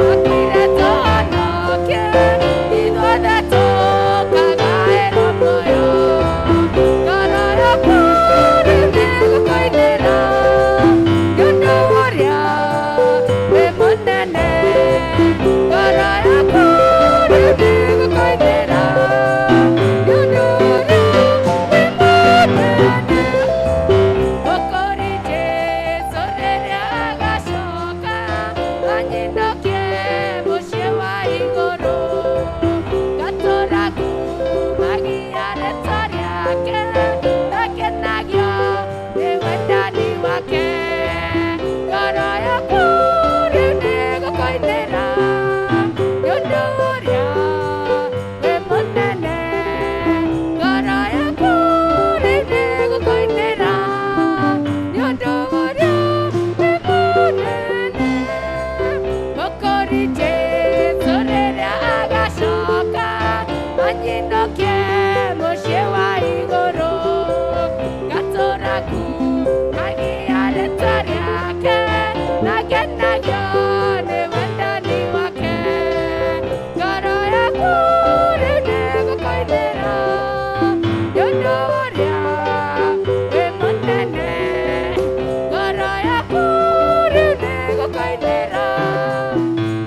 Okire tũhonokie, ithuothe tũkagaĩrwo muoyo. Ngoro yakwa rĩu nĩĩgũkũinĩra, nĩ ũndũ wa ũrĩa wĩ mũnene. Ngoro yakwa rĩu nĩĩgũkũinĩra, nĩ ũndũ wa ũrĩa wĩ mũnene. Mũkũri Jesũ rĩrĩa agacoka, anyinũkie mũciĩ wa igũrũ. Ngatũũra ngumagia rĩtwa rĩake, na ngenagio nĩ wendani wake. Ngoro yakwa rĩu nĩĩgũkũinĩra, nĩ ũndũ wa ũrĩa wĩ mũnene. Ngoro yakwa rĩu nĩĩgũkũinĩra, nĩ ũndũ wa ũrĩa wĩ mũnene. Mũkũri Jesũ rĩrĩa agacoka, anyinũkie mũciĩ wa igũrũ. Ngatũũra ngumagia rĩtwa rĩake, na ngenagio nĩ wendani wake. Ngoro yakwa rĩu nĩĩgũkũinĩra, nĩ ũndũ wa ũrĩa wĩ mũnene. Ngoro yakwa rĩu nĩĩgũkũinĩra,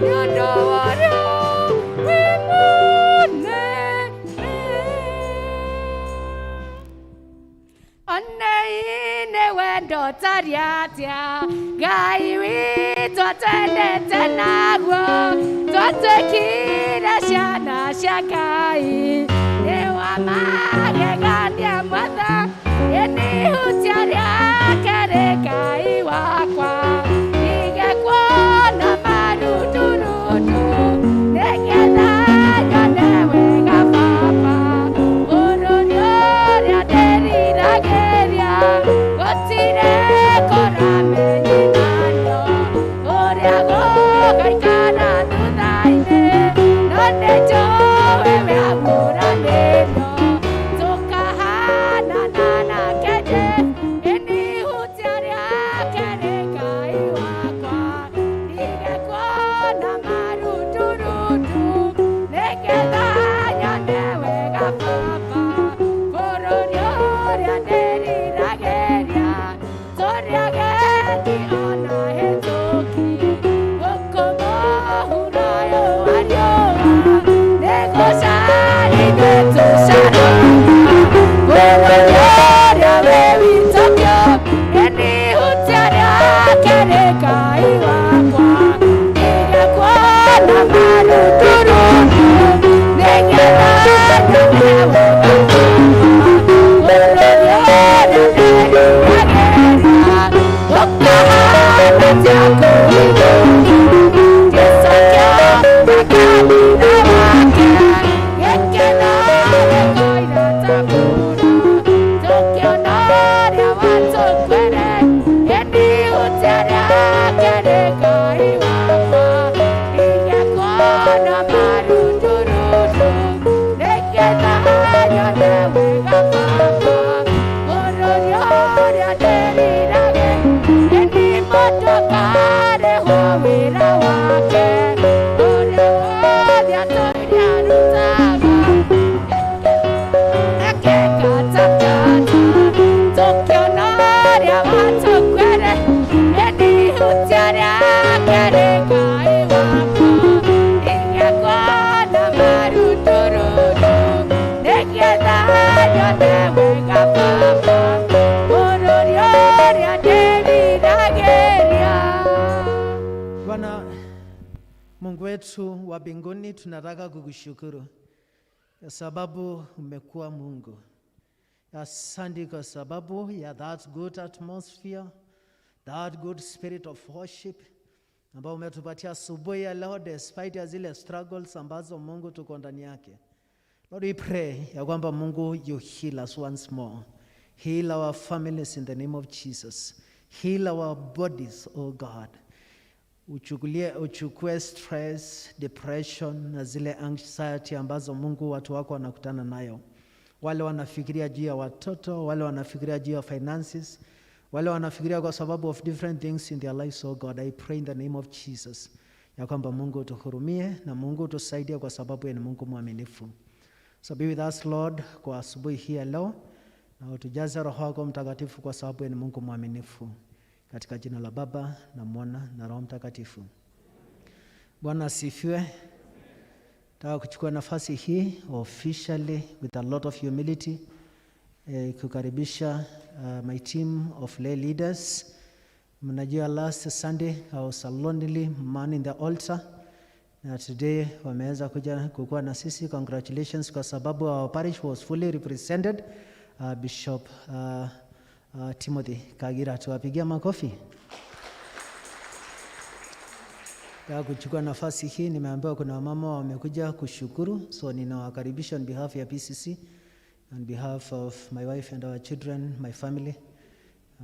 nĩ ũndũ wa ũrĩa wĩ mũnene. Onei nĩ wendo ũtariĩ atĩa Ngai witũ atwendete naguo, twatuĩkire ciana cia Ngai. Nĩ wa magegania Mwathani, nĩ ihutia rĩake rĩ Ngai wakwa. Ndige kuona marundurundu, nĩgetha nyone wega Baba. Bũrũri ũrĩa ndĩriragĩria, gũtirĩ kũramenyithanio ũrĩa gũgaikara thutha-inĩ, no nĩnjũĩ wĩamũranĩrio tũkahanana nake Jesũ. Ĩni ihutia rĩake rĩ Ngai wakwa, ndige kuona marundurundu, nĩgetha nyone wega Baba. Bũrũri ũrĩa ndĩriragĩria, tũrĩ ageni ona hĩtũki, gũkũ mũhuro ũyũ wa riũa, nĩgũcara ithuĩ tũcaraga bũrũri ũrĩa wĩ witũ kĩũmbe. Ĩni ihutia rĩake rĩ Ngai wakwa, ndige kuona marundurundu, nĩgetha nyone wega Baba. Bũrũri ũrĩa ndĩriragĩria, ũkahana ta kũu igũrũ. Jesũ akĩona kanitha wake, gĩkeno gĩkoira ta mbura, tũkĩona ũrĩa watũkuĩre. Ĩni ihutia rĩake rĩ Ngai wakwa, ndige kuona marundurundu, nĩgetha nyone wega Baba. Bũrũri ũrĩa ndĩriragĩria, ĩni mũndũ akarĩhwo wĩra wake, ũrĩa wothe atũire arutaga akĩkatakata, tũkĩona ũrĩa watũkuĩre. Ĩni ihutia rĩake rĩ Ngai wakwa, ndige kuona marundurundu, nĩgetha nyone wega Baba. Bũrũri ũrĩa ndĩriragĩria. Bwana Mungu wetu wa mbinguni, tunataka kukushukuru kwa sababu umekuwa Mungu. Asante kwa sababu ya that good atmosphere, that good spirit of worship ambao umetupatia asubuhi ya leo, despite ya zile struggles ambazo, Mungu, tuko ndani yake. Lord, we pray ya kwamba, Mungu, you heal us once more. Heal our families in the name of Jesus. Heal our bodies, oh God. Uchukulie, uchukue stress, depression na zile anxiety ambazo, Mungu, watu wako wanakutana nayo. Wale wanafikiria juu ya watoto, wale wanafikiria juu ya finances, wale wanafikiria kwa sababu of different things in their lives, oh God, I pray in the name of Jesus ya kwamba, Mungu, you heal us. ya kwamba Mungu utuhurumie na Mungu utusaidie, kwa sababu yeye ni Mungu mwaminifu. So be with us Lord kwa asubuhi hii ya leo, na utujaze Roho wako Mtakatifu, kwa sababu yeye ni Mungu mwaminifu. Katika jina la Baba na Mwana na Roho Mtakatifu. Bwana asifiwe. Nataka kuchukua nafasi hii officially with a lot of humility kukaribisha my team of lay leaders. Mnajua last Sunday I was a lonely man in the altar, na today wameweza kuja kukuwa na sisi. Congratulations, kwa sababu our parish was fully represented. Bishop Timothy Kagira, tuwapigia makofi. Nataka kuchukua nafasi hii, nimeambiwa kuna wamama wamekuja kushukuru, so ninawakaribisha on behalf ya PCC, on behalf of my wife and our children, my family,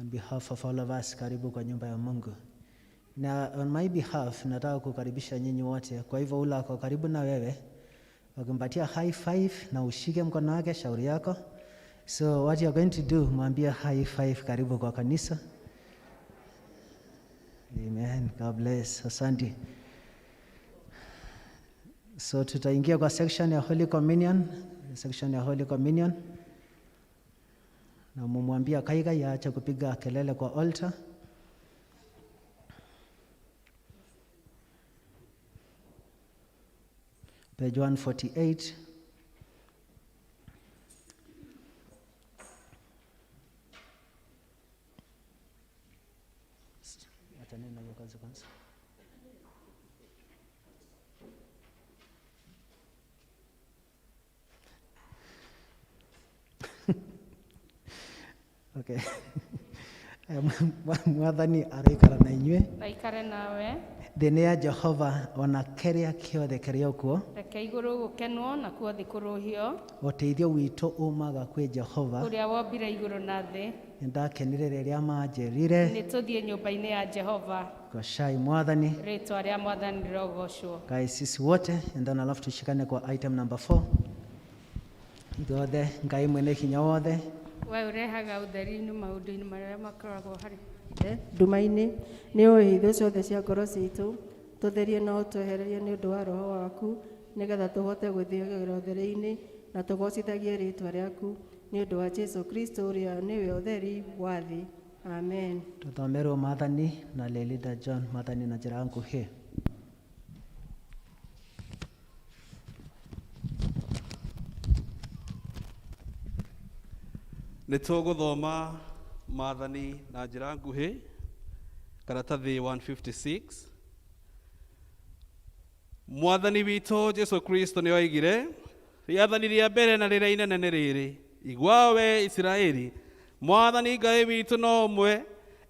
on behalf of all of us, karibu kwa nyumba ya Mungu. Na on my behalf nataka kukaribisha nyinyi wote. Kwa hivyo ula ako karibu na wewe, ukimpatia high five na ushike mkono wake, shauri yako. So what you are going to do, mwambie high five, karibu kwa kanisa. Amen. God bless. Asante. So tutaingia kwa section ya Holy Communion, section ya Holy Communion. Na mumwambia Kaiga yaache kupiga kelele kwa altar. Page 148. Acha neno hiyo kazi kwanza. Okay. Mwathani araikara na inyuĩ. Aikare nawe. Thĩ nĩ ya Jehova ona kĩrĩa kĩothe kĩrĩ o kuo. Reke igũrũ gũkenwo nakuo thĩ kũrũhio. Ũteithio witũ umaga kwĩ Jehova. Ũrĩa wombire igũrũ na thĩ. Nĩndakenire rĩrĩa manjĩrire Nĩ tũthiĩ nyũmba-inĩ ya Jehova. Goshai Mwathani. Rĩtwa rĩa Mwathani rĩrogocwo. Guys, sisi wote, and then alafu tushikane kwa item number 4. Ithuothe Ngai mwene hinya wothe We ũrehaga ũtheri-inĩ maũndũ-inĩ marĩa makoragwo harĩ nduma-inĩ. Nĩ ũĩ hitho ciothe cia ngoro citũ, tũtherie na ũtwehererie nĩ ũndũ wa Roho waku, nĩgetha tũhote gwĩthiagĩra ũtheri-inĩ na tũgoocithagie rĩĩtwa rĩaku nĩ ũndũ wa Jesu Kristo ũrĩa nĩwe ũtheri wa thĩ. Amen. Tuthomerwo maathani na Lelida John, maathani na njĩra nguhĩ. Nĩ tũgũthoma maathani na njĩra nguhĩ, karatathi 156. Mwathani witũ Jesu Kristo nĩ oigire, rĩathani rĩa mbere na rĩrĩa inene nĩ rĩrĩ, igua we Isiraeli, Mwathani Ngai witũ no ũmwe,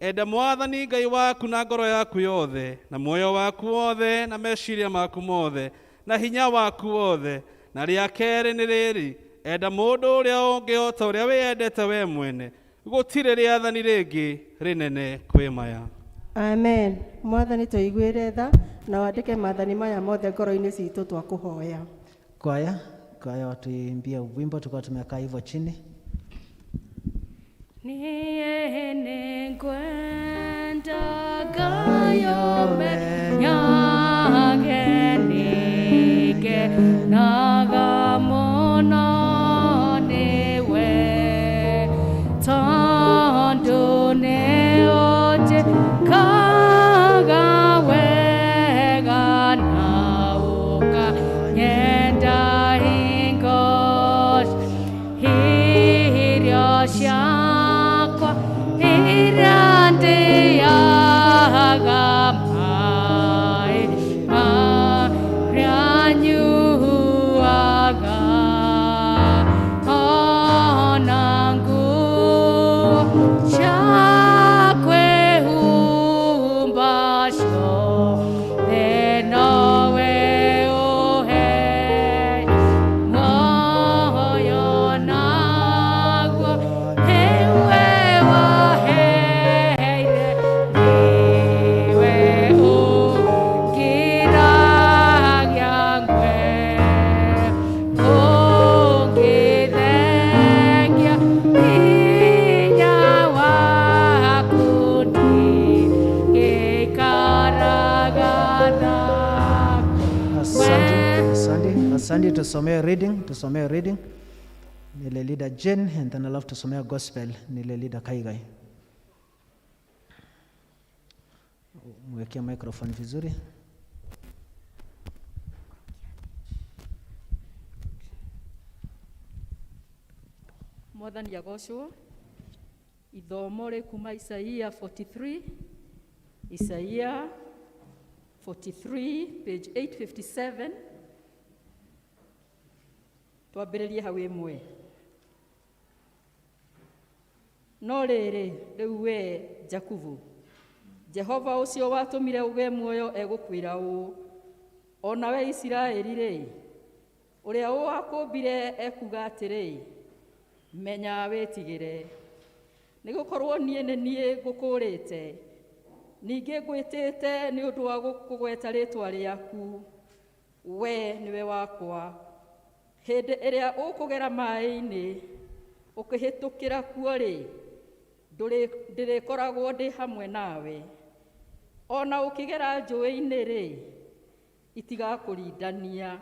enda Mwathani Ngai waku na ngoro yaku yothe, na muoyo waku wothe, na meciria maku mothe, na hinya waku wothe. Na rĩa kerĩ nĩ rĩrĩ, enda mũndũ ũrĩa ũngĩ o ta ũrĩa wĩyendete we mwene. Gũtirĩ rĩathani rĩngĩ rĩnene kwĩ maya. Amen. Mwathani tũiguĩre tha na wandĩke maathani maya mothe ngoro-inĩ citũ twakũhoya. Kwaya, kwaya watuimbie wimbo tukiwa tumekaa hivyo chini. Niĩ nĩngwenda Ngai ũmenyage nĩngenaga mũno nĩwe, tondũ nĩũnjĩkaga wega na ũkanyenda hingo irio ciakwa iria ndĩaga, maĩ marĩa nyuaga, ona nguo cia kwĩhumba ciothe nowe ũhe. Muoyo naguo. Asante, asante, asante. Tusomee reading, tusomee reading. Nile leader Jane and then alafu tusomea gospel nile leader Kaigai. Mwekee microphone vizuri. Mwathani agocwo. Ithomo rĩ kuma Isaia 43, Isaia 43 page 857. Twambĩrĩrie hau ĩmwe. No rĩrĩ, rĩu wee Jakubu, Jehova ũcio watũmire ũgĩe muoyo egũkwĩra ũũ, o nawe Isiraeli rĩ, ũrĩa wakũmbire ekuuga atĩrĩ, menya wĩtigĩre, nĩ gũkorwo niĩ nĩ niĩ ngũkũũrĩte, ningĩ ngwĩtĩte nĩ ũndũ wa kũgweta rĩĩtwa rĩaku, we nĩwe wakwa. Hĩndĩ ĩrĩa ũkũgera maĩ-inĩ ũkĩhĩtũkĩra kuo-rĩ, ndĩrĩkoragwo ndĩ hamwe nawe. Ona ũkĩgera njũĩ-inĩ-rĩ, itigakũrindania.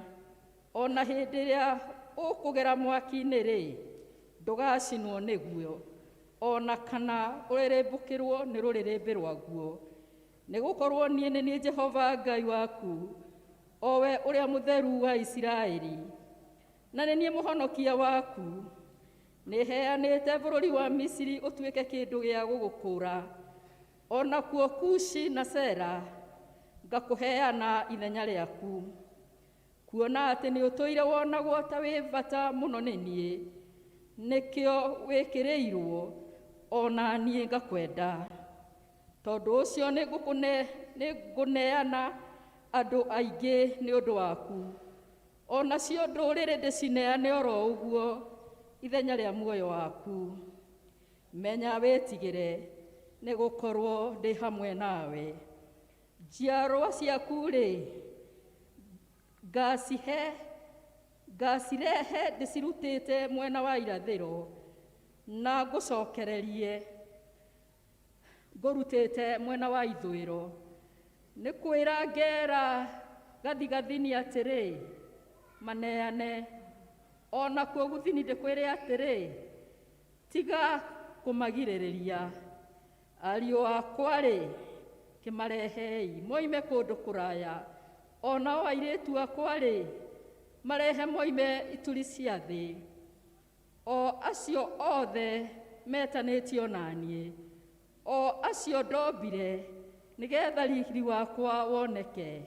Ona hĩndĩ ĩrĩa ũkũgera mwaki-inĩ-rĩ, ndũgacinwo nĩguo, ona kana ũrĩrĩmbũkĩrwo nĩ rũrĩrĩmbĩ rwaguo. Nĩ gũkorwo niĩ nĩ niĩ Jehova Ngai waku, o we ũrĩa mũtheru wa Isiraeli, na nĩ niĩ mũhonokia waku. Nĩheanĩte bũrũri wa Misiri ũtuĩke kĩndũ gĩa gũgũkũũra, ona kuo Kushi na Sera ngakũheana ithenya rĩaku. Kuona atĩ nĩũtũire wonagwo ta wĩ bata mũno nĩ niĩ, nĩkĩo wĩkĩrĩirwo, ona niĩ ngakwenda. Tondũ ũcio nĩngũneana andũ aingĩ nĩ ũndũ waku, onacio ndũrĩrĩ ndĩcineane oro ũguo ithenya rĩa muoyo waku. Menya wĩtigĩre, nĩ gũkorwo ndĩ hamwe nawe. Njiarwa ciaku-rĩ, ngacirehe ndĩcirutĩte mwena wa irathĩro, na ngũcokererie ngũrutĩte mwena wa ithũĩro. Nĩ kwĩra ngera gathigathini atĩrĩ, maneane, ona kuo gũthini ndĩkwĩre atĩrĩ, tiga kũmagirĩrĩria. Ariũ akwa-rĩ, kĩmarehei moime kũndũ kũraya, onao airĩtu akwa-rĩ, marehe moime ituri cia thĩ, o acio othe metanĩtio na niĩ, o acio ndombire nĩgetha riri wakwa woneke,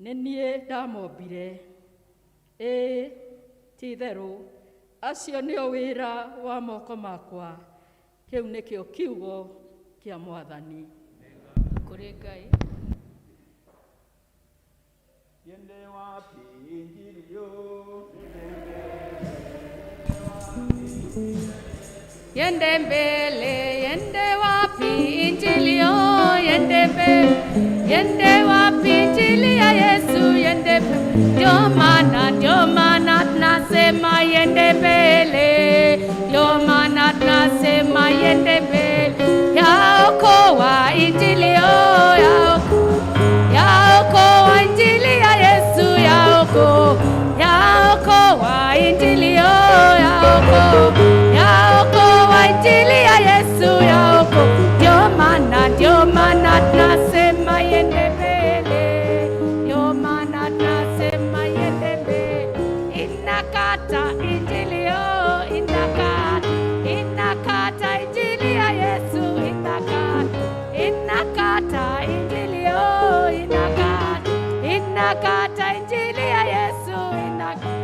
nĩ niĩ ndamombire. Ĩĩ, ti-itherũ, acio nĩo wĩra wa moko makwa. Kĩu nĩkĩo kiugo kĩa Mwathani. Kũrĩ Ngai. Yende wapi injili yo? Yende mbele, yende wapi injili yo? Yende mbele, yende wapi injili ya Yesu? Yende mbele. Ndio maana tunasema yende mbele, ndio maana tunasema yende mbele. Yaokoa injili yo, yaokoa injili ya Yesu, yaokoa, yaokoa injili yo, yaokoa, yaokoa injili ya Yesu, yaokoa. Ndio maana tunasema yende mbele, ndio maana tunasema yende mbele. Inakata injili yo, inakata, inakata injili ya Yesu, inakata, inakata injili yo, inakata, inakata injili ya Yesu, inakata.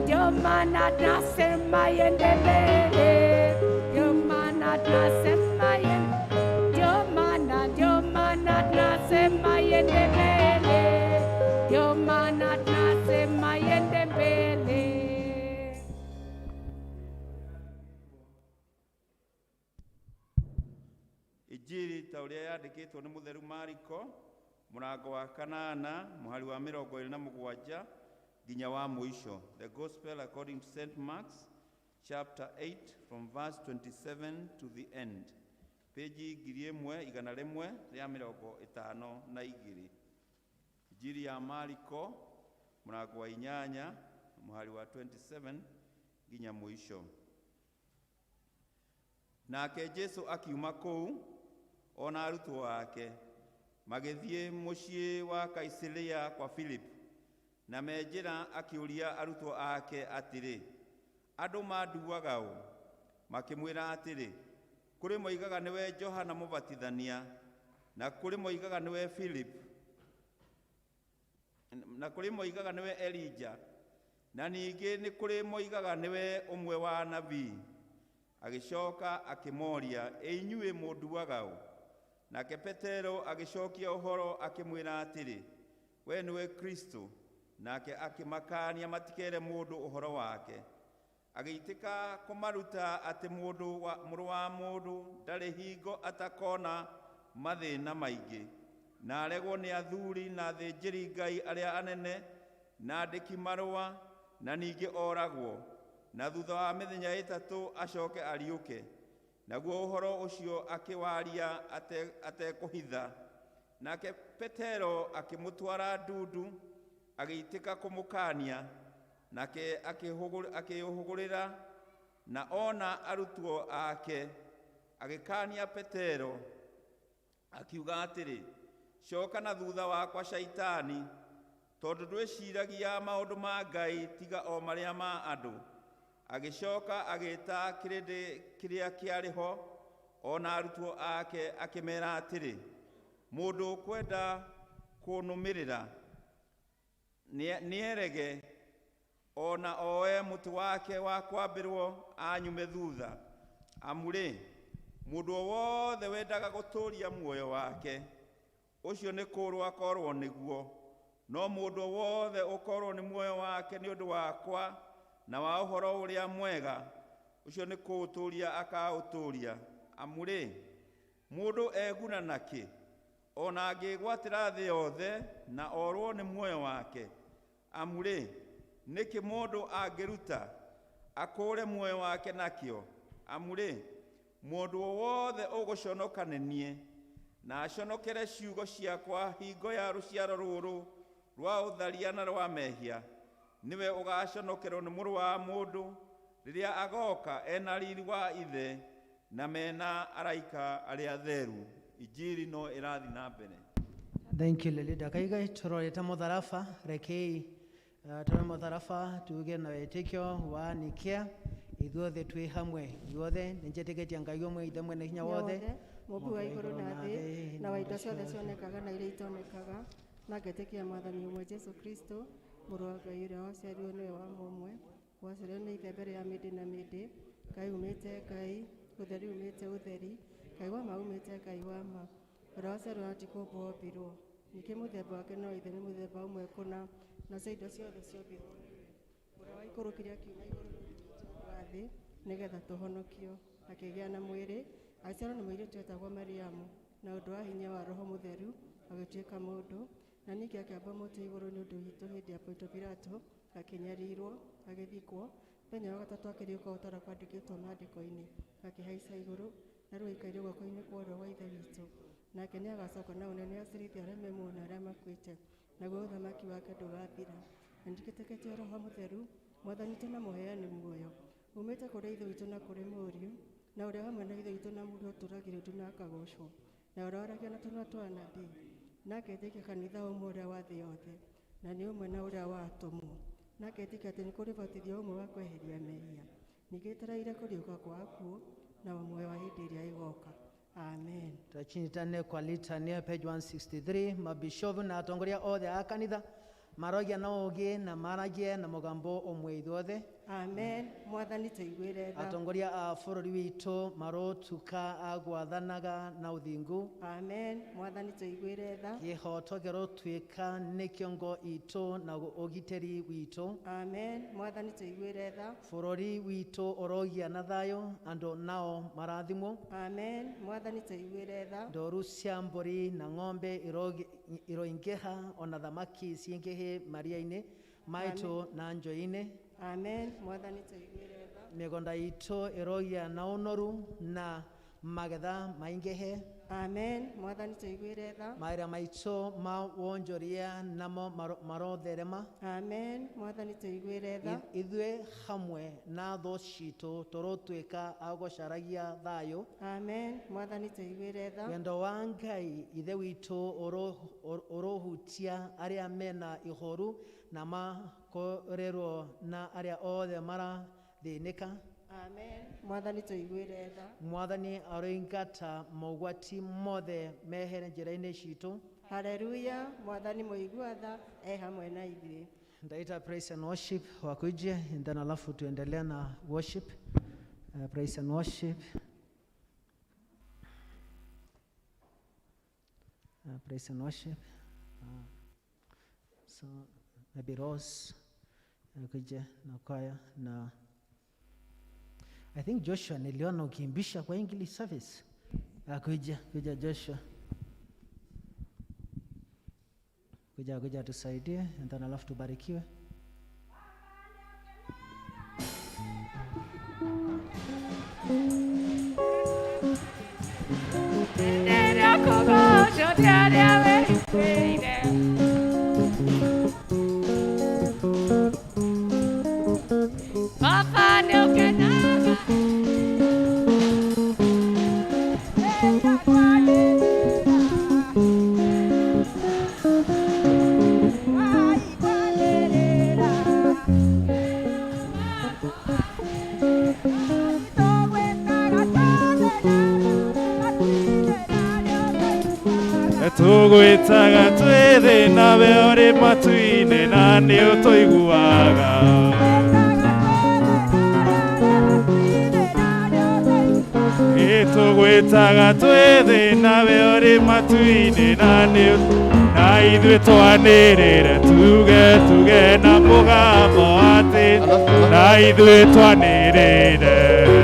Ndio maana tunasema yende mbele, ndio maana tunasema yende, ndio maana tunasema yende mbele, ndio maana tunasema yende mbele. Injiri ta ũrĩa yandĩkĩtwo nĩ mũtheru Mariko, mũrango wa kanana mũhari wa 27 nginya wa mũico. The Gospel according to St. Mark, chapter 8 from verse 27 to the end. Peji 1152. Injili ya Mariko mũrango wa 8 mũhari wa 27 nginya mũico. Nake Jesu akiuma kũu ona arutwo ake magĩthiĩ mũciĩ wa Kaisaria kwa Philip, na me njĩra akĩũria arutwo ake atĩrĩ, andũ manduaga ũ? Makĩmwĩra atĩrĩ, kũrĩ moigaga nĩwe Johana Mũbatithania, na kũrĩ moigaga nĩwe Philip, na kũrĩ moigaga nĩwe Elija, na ningĩ nĩ kũrĩ moigaga nĩwe ũmwe wa anabii. Agĩcoka akĩmoria, ĩ inyuĩ mũnduaga ũ? Nake Petero agĩcokia ũhoro akĩmwĩra atĩrĩ, we nĩwe Kristo. Nake akĩmakania matikere mũndũ ũhoro wake. Agĩitĩka kũmaruta atĩ mũrũ wa mũndũ ndarĩ hingo atakona mathĩna maingĩ, na aregwo nĩ athuri na athĩnjĩri Ngai arĩa anene na andĩki marũa, na ningĩ oragwo, na thutha wa mĩthenya 3 acoke ariũke. Naguo ũhoro ũcio akĩwaria atekũhitha. Nake Petero akĩmũtwara ndundu, agĩitĩka kũmũkania, nake akĩũhũgũrĩra na ona arutwo ake, agĩkania Petero akiuga atĩrĩ, coka na thutha wakwa Shaitani, tondũ ndwĩciragia maũndũ ma Ngai tiga o marĩa ma andũ. Agĩcoka agĩta kĩrĩndĩ kĩrĩa kĩarĩ ho ona arutwo ake akĩmera atĩrĩ, mũndũ ũkwenda kũnũmĩrĩra nĩerege ona oe mũtĩ wake wa kwambĩrwo anyume thutha. Amu-rĩ, mũndũ o wothe wendaga gũtũũria muoyo wake, ũcio nĩ kũũrwo akorwo nĩguo, no mũndũ o wothe ũkorwo nĩ muoyo wake nĩ ũndũ wakwa na wa ũhoro ũrĩa mwega, ũcio nĩ kũũtũũria akaũtũũria. Amu-rĩ, mũndũ eguna nakĩ ona angĩgwatĩra thĩ yothe na orwo nĩ muoyo wake? Amu-rĩ, nĩkĩ mũndũ angĩruta akũũre muoyo wake nakĩo? Amu-rĩ, mũndũ o wothe ũgũconoka nĩ niĩ na aconokere ciugo ciakwa hingo ya rũciaro rũrũ rwa ũtharia na rwa mehia, nĩwe ũgaconokerwo nĩ mũrũ wa mũndũ rĩrĩa agoka ena riri wa ithe na mena araika arĩa atheru. Injiri no ĩrathiĩ na mbere. Thank you, Lelida. Kaiga turorete mutharaba, rekei turore mutharaba tuge na wĩtĩkio wa Nikia, ithuothe twĩ hamwe, ithuothe nĩnjĩtĩkĩtie Ngai ũmwe, Ithe mwene hinya wothe, mũmbi wa igũrũ na thĩ, na wa indo ciothe cionekaga na iria itonekaga, na ngetĩkia Mwathani ũmwe Jesũ Kristo, mũrũ wa Ngai ũrĩa waciarirwo nĩwe wa mũmwe, waciarirwo nĩ Ithe mbere ya mĩndĩ na mĩndĩ, Ngai umĩte Ngai, ũtheri umĩte ũtheri, Ngai wa ma umĩte Ngai wa ma, ũrĩa waciarirwo na ti kũũmbwo ombirwo. Ningĩ mũthemba wake no Ithe nĩ mũthemba ũmwe kũna, nacio indo ciothe ciombirwo nĩwe. Ũrĩa waikũrũkire akiuma igũrũ nĩ ũndũ witũ andũ a thĩ, nĩgetha tũhonokio. Akĩgĩa na mwĩrĩ, agĩciarwo nĩ mũirĩtu wetagwo Mariamu, na ũndũ wa hinya wa Roho Mũtheru agĩtuĩka mũndũ, na ningĩ akĩambwo mũtĩ igũrũ nĩ ũndũ witũ hĩndĩ ya Ponto Pilato, akĩnyarirwo, agĩthikwo, mũthenya wa gatatũ akĩriũka o ta ũrĩa kwandĩkĩtwo maandĩko-inĩ, akĩhaica igũrũ, na rĩu aikaire guoko-inĩ kwa ũrĩo gwa Ithe witũ. Nake nĩagacoka na ũnene acirithie arĩa me muoyo na arĩa makuĩte, naguo ũthamaki wake ndũgathira. Na nĩnjĩtĩkĩtie Roho Mũtheru, Mwathani witũ na mũheani muoyo, umĩte kũrĩ Ithe witũ na kũrĩ Mũriũ, na ũrĩa hamwe na Ithe witũ na Mũriũ ũtũũragĩrio na akagocwo, na ũrĩa waragia na tũnua twa anabii, na ngetĩkia kanitha ũmwe ũrĩa wa thĩ yothe, na nĩ ũmwe na ũrĩa wa atũmwo, na ngetĩkia atĩ nĩ kũrĩ ũbatithio ũmwe wa kweheria mehia, ningĩ etereire kũriũka kwa akuũ na muoyo wa hĩndĩ ĩrĩa ĩgooka. Amen. Tũchinyitane kwa litania page 163. Mabishovu na atongoria othe a kanitha marogia na ũũgĩ na maragie na mũgambo ũmwe ithuothe. Amen. Mwathani tũiguĩre tha. Atongoria a bũrũri witũ marotuka a gwathanaga na ũthingu. Amen. Mwathani tũiguĩre tha. Kĩhoto kĩrotuĩka nĩ kĩongo itũ na ũgitĩri witũ. Amen. Mwathani tũiguĩre tha. Bũrũri witũ ũrogia na thayũ, andũ nao marathimwo. Amen. Mwathani tũiguĩre tha. Ndoru cia mbũri na ng'ombe iroingĩha, ona thamaki cingĩhe maria-inĩ maitũ na njũĩ-inĩ. Amen. Mwathani tũiguĩre tha. Mĩgũnda itũ ĩrogia na ũnoru na magetha maingĩhe. Amen. Mwathani tũiguĩre tha. Mawĩra maitũ ma wonjoria namo marotherema. Amen. Mwathani tũiguĩre tha. Ithuĩ hamwe na thũ citũ tũrotuĩka a gũcaragia thayũ. Amen. Mwathani tũiguĩre tha. Wendo wa Ngai Ithe witũ ũrohutia arĩa mena ihoru na makorerwo na arĩa othe marathĩnĩka. Amen. Mwathani tũiguĩre tha. Mwathani aroingata mogwati mothe mehere njĩra-inĩ citũ. Haleluya. Mwathani mũigua tha e hamwe na ithuĩ. Ndaita praise and worship wakuje, and then alafu tuendelea na worship. Praise and worship. Praise and worship. So maybe Rose akuje na kwaya na I think Joshua niliona ukiimbisha kwa English service. Kuja, kuja Joshua. Kuja, kuja tusaidie and then alafu tubarikiwe. Papa nĩũkenaga. Tũgwĩtaga twĩ thĩ nawe ũrĩ matu-inĩ na nĩ ũtũiguaga. Tũgwĩtaga twĩ thĩ nawe ũrĩ matu-inĩ na nĩ na ithuĩ twanĩrĩre tuge tuge na mũgambo atĩ na ithuĩ twanĩrĩre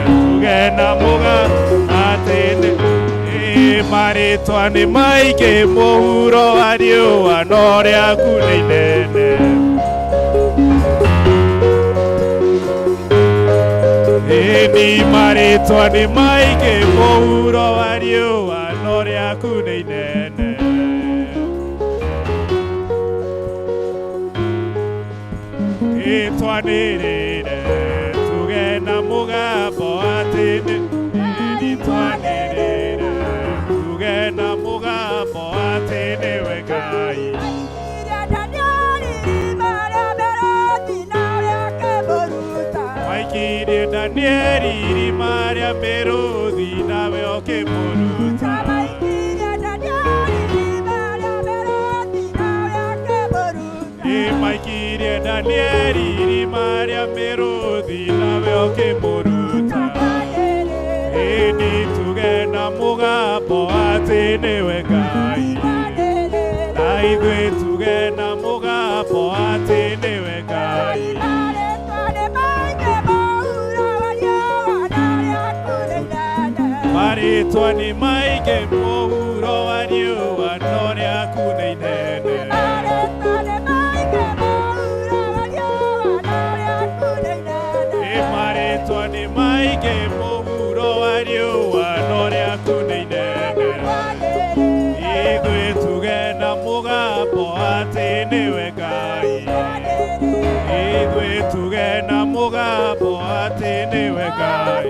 tuge na mũgambo atĩ nĩ marĩtwa nĩ maingĩ mũhuro wa riũa no rĩaku nĩ inene. Ĩni marĩtwa nĩ maingĩ mũhuro wa riũa no rĩaku nĩ inene. Ĩtwanĩrĩre tuge na mũgambo atĩ nĩ twanĩrĩre tuge na mũgambo atĩ nĩwe Ngai. Maikirie Danieli irima rĩa mĩrũthi nawe ũkĩmũruta. Maikirie Danieli irima rĩa mĩrũthi nawe ũkĩmũruta. Ĩni tuge na mũgambo atĩ nĩwe Ngai. Na ithuĩ tuge na mũgambo atĩ nĩwe Ngai. Marĩtwa nĩ maingĩ mũhuro wa riũa no rĩaku nĩ inene. Marĩtwa nĩ maingĩ mũhuro wa riũa no rĩaku nĩ inene. Ithuĩ tuge na mũgambo atĩ nĩwe Ngai. Ithuĩ tuge na mũgambo atĩ nĩwe Ngai.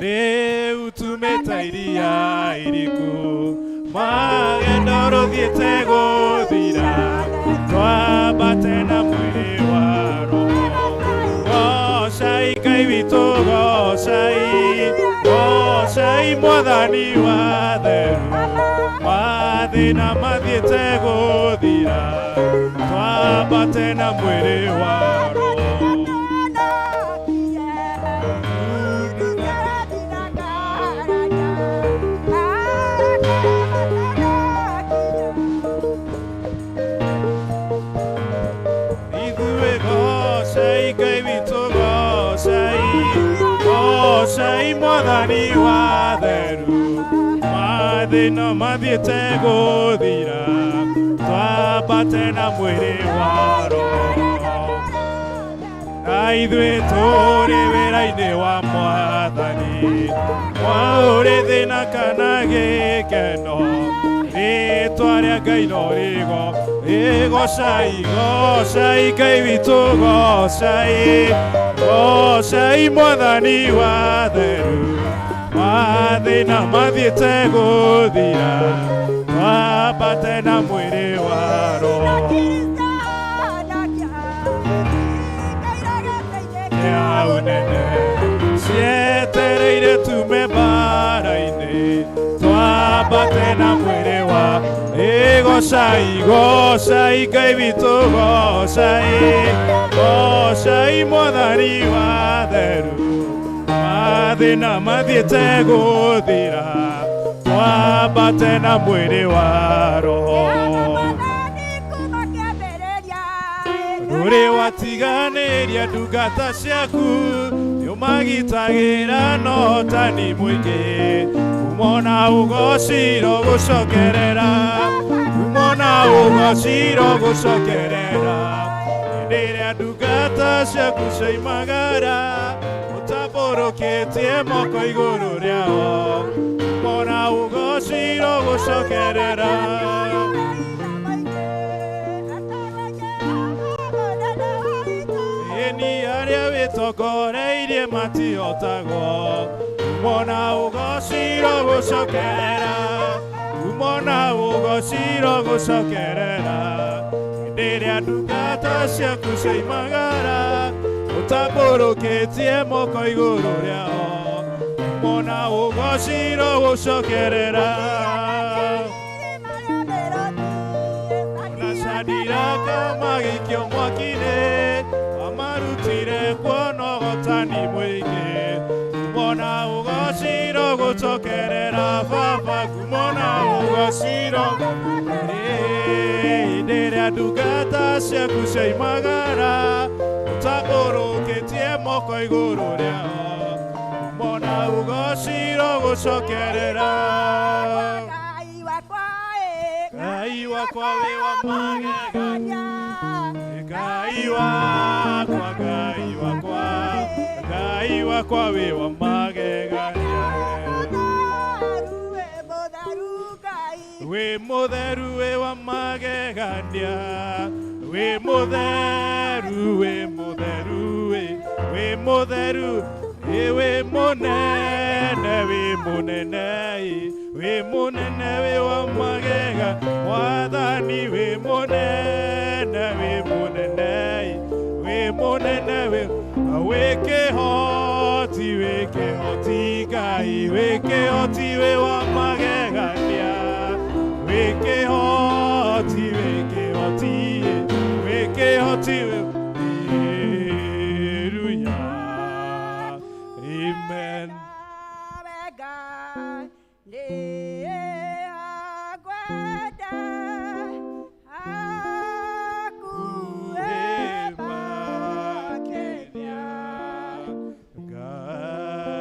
Rĩu tumĩte iria iriku magendo rũthiĩte gũthira twambate na mwĩrĩ wa roho. Goocai Ngai witũ goocai, goocai Mwathani wa theru. Mathĩna mathiĩte gũthira twambate na mwĩrĩ wa roho. Ithuĩ goocai Ngai witũ goocai, goocai Mwathani wa theru. Mathĩna mathiĩte gũthira twambate na mwĩrĩ wa roho. Na ithuĩ tũrĩ wĩra-inĩ wa Mwathani Mwaũrĩ thĩna kana gĩkeno rĩtwa rĩa Ngai no rĩgo gocai gocai Ngai witũ gocai gocai Mwathani wa theru mathĩna mathiĩte gũthira twambate na mwĩrĩ wa roho kĩa ũnene cietereire tume mbara-inĩ twambate na mwĩrĩ wa gocai gocai Ngai witũ gocai gocai Mwathani wa theru mathĩna mathiĩte gũthira twambate na mwĩrĩ wa roho Ndũrĩ watiganĩria ndungata ciaku nĩũmagitagĩra na ũhotani mũingĩ umona ũgociro gũcokerera umona ũgociro gũcokerera hĩndĩ ĩrĩa ndungata ciaku ciaimagara ũtambũrũkĩtie moko igũrũ rĩao umona ũgociro gũcokerera Eni arĩa wĩtongoreirie matihotagwo umona ũgociro gũcokerera umona ũgociro gũcokerera hĩndĩ ĩrĩa ndungata ciaku ciaimagara ũtambũrũkĩtie moko igũrũ rĩao umona ũgociro gũcokerera ona Shadiraka magĩikio mwaki-inĩ amarutire kuona ũhotani mũingĩ kumona ũgociro gũcokerera baba kumona ũgociro hĩndĩ ĩrĩa ndungata ciaku ciaimagara ũtambũrũkĩtie moko igũrũ rĩao kumona ũgociro gũcokerera Ngai wakwa wĩ wa magegania Ngai wakwa Ngai wakwa Ngai wakwa wĩ wa magegania wĩ mũtheru wĩ wa magegania wĩ mũtheru wĩ mũtheru wĩ mũtheru wĩ mũnene wĩ mũnene wĩ mũnene wĩ wa magega Mwathani wĩ mũnene wĩ mũnene wĩ mũnene wĩ kĩhoti wĩ kĩhoti Ngai wĩ kĩhoti wĩ wa magegania wĩ kĩhoti wĩ kĩhoti wĩ kĩhoti Hallelujah. Amen.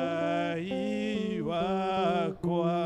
Ngai wakwa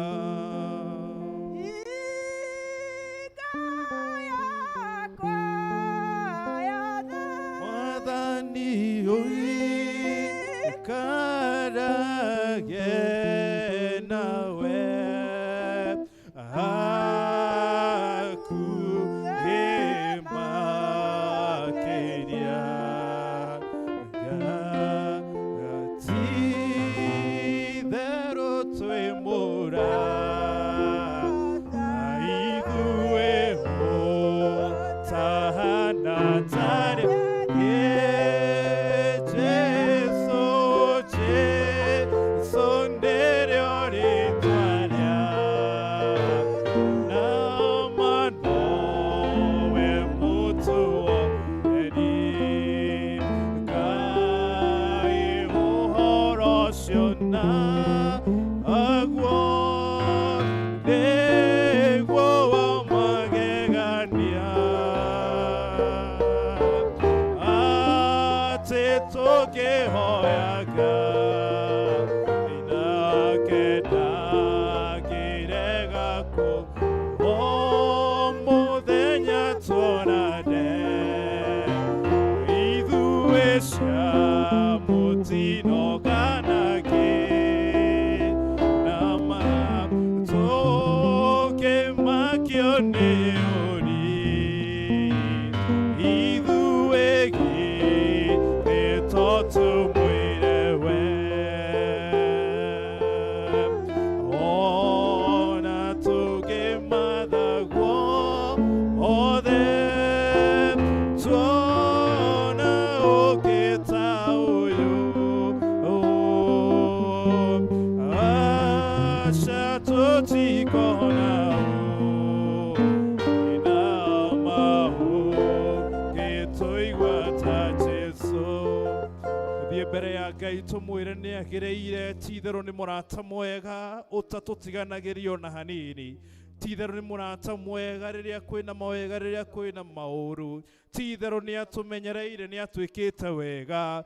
Tũthiĩ mbere ya Ngai tũmwĩre nĩ agĩrĩire, ti itherũ nĩ mũrata mwega ũtatũtiganagĩria ona hanini. Ti itherũ nĩ mũrata mwega rĩrĩa kwĩna mawega, rĩrĩa kwĩna maũru. Ti itherũ nĩ atũmenyereire, nĩ atwĩkĩte wega.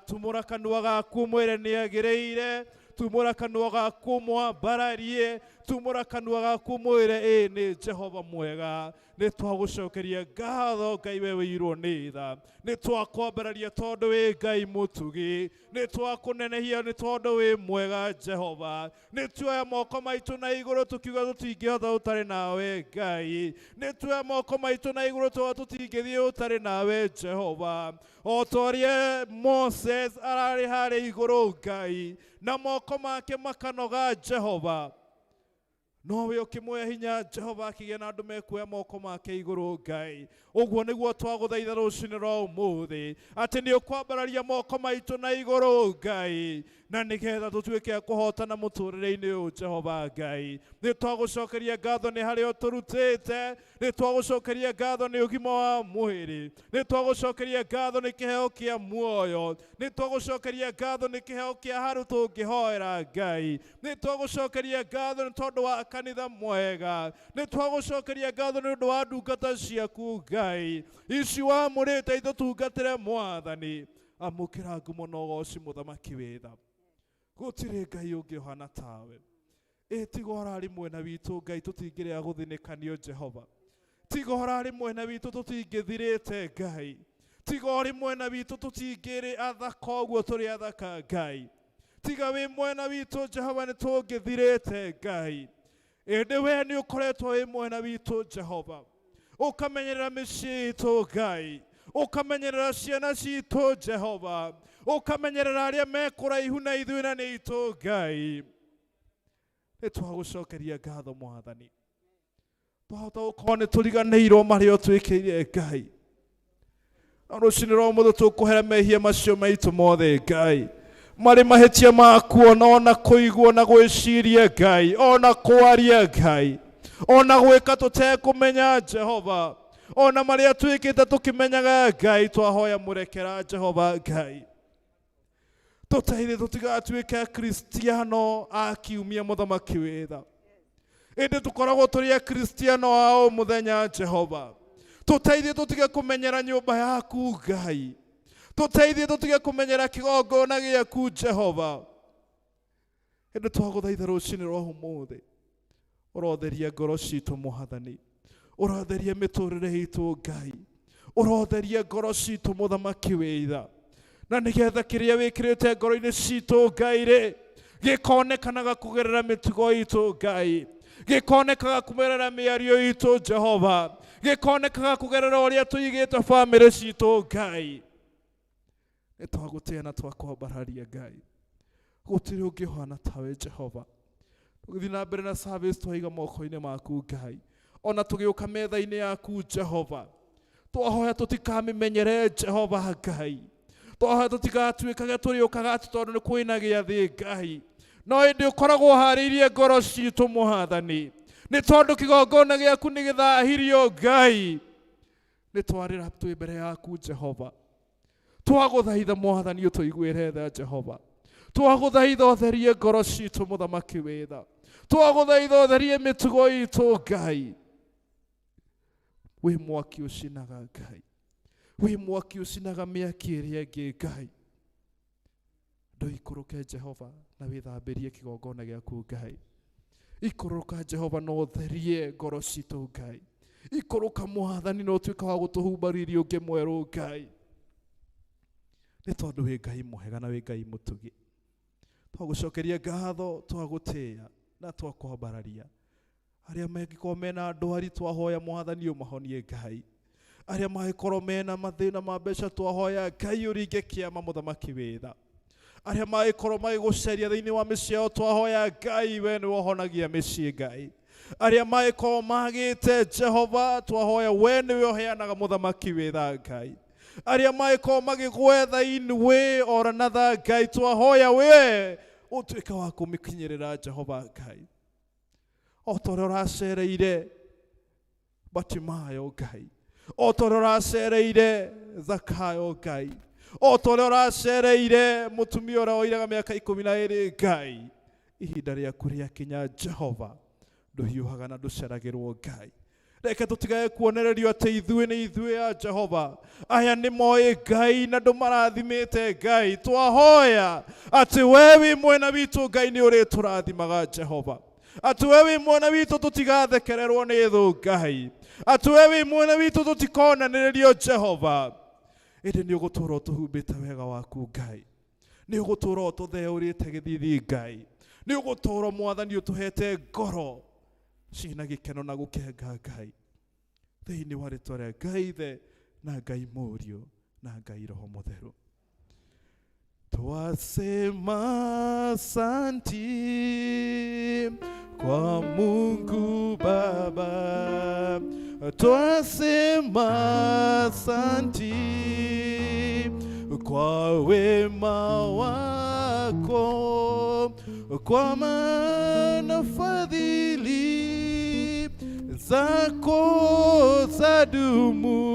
Tumũra kanua gaku mwĩre nĩ agĩrĩire, tumũra kanua gaku mwambararie, tumũra kanua gaku mwĩre ĩ nĩ Jehova mwega. Nĩ twagũcokeria ngatho Ngai we wĩirwo nĩ tha, nĩ twakwambararia tondũ wĩ Ngai mũtugi, nĩ twakũnenehia nĩ tondũ wĩ mwega Jehova. Nĩ tuoya moko maitũ na igũrũ tũkiuga tũtingĩhota ũtarĩ nawe Ngai, nĩ tuoya moko maitũ na igũrũ tondũ tũtingĩthiĩ ũtarĩ nawe Jehova. O ta ũrĩa Moses ararĩ harĩa igũrũ Ngai, na moko make makanoga Jehova, nowe ũkĩmuoya hinya Jehova akĩgĩa na andũ mekuoya moko make igũrũ Ngai. Ũguo nĩguo twagũthaitha rũcinĩ rwa ũmũthĩ, atĩ nĩ ũkwambararia moko maitũ na igũrũ Ngai, na nĩgetha tũtuĩke a kũhotana mũtũrĩre-inĩ ũyũ Jehova Ngai. Nĩ twagũcokeria ngatho nĩ harĩa ũtũrutĩte, nĩ twagũcokeria ngatho nĩ ũgima wa mwĩrĩ, nĩ twagũcokeria ngatho nĩ kĩheo kĩa muoyo, nĩ twagũcokeria ngatho nĩ kĩheo kĩa handũ tũngĩhoera Ngai, nĩ twagũcokeria ngatho nĩ tondũ wa kanitha mwega, nĩ twagũcokeria ngatho nĩ ũndũ wa ndungata ciaku Ngai ici wamũrĩte itũtungatĩre Mwathani. Amũkĩra ngumo na ũgoci mũthamaki wĩ tha, gũtirĩ Ngai ũngĩ ũhana tawe. Ĩ tiga ũrarĩ mwena witũ Ngai tũtingĩrĩa gũthinĩkanio Jehova, tiga ũrarĩ mwena witũ tũtingĩthirĩte Ngai, tiga ũrĩ mwena witũ tũtingĩrĩ athaka ũguo tũrĩ athaka Ngai, tiga wĩ mwena witũ Jehova nĩ tũngĩthirĩte Ngai. Ĩndĩ we nĩ ũkoretwo wĩ mwena witũ Jehova, ũkamenyerera mĩciĩ itũ Ngai, ũkamenyerera ciana citũ Jehova, ũkamenyerera arĩa me kũraihu na ithuĩ na nĩ itũ Ngai. Nĩ twagũcokeria ngatho Mwathani, twahota gũkorwo nĩ tũriganĩirwo marĩa ũtwĩkĩire Ngai, no rũcinĩ rwa ũmũthĩ tũkũhera mehia macio maitũ mothe Ngai, marĩ mahĩtia maku ona kũigua na gwĩciria Ngai, ona kwaria Ngai, ona gwĩka tũtekũmenya Jehova, ona marĩa twĩkĩte tũkĩmenyaga Ngai, twahoya mũrekera Jehova Ngai. Tũteithie tũtigatuĩke Akristiano a kiumia mũthamaki wĩ tha, ĩndĩ tũkoragwo tũrĩ Akristiano a o mũthenya Jehova. Tũteithie tũtige kũmenyera nyũmba yaku Ngai, tũteithie tũtige kũmenyera kĩgongona gĩaku Jehova. Ĩndĩ twagũthaitha rũcinĩ rwa ũmũthĩ, ũrotheria ngoro citũ Mwathani, ũrotheria mĩtũrĩre itũ Ngai, ũrotheria ngoro citũ mũthamaki wĩ tha, na nĩgetha kĩrĩa wĩkĩrĩte ngoro-inĩ citũ Ngai rĩ gĩkonekanaga kũgerera mĩtugo itũ Ngai, gĩkonekaga kũgerera mĩario itũ Jehova, gĩkonekaga kũgerera ũrĩa tũigĩte bamĩrĩ citũ Ngai. Nĩ twagũtĩa na twakwambararia Ngai, gũtirĩ ũngĩ ũhana tawe Jehova. Tũgĩthiĩ na mbere na service twaiga moko-inĩ maku Ngai, ona tũgĩũka metha-inĩ yaku Jehova, twahoya tũtikamĩmenyere Jehova Ngai, twahoya tũtigatuĩkage tũrĩũkaga atĩ tondũ nĩ kwĩna gĩathĩ Ngai, no ĩndĩ ũkoragwo ũharĩirie ngoro citũ Mwathani, nĩ tondũ kĩgongona gĩaku nĩ gĩthahirio Ngai. Nĩ twarĩra twĩ mbere yaku Jehova, twagũthaitha Mwathani ũtũiguĩre tha Jehova, twagũthaitha ũtherie ngoro citũ mũthamaki wĩ tha, twagũthaitha ũtherie mĩtugo itũ Ngai. Wĩ mwaki ũcinaga Ngai, wĩ mwaki ũcinaga mĩaki ĩrĩa ĩngĩ Ngai. Ndũikũrũke Jehova na wĩthambĩrie kĩgongona gĩaku Ngai. Ikũrũka Jehova na ũtherie ngoro citũ Ngai. Ikũrũka Mwathani na ũtuĩke wa gũtũhumba riri ũngĩ mwerũ Ngai, nĩ tondũ wĩ Ngai mwega na wĩ Ngai mũtugi. Twagũcokeria ngatho, twagũtĩĩa na twakwambararia. Arĩa mangĩkorwo mena ndwari twahoya Mwathani ũmahonie Ngai, arĩa mangĩkorwo mena mathĩna ma mbeca twahoya Ngai ũringe kĩama mũthamaki wĩ tha, arĩa mangĩkorwo magĩgũcaria thĩinĩ wa mĩciĩ yao twahoya Ngai we nĩwe ũhonagia mĩciĩ Ngai, arĩa mangĩkorwo magĩte Jehova twahoya we nĩwe ũheanaga mũthamaki wĩ tha Ngai, arĩa mangĩkorwo magĩgwetha in way or another Ngai twahoya we ũtuĩke wa kũmĩkinyĩrĩra Jehova Ngai, o ta ũrĩa ũracereire Batimayo Ngai, o ta ũrĩa ũracereire Zakayo Ngai, O ta ũrĩa ũracereire mũtumia ũrĩa woiraga mĩaka 12 Ngai, ihinda rĩaku rĩakinya Jehova, ndũhiũhaga na ndũceragĩrwo Ngai. Reke tũtigae kuonererio atĩ ithuĩ nĩ ithuĩ a Jehova, aya nĩ moĩ Ngai na ndũmarathimĩte Ngai. Twahoya atĩ we wĩ mwena witũ Ngai nĩ ũrĩtũrathimaga Jehova, atĩ we wĩ mwena witũ tũtigathekererwo nĩ thũ Ngai, atĩ we wĩ mwena witũ tũtikonanĩrĩrio Jehova, ĩndĩ nĩ ũgũtũũra ũtũhumbĩte wega waku Ngai, nĩ ũgũtũũra ũtũtheũrĩte gĩthithi Ngai, nĩ ũgũtũũra Mwathani ũtũhete ngoro ciĩna gĩkeno na gũkenga Ngai, thĩinĩ wa rĩtwa rĩa Ngai Ithe na Ngai Mũriũ na Ngai Roho Mũtheru. Twasema asanti kwa Mungu Baba, twasema asanti kwa wema wako, kwa maana fadhili zako zadumu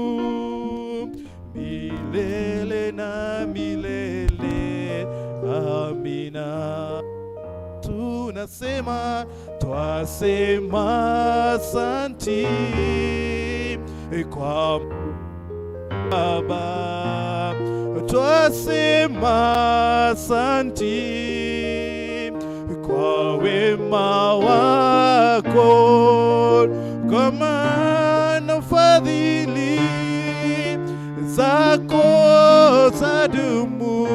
milele na milele. Amina. Tunasema, twasema asanti kwa Baba, twasema asanti kwa wema wako, kwa maana fadhili zako zadumu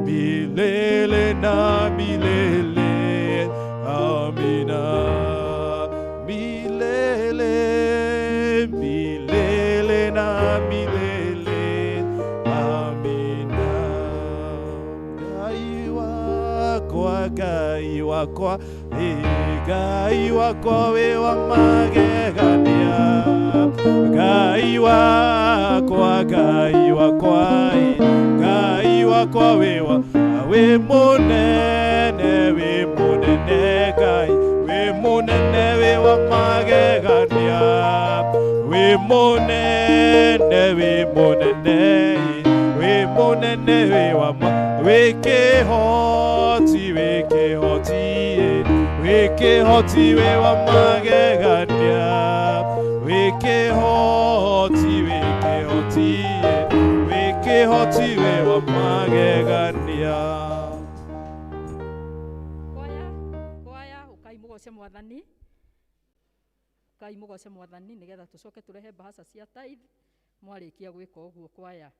milele na milele. Amina. Milele, milele na milele. Amina. Ngai wakwa, Ngai wakwa, Ngai wakwa wĩ wa magegania, Ngai wakwa, Ngai wakwa, Ngai wakwa wĩ wa wĩ mũnene, wĩ mũnene Ngai, wĩ mũnene wĩ wa magegania, wĩ mũnene, wĩ mũnene, wĩ mũnene wĩ wa ma wĩ kĩhoti, wĩ kĩhoti, wĩ kĩhoti wĩ wa magegania, wĩ kĩhoti, wĩ kĩhoti, wĩ kĩhoti wĩ wa magegania. Kwaya, kwaya, ukai mũgoce Mwathani, ukai mũgoce Mwathani nĩgetha tũcoke tũrehe mbahaca cia tithe mwarĩkia gwĩka ũguo kwaya.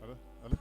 Hello? Hello?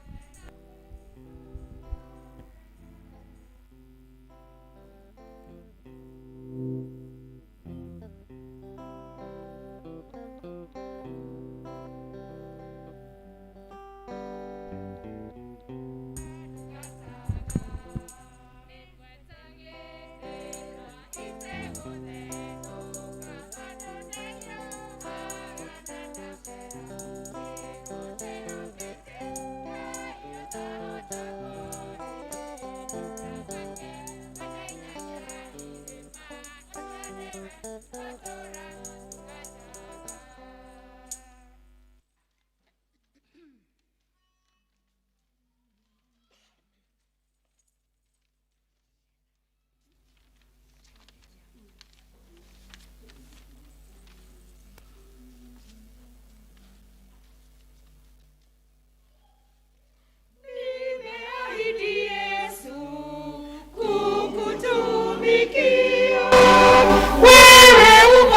Nimeahidi Yesu kukutumikia wewe.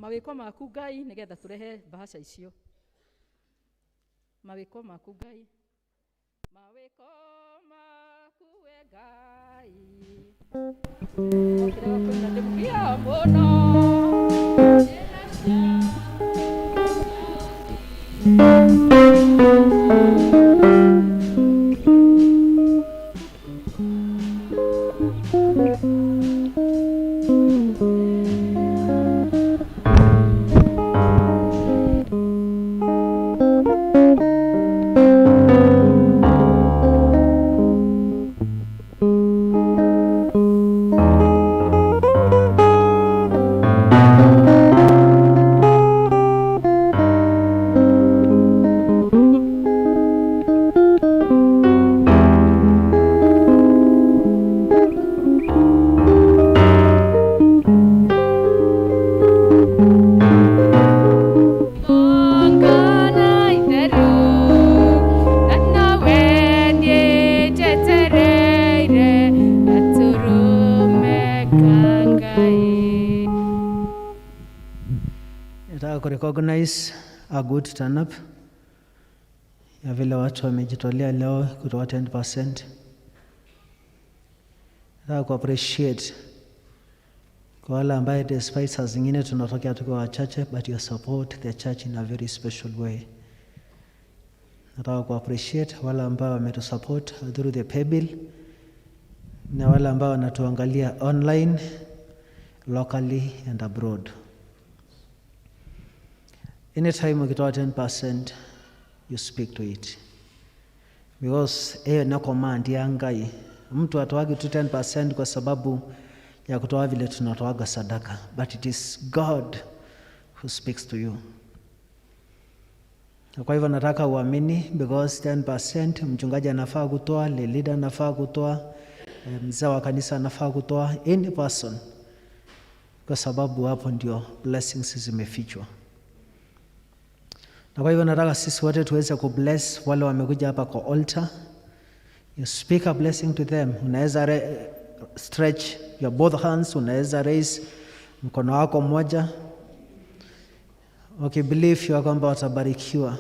Mawĩko maku Ngai nĩgetha tũrehe bahasha icio. Mawĩko maku Ngai. Mawĩko maku we Ngai. Okĩrega kũina ndĩmũgia mũno. Ngana itheru na nowe niĩ njetereire gatũrũme ka Ngai. Nataka kurecognize a good turn up ya vile watu wamejitolea leo kutoa 10%. Nataka kuappreciate kwa wale ambaye despite saa zingine tunatokea tukiwa wachache, but you support the church in a very special way. Nataka kuappreciate wale ambao wametusupport through the paybill na wale ambao wanatuangalia online, locally and abroad. Anytime ukitoa 10%, you speak to it. Because hiyo ni command ya Ngai. Mtu atoagi tu 10% kwa sababu ya kutoa vile tunatoaga sadaka, but it is God who speaks to you. Na kwa hivyo nataka uamini because 10% mchungaji anafaa kutoa, le leader anafaa kutoa, mzee wa kanisa anafaa kutoa, any person, kwa sababu hapo ndio blessings zimefichwa. Na kwa hivyo nataka sisi wote tuweze kubless wale wamekuja hapa kwa altar. You speak a blessing to them. Unaweza stretch your both hands, unaweza raise mkono wako mmoja ukibelieve ya kwamba watabarikiwa.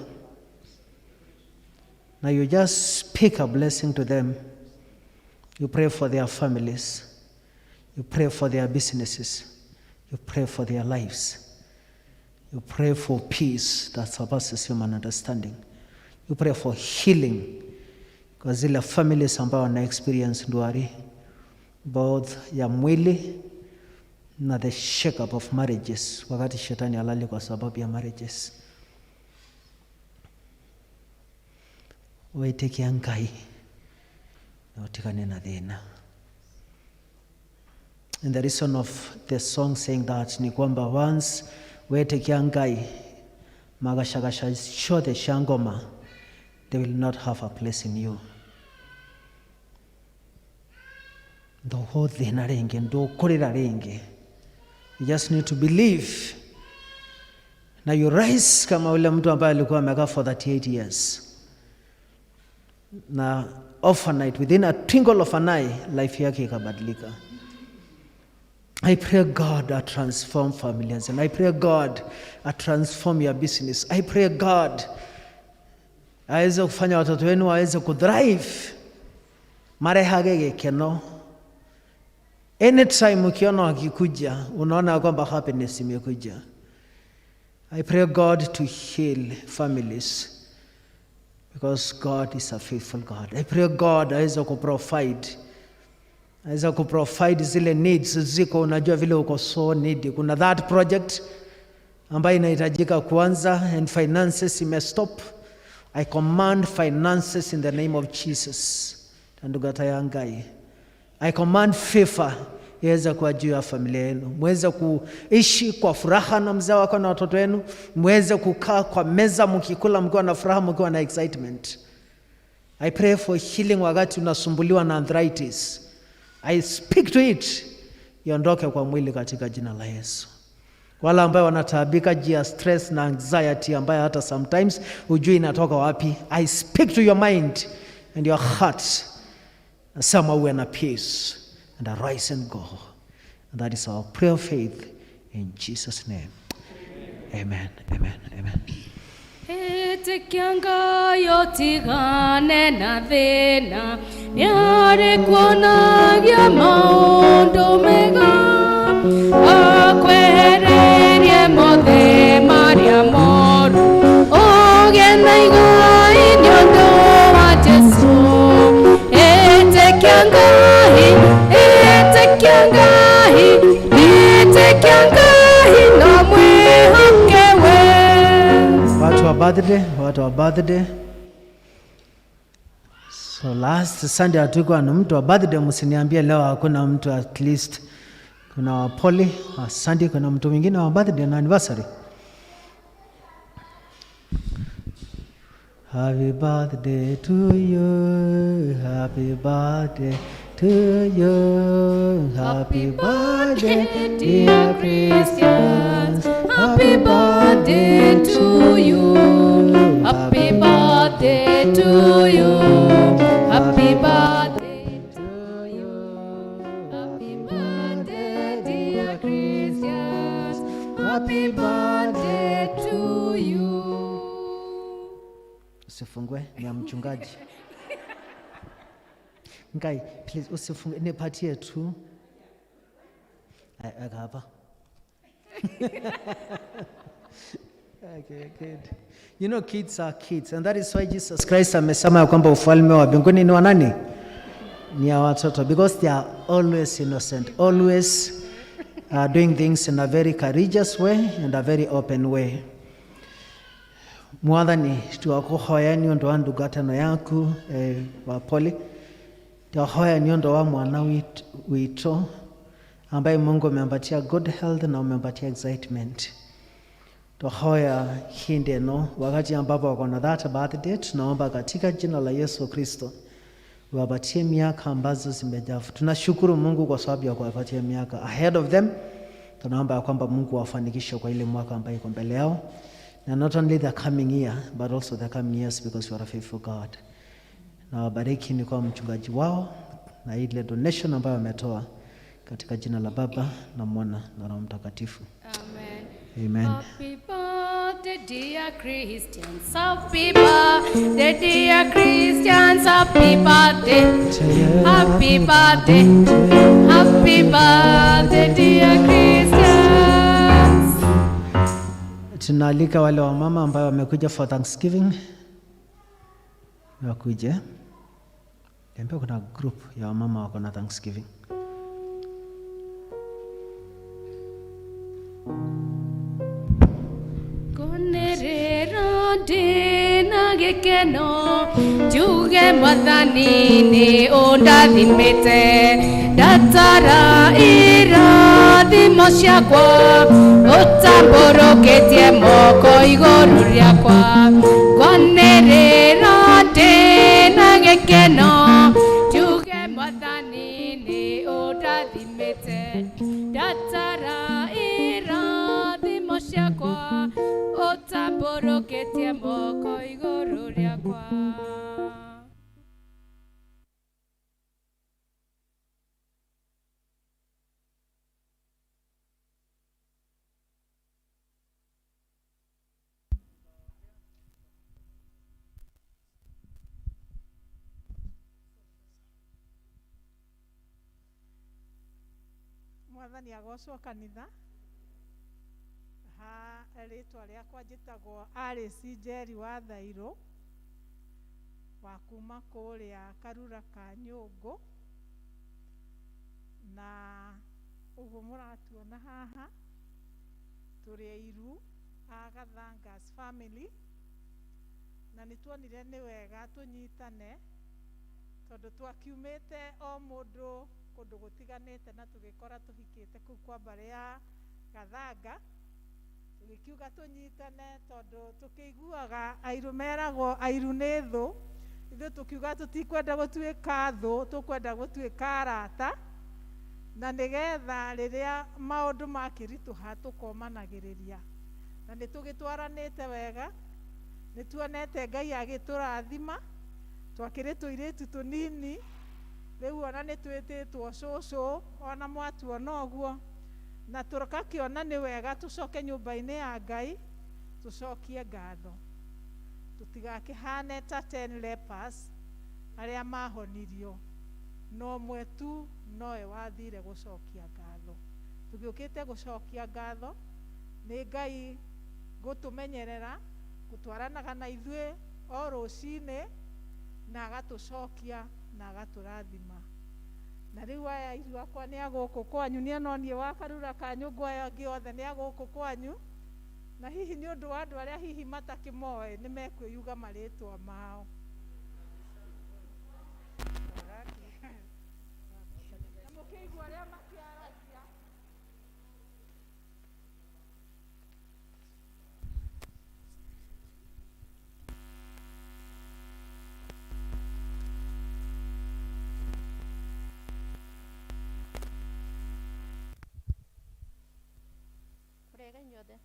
Na you just speak a blessing to them. You pray for their families. You pray for their businesses. You pray for their lives. You pray for peace that surpasses human understanding. You pray for healing kwa zile families ambao wana experience ndwari both ya mwili na the shake up of marriages, wakati shetani alali kwa sababu ya marriages. Waitikia Ngai na utikane na thina. And the reason of the song saying that ni kwamba once wetikia Ngai magacagasha ciothe cia ngoma, they will not have a place in you. Ndũgũthĩna rĩngĩ, ndũkũrĩra rĩngĩ. You just need to believe. Na you rise kama ule mtu ambaye alikuwa amekaa for 38 years. Na overnight, within a twinkle of an eye, life yake ikabadilika. I pray God I transform families, and I pray God I transform your business. I pray God aweze kufanya watoto wenu waweze kuthrive, marehage gĩkeno. Anytime ukiona wakikuja, unaona kwamba happiness imekuja. I pray God to heal families because God is a faithful God. I pray God aweze kuprovide, aweze kuprovide zile needs ziko, unajua vile uko so needy. Kuna that project ambayo inahitajika kuanza and finances imestop. I command finances in the name of Jesus. Tandugata ya Ngai. I command favor iweze kuwa juu ya familia yenu, muweze kuishi kwa furaha na mzee wako na watoto wenu, muweze kukaa kwa meza mkikula mkiwa na furaha, mkiwa na excitement. I pray for healing wakati unasumbuliwa na arthritis. I speak to it, iondoke kwa mwili katika jina la Yesu. Wale ambao wanataabika juu ya stress na anxiety ambayo hata sometimes hujui inatoka wapi, I speak to your mind and your heart. Nasema uwe na peace and arise and go. And that is our prayer of faith in Jesus' name. Amen, amen, amen. Ĩtĩkia Ngai ũtigane na thĩna, nĩarĩkuonagia maũndũ mega, akwehererie mothe marĩa moru, ũgĩe na igai nĩ ũndũ wa Jesũ. Ĩtĩkia Ngai, ĩtĩkia Ngai, ĩtĩkia Ngai na mwĩhoke we. Watu wa birthday, watu wa birthday. So last Sunday hatukuwa na mtu wa birthday, msiniambie leo hakuna mtu at least. Kuna wa Poli, wa Sunday, kuna mtu mwingine wa birthday na anniversary. Happy birthday to you, happy birthday to you, happy birthday dear Christians, Happy birthday to you. Happy birthday to you. Happy birthday to you. Happy birthday, dear Christians. Happy birthday to you. Usifungue, ni ya mchungaji. Ngai, please usifungue, nipatie tu. Weka hapa. Okay, good. You know kids are kids and that is why Jesus Christ amesema ya kwamba ufalme wa mbinguni ni wa nani? Ni ya watoto, because they are always innocent, always doing things in a very courageous way and a very open way. Mwathani, twakuhoya ni undu wa ndungatano yaku wa Poli, twahoya ni undu wa mwana witũ ambaye Mungu amempatia good health na umempatia excitement. Twahoya hindi ĩno wakati ambapo wako na that birthday, tunaomba katika jina la Yesu Kristo wapatie miaka ambazo zimejaa. Tunashukuru Mungu kwa sababu ya kuwapatia miaka ahead of them. Tunaomba ya kwamba Mungu awafanikishe kwa ile mwaka ambayo iko mbele yao, na not only the coming year but also the coming years, because you are a faithful God. Na wabariki ni kwa mchungaji wao na ile donation ambayo wametoa, katika jina la Baba na Mwana na Roho Mtakatifu. Amen. Amen. Happy birthday, dear Christians. Happy birthday, dear Christians. Happy birthday. Happy birthday. Happy birthday, dear Christians. Tunaalika wale wamama ambao wamekuja for Thanksgiving wakuje. Niambia kuna group ya wamama wako na Thanksgiving. Ngwanĩrĩra ndĩna gĩkeno, njuge Mwathani nĩ ũndathimĩte, ndatara irathimo ciakwa, ũtambũrũkĩtie moko igũrũ rĩakwa. Ngwanĩrĩra ndĩna gĩkeno, njuge Mwathani nĩ ũndathimĩte, ndatara irathimo ciakwa, ũtambũrũkĩtie moko igũrũ rĩakwa. Mwathani agocwo. Kanitha ha, rĩtwa rĩakwa njĩtagwo Alice Njeri wa Thairũ, wa kuma kũrĩa Karura ka Nyũngũ, na ũguo mũratuona haha tũrĩ airu a Gathangas family, na nĩ tuonire nĩ wega tũnyitane tondũ twakiumĩte o mũndũ kũndũ gũtiganĩte, na tũgĩkora tũhikĩte kũu kwa mbarĩ ya Gathanga, tũgĩkiuga tũnyitane tondũ tũkĩiguaga airu meragwo airu nĩ thũ. Ithuĩ tũkiuga tũtikwenda gũtuĩka thũ, tũkwenda gũtuĩka arata, na nĩgetha rĩrĩa maũndũ makĩritũha tũkomanagĩrĩria. Na nĩ tũgĩtwaranĩte wega, nĩ tuonete Ngai agĩtũrathima. Twakĩrĩ tũirĩtu tũnini, rĩu ona nĩ twĩtĩtwo cũcũ, ona mwatuona ũguo. Na tũgakĩona nĩ wega tũcoke nyũmba-inĩ ya Ngai tũcokie ngatho. Tũtigakĩhane ta 10 lepers arĩa mahonirio, no ũmwe tu nowe wathire gũcokia ngatho. Tũgĩũkĩte gũcokia ngatho nĩ Ngai gũtũmenyerera, gũtwaranaga na ithuĩ o rũcinĩ, na agatũcokia na agatũrathima. Na rĩu aya airu akwa nĩ a gũkũ kwanyu, niĩ no niĩ wa Karura ka Nyũngũ, aya angĩ othe nĩ a gũkũ kwanyu. Na hihi nĩ ũndũ wa andũ arĩa hihi matakĩmoĩ, nĩ mekwĩyuga marĩtwa mao. Na mũkĩigua ũrĩa makĩaragia. Mũrĩega inyuothe.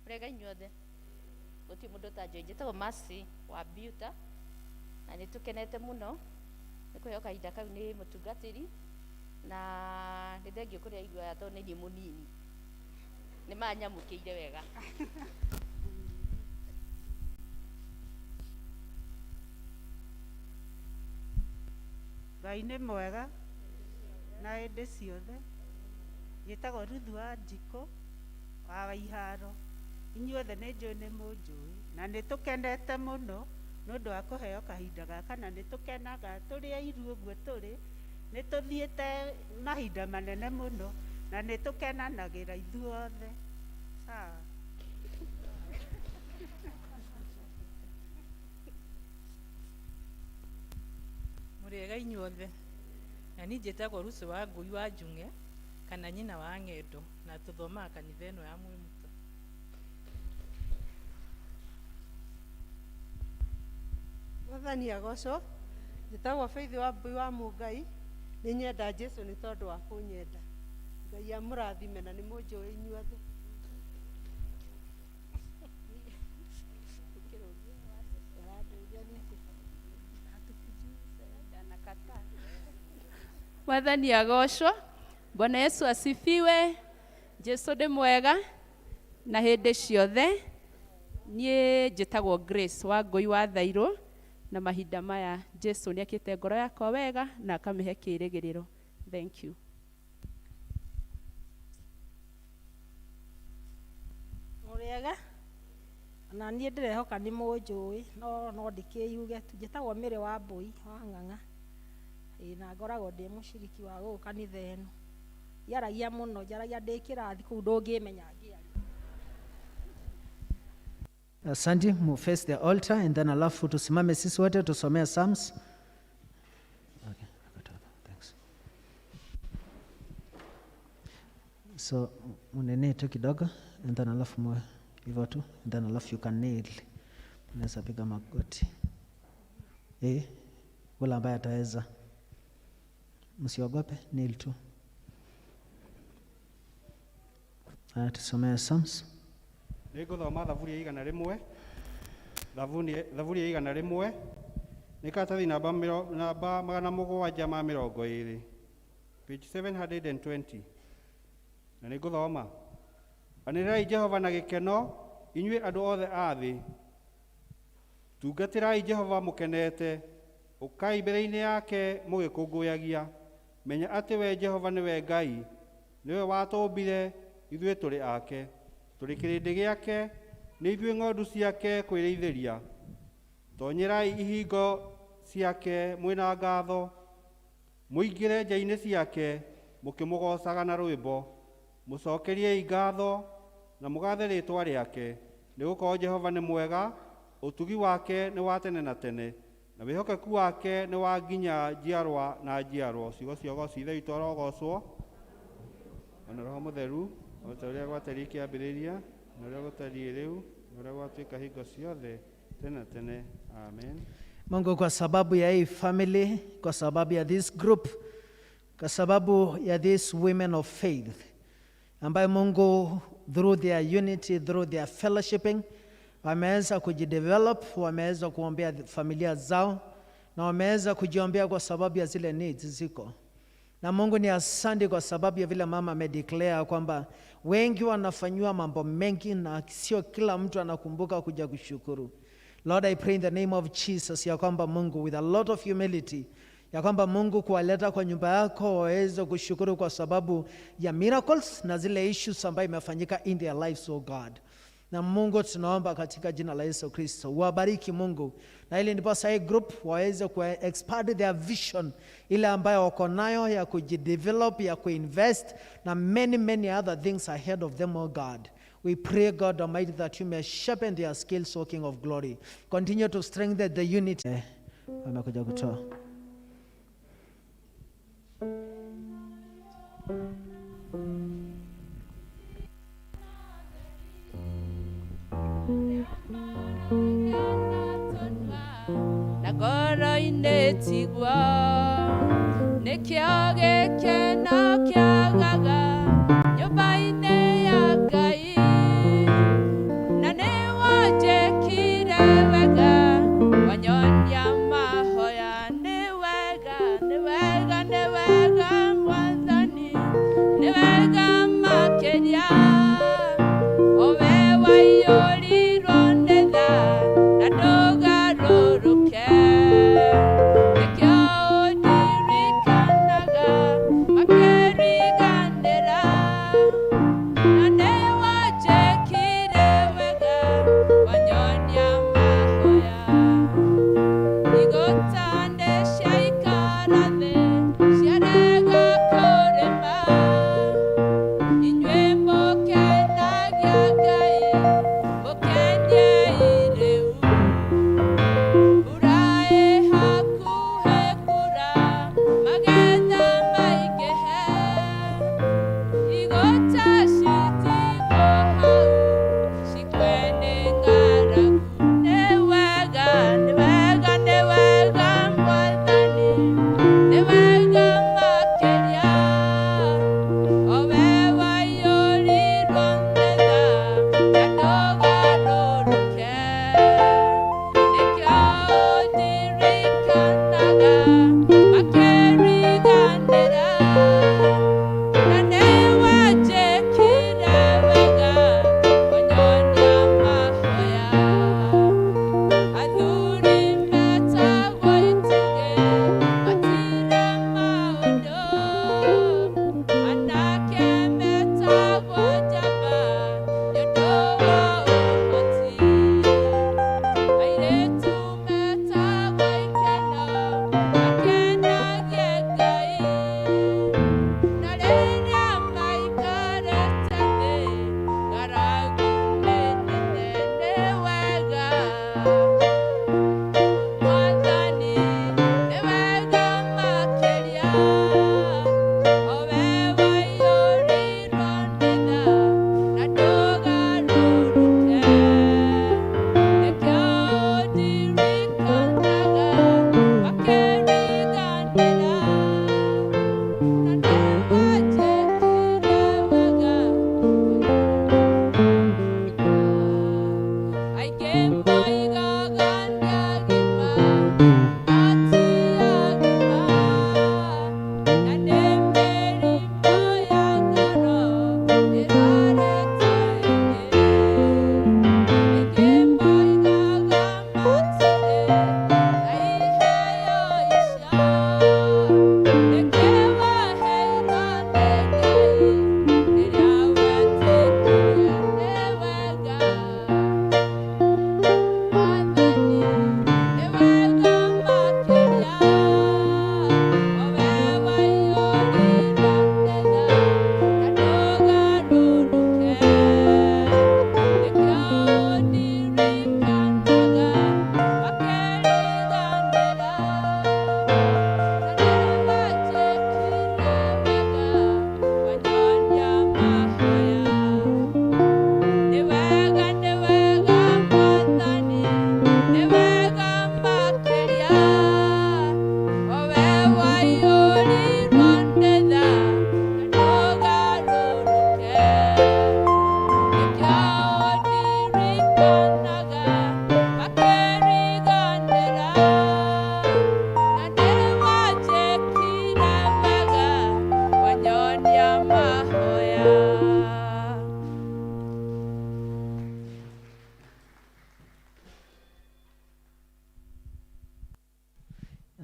Mũrĩega inyuothe. Gũtirĩ mũndũ ũtanjũĩ. Njĩtagwo Mercy wa Biuta na nĩ tũkenete mũno nĩ kũheo kahinda kau nĩ mũtungatĩri, na nĩ thengio kũrĩ aigua aya tondũ nĩ niĩ mũnini. Nĩ manyamũkĩire wega. Ngai nĩ mwega na hĩndĩ ciothe. Njĩtagwo Ruthu wa Njikũ wa Waiharo. Inyuothe nĩ njũĩ nĩ mũnjũĩ na nĩ tũkenete mũno nĩ ũndũ wa kũheo kahinda gaka, na nĩ tũkenaga tũrĩ airu ũguo tũrĩ. Nĩ tũthiĩte mahinda manene mũno na nĩ tũkenanagĩra ithuothe. Sawa. Mũrĩega inyuothe. Na niĩ njĩtagwo Ruth wa Ngũi wa Njung'e kana nyina wa Ng'endo, na tũthomaga kanitha ĩno ya Mwĩmuto. Mwathani agocwo. Njĩtagwo Faith wa Mbui wa Mũngai. Nĩ nyenda Jesu nĩ tondũ wa kũnyenda. Ngai amũrathime na nĩ mũnjũĩ inyuothe. Mwathani agocwo. Bwana Yesu asifiwe. Jesu nĩ mwega na hĩndĩ ciothe. Niĩ njĩtagwo Grace wa Ngũi wa Thairũ, na mahinda maya Jesu nĩ akĩte ngoro yakwa wega na akamĩhe kĩĩrĩgĩrĩro. Thank you. Mũrĩega. Na niĩ ndĩrehoka nĩ mũnjũĩ, no ndĩkĩyuge tu. Njĩtagwo Mary wa Mbui wa Ng'ang'a. Ĩĩ, na ngoragwo ndĩ mũciriki wa gũkũ kanitha ĩno. Ndiaragia mũno, njaragia ndĩ kĩrathi kũu ndũngĩmenya ngĩaria. Asante, mu face the altar and then alafu tusimame sisi wote tusomee Psalms. Okay, I got it. Thanks. So unene tu kidogo and then alafu mwe hivyo tu and then alafu you can kneel. Unaweza piga magoti. Wala ambaye ataweza. Msiogope, kneel tu. Haya, tusomee Psalms. Nĩngũthoma thaburi ya 101. Thaburi ya 101 nĩ karatathi namba 720, page 720. Na nĩngũthoma. Anĩrĩrai Jehova na gĩkeno, inyuĩ andũ othe a thĩ. Tungatĩrai Jehova mũkenete, ũkai mbere-inĩ yake mũgĩkũngũyagia. Menya atĩ we Jehova nĩwe Ngai, nĩwe watũmbire, ithuĩ tũrĩ ake. Tũrĩ kĩrĩndĩ gĩake, nĩ ithuĩ ng'ondu ciake kwĩrĩithĩria. Tonyerai ihingo ciake mwĩna ngatho, mũingĩre nja-inĩ ciake mũkĩmũgoocaga na rwĩmbo. Mũcokeriei ngatho na mũgathe rĩĩtwa rĩake, nĩgũkorwo Jehova nĩ mwega, ũtugi wake nĩ wa tene na tene, na wĩhokeku wake nĩ wa nginya njiarwa na njiarwa. Ciugo cia ũgooci Ithe witũ arogocwo, ona Roho Mũtheru, o ta ũrĩa gwatariĩ kĩambĩrĩria, na ũrĩa gũtariĩ rĩu, na ũrĩa gwatuĩka hingo ciothe, tene na tene. Amen. Mungu, kwa sababu ya hii family, kwa sababu ya this group, kwa sababu ya these women of faith, ambaye Mungu through their unity, through their fellowshipping, wameweza kujidevelop, wameweza kuombea familia zao, na wameweza kujiombea kwa sababu ya zile needs ziko. Na Mungu ni asante kwa sababu ya vile mama amedeclare kwamba wengi wanafanyiwa mambo mengi na sio kila mtu anakumbuka kuja kushukuru. Lord, I pray in the name of Jesus ya kwamba Mungu with a lot of humility ya kwamba Mungu kuwaleta kwa nyumba yako waweze kushukuru kwa sababu ya miracles na zile issues ambayo imefanyika in their lives, oh God. Na Mungu tunaomba katika jina la Yesu Kristo, wabariki Mungu, na ili ndiposa hii group waweze ku expand their vision ile ambayo wako nayo ya kujidevelop, ya kuinvest na many many other things ahead of them, oh God. We pray, God Almighty, that you may sharpen their skills, O King of Glory. Continue to strengthen the unity. Wamekuja kutoa. Na ngoro-inĩ tiguo nĩkĩo gĩkeno kĩagaga nyũmba-inĩ ya Ngai na nĩwanjĩkire wega wanyonia mahoya nĩ wega nĩ wega nĩ wega Mwathani nĩ wega makĩria owe waiyũrirwo nĩ tha na ndũgarũrũke nĩkĩo ũndirikanaga makĩriganĩra.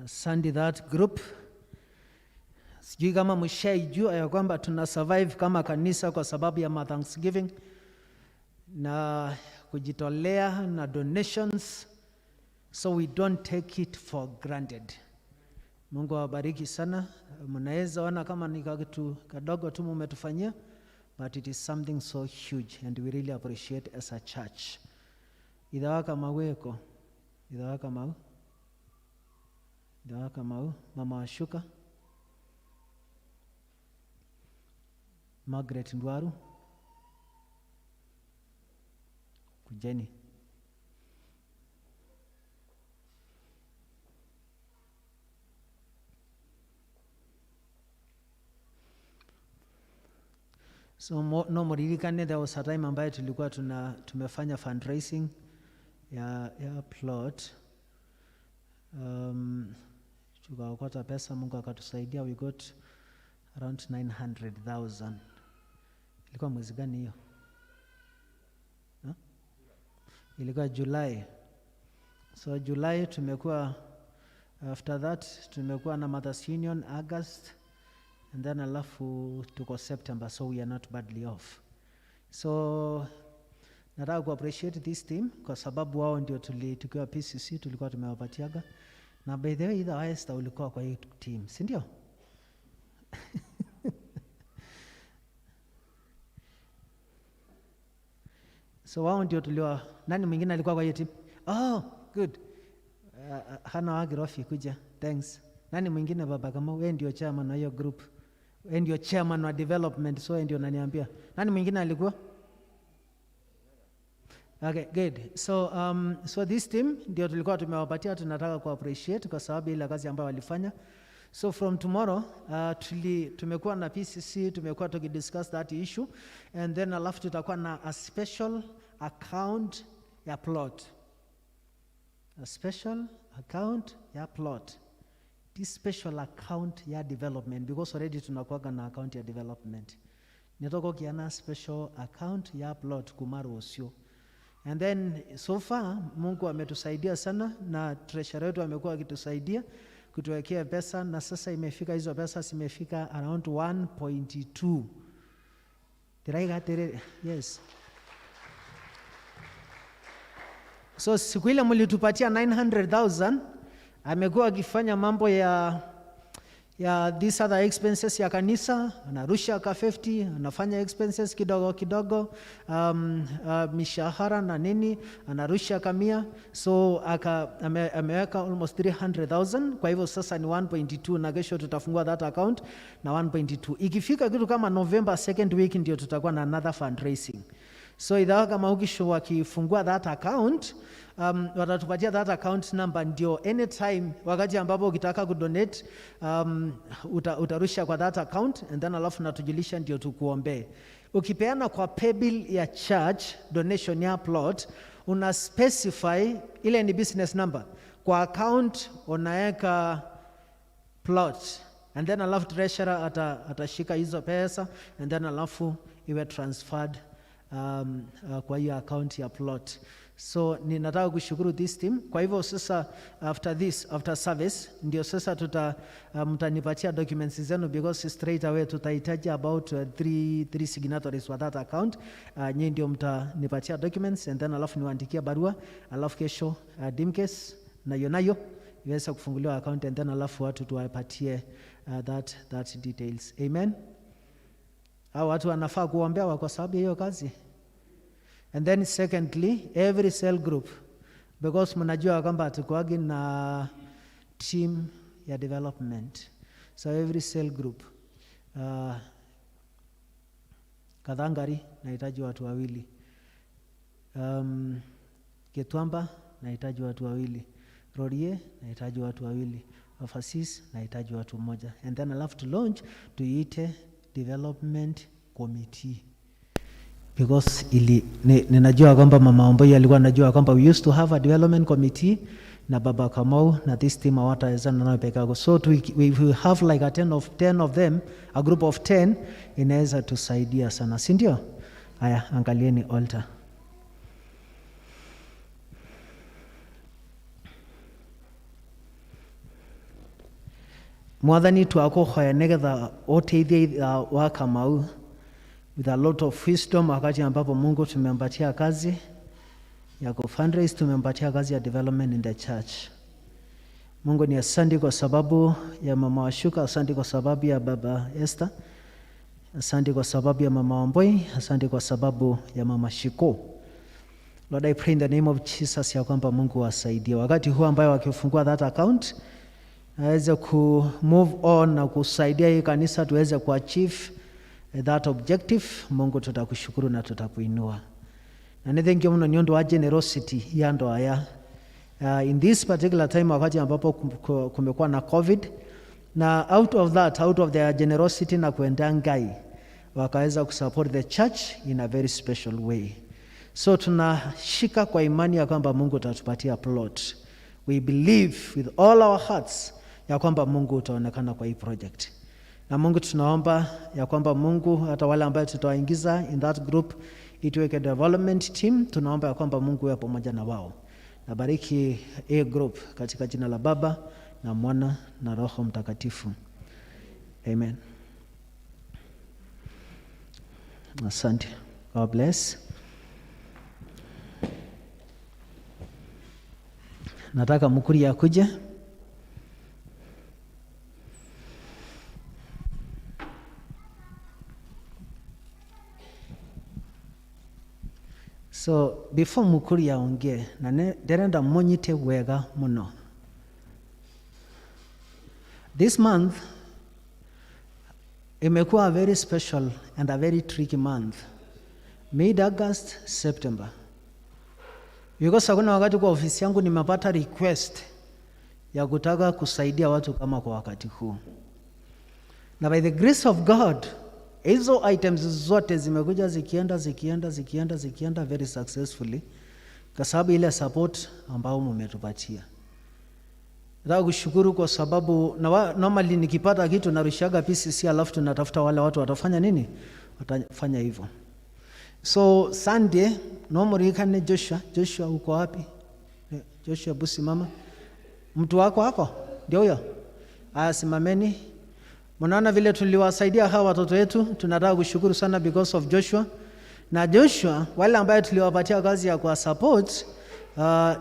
Asante that group. Sijui kama mshaijua ya kwamba tuna survive kama kanisa kwa sababu ya Thanksgiving na kujitolea na donations, so we don't take it for granted. Mungu awabariki sana. Mnaweza ona kama ni kitu kadogo tu mumetufanyia, but it is something so huge and we really appreciate as a church. Ithawaka maweko, ithawaka mau, ithawaka mau, Mama Washuka, Margaret Ndwaru, kujeni. So no muririkane, there was a time ambayo tulikuwa tumefanya fundraising ya plot. Tukaokota pesa, Mungu akatusaidia, we got around 900,000. Ilikuwa mwezi gani hiyo? Huh? Ilikuwa July. So July tumekuwa, after that tumekuwa na Mothers Union August, and then alafu tuko September, so we are not badly off. So nataka ku appreciate this team kwa sababu wao ndio tukiwa PCC tulikuwa tumewapatiaga. Na by the way, either Esther ulikuwa kwa hii team, si ndio? So wao ndio tuliwa, nani mwingine alikuwa kwa hiyo team? Oh, good. Hana Wagirofi kuja. Thanks. Nani mwingine baba kama wewe ndio chairman wa hiyo group? Wewe ndio chairman wa development, so wewe ndio unaniambia. Nani mwingine alikuwa? Okay, good. So so this team ndio tulikuwa tumewapatia, tunataka ku appreciate kwa sababu ile kazi ambayo walifanya. So from tomorrow tumekuwa na PCC, tumekuwa tukidiscuss that issue, and then alafu tutakuwa na a special account ya plot. A special account ya plot. This special account ya development, because already tunakuwa na account ya development. Nitoko kiana special account ya plot kumaru osio. And then so far Mungu ametusaidia sana na treasurer wetu amekuwa akitusaidia kutuwekea pesa, na sasa imefika, hizo pesa zimefika around 1.2. Yes. So siku ile mlitupatia 900,000, amekuwa akifanya mambo ya these other expenses ya kanisa, anarusha ka 50, anafanya expenses kidogo kidogo, mishahara na nini, anarusha kamia. So ameweka almost 300,000. Kwa hivyo sasa ni 1.2, na kesho tutafungua that account na 1.2. Ikifika kitu kama November second week ndio tutakuwa na another fundraising. So idhawa kama ukisho wakifungua that account, watatupatia that account number, ndio anytime wakati ambapo ukitaka kudonate, utarusha kwa that account, and then alafu natujulisha ndio tukuombee. Ukipeana kwa paybill ya church donation ya plot, una specify ile ni business number. Kwa account unaweka plot, and then alafu treasurer atashika hizo pesa, and then alafu iwe transferred kwa hiyo account ya plot. So ninataka kushukuru this team. Kwa hivyo sasa after this, after service, ndio sasa mtanipatia documents zenu, because straight away tutahitaji about three signatories wa that account. Nyinyi ndio mtanipatia documents, and then alafu niwaandikia barua, alafu kesho Dimkes na yonayo iweze kufunguliwa account, and then alafu watu tuwapatie that details. Amen. Hao watu wanafaa kuombewa kwa sababu hiyo kazi. And then secondly, every cell group, because mnajua kwamba hatukuagi na team ya development. So every cell group, Kathangari nahitaji watu wawili, Getwamba nahitaji watu wawili, Rorie nahitaji watu wawili, Overseas nahitaji watu mmoja. And then alafu to launch tuiite development committee. Because ninajua kwamba Mama Omboi alikuwa anajua kwamba we used to have a development committee na Baba Kamau na this team hawatawezana nayo peke yao. So we have like a 10 of them, a group of 10 inaweza tusaidia sana, si ndio? Haya, angalieni altar. Mwathani, twakũhoya nĩgetha ũteithie itha wa Kamau with a lot of wisdom, wakati ambapo Mungu tumempatia kazi ya kufundraise, tumempatia kazi ya development in the church. Mungu ni asante kwa sababu ya mama Washuka, asante kwa sababu ya baba Esther, asante kwa sababu ya mama Wamboi, asante kwa sababu ya mama Shiko. Lord, I pray in the name of Jesus ya kwamba Mungu wasaidie wakati huu ambayo wakifungua that account aweze ku move on na kusaidia hii kanisa tuweze kuachieve that objective. Mungu tutakushukuru na tutakuinua. Na nĩ thengiũ mũno nĩ ũndũ wa generosity ya andũ aya in this particular time, wakati ambapo kumekuwa na COVID, na out of that, out of their generosity na kuenda Ngai, wakaweza kusupport the church in a very special way. So tunashika kwa imani ya kwamba Mungu utatupatia plot. We believe with all our hearts ya kwamba Mungu utaonekana kwa hii project. Na Mungu, tunaomba ya kwamba Mungu, hata wale ambayo tutawaingiza in that group ituweke development team, tunaomba ya kwamba Mungu awe pamoja na wao. Nabariki a group katika jina la Baba na Mwana na Roho Mtakatifu. Amen. Asante. God bless. Nataka Mukuri akuje. So before Mukuri aongee, na ndĩrenda mũnyite wega mũno. This month imekuwa a very special and a very tricky month. Mid August, September. Because hakuna wakati kwa ofisi yangu nimepata request ya kutaka kusaidia watu kama kwa wakati huu. Na by the grace of God, hizo items zote zimekuja zikienda, zikienda, zikienda, zikienda very successfully kwa sababu ile support ambao mmetupatia. Nataka kushukuru kwa sababu normally nikipata kitu narushaga PCC, alafu tunatafuta wale watu watafanya nini? Watafanya hivyo. So Sunday nomurikane Joshua. Joshua, uko wapi? Joshua, busi mama. Mtu wako hako? Ndio huyo. Aya, simameni. Mnaona vile tuliwasaidia hawa watoto wetu, tunataka kushukuru sana because of Joshua. Na Joshua, wale ambaye tuliwapatia kazi ya kwa support,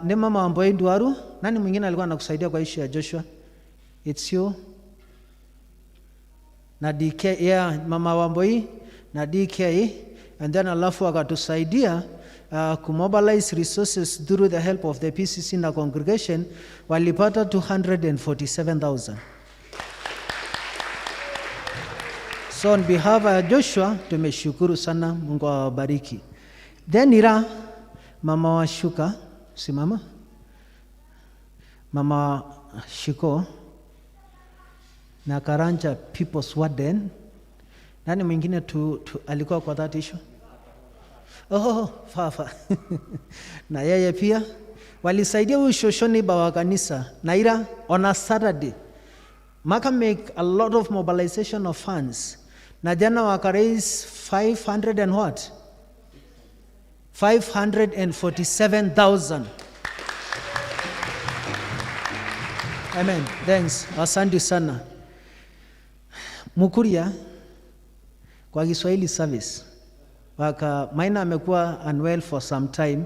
ni mama Wamboi Ndwaru. Nani mwingine alikuwa anakusaidia kwa issue ya Joshua? It's you. Na DK, yeah, mama Wamboi na DK, and then alafu akatusaidia kumobilize resources through the help of the PCC na congregation, walipata 247,000. So on behalf of Joshua, tumeshukuru sana, Mungu awabariki. Then Ira, mama wa Shuka, simama. Mama Shiko na Karanja People's Warden. Nani mwingine tu alikuwa kwa that issue? Oh, Fafa. Na yeye pia walisaidia huyu shoshoni ba wa kanisa na Ira on a Saturday. Maka make a lot of mobilization of funds. Na jana waka raise 500 and what? 547,000. Amen. Thanks. Asante sana. Mukuria kwa Kiswahili service. Waka Maina amekuwa unwell for some time.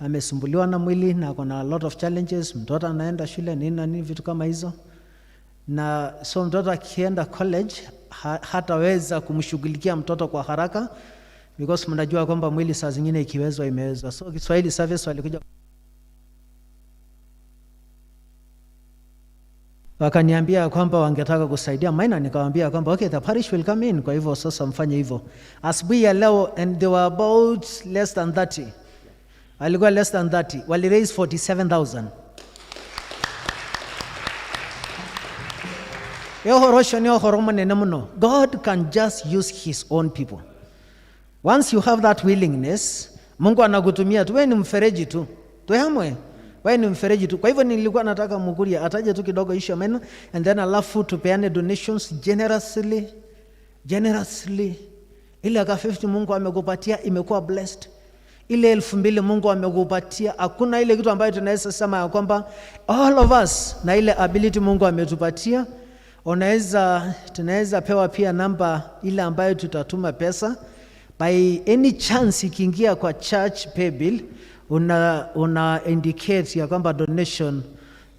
Amesumbuliwa na mwili na kuna a lot of challenges. Mtoto anaenda shule nini na nini, vitu kama hizo. Na so mtoto akienda college hataweza kumshughulikia mtoto kwa haraka because mnajua kwamba mwili saa zingine ikiwezwa imewezwa. So Kiswahili service walikuja wakaniambia kwamba wangetaka kusaidia Maina, nikawaambia kwamba okay, the parish will come in, kwa hivyo sasa mfanye hivyo. Asubuhi ya leo, and they were about less than 30. Walikuwa less than 30. Wali raise 47,000. Ũhoro ũcio nĩ ũhoro mũnene mũno. God can just use his own people. Once you have that willingness, Mungu anakutumia tu. Wewe ni mfereji tu. Tuhamwe. Wewe ni mfereji tu. Kwa hivyo nilikuwa nataka Mukuria ataje tu kidogo issue ya meno, and then alafu tupeane donations generously. Generously. Ile aka 50 Mungu amekupatia imekuwa blessed. Ile 2000 Mungu amekupatia, hakuna ile kitu ambayo tunaweza sema ya kwamba all of us na ile ability Mungu ametupatia, Unaweza, tunaweza pewa pia namba ile ambayo tutatuma pesa. By any chance ikiingia kwa church pay bill, una indicate ya kwamba donation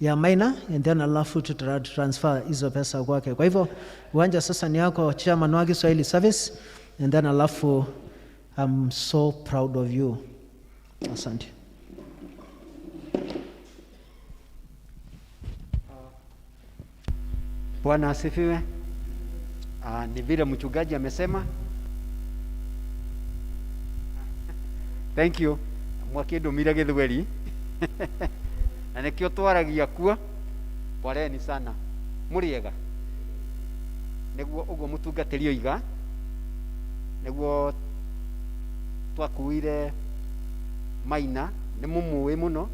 ya Maina, and then alafu tuta transfer hizo pesa kwake. Kwa hivyo uwanja sasa ni yako, chairman wa Kiswahili service, and then alafu I'm so proud of you. Asante. Bwana asifiwe. Ni vile mchungaji amesema. Thank you. Mwakĩndũmire gĩthweri na nĩkĩo twaragia kuo. Poleni sana. Mũrĩega. Nĩguo ũguo mũtungatĩri oiga, nĩguo twakuire Maina, nĩ mũmũĩ mũno,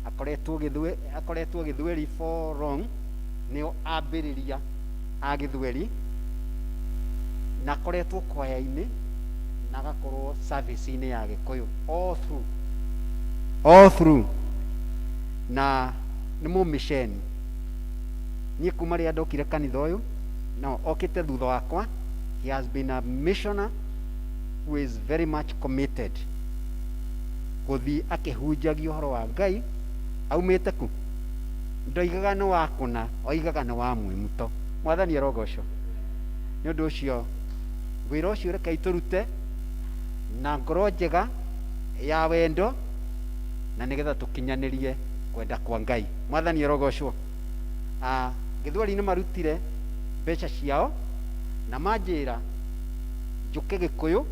akoretwo gĩthweri for long, nĩo ambĩrĩria a gĩthweri, na akoretwo kwaya-inĩ na agakorwo service-inĩ ya Gĩkũyũ all through, all through, na nĩ mũmĩceni. Niĩ kuma rĩrĩa ndokire kanitha ũyũ, no okĩte thutha wakwa, he has been a missioner who is very much committed gũthiĩ akĩhunjagia ũhoro wa Ngai. Aumĩte ku ndoigaga nĩ wa kũna, oigaga nĩ wa mwĩmuto. Mwathani arogocwo. Nĩ ũndũ ũcio wĩra ũcio rekei tũrute na ngoro njega ya wendo, na nĩgetha tũkinyanĩrie kwenda kwa Ngai. Mwathani arogocwo. Gĩthweri-inĩ marutire mbeca ciao na manjĩra njũke Gĩkũyũ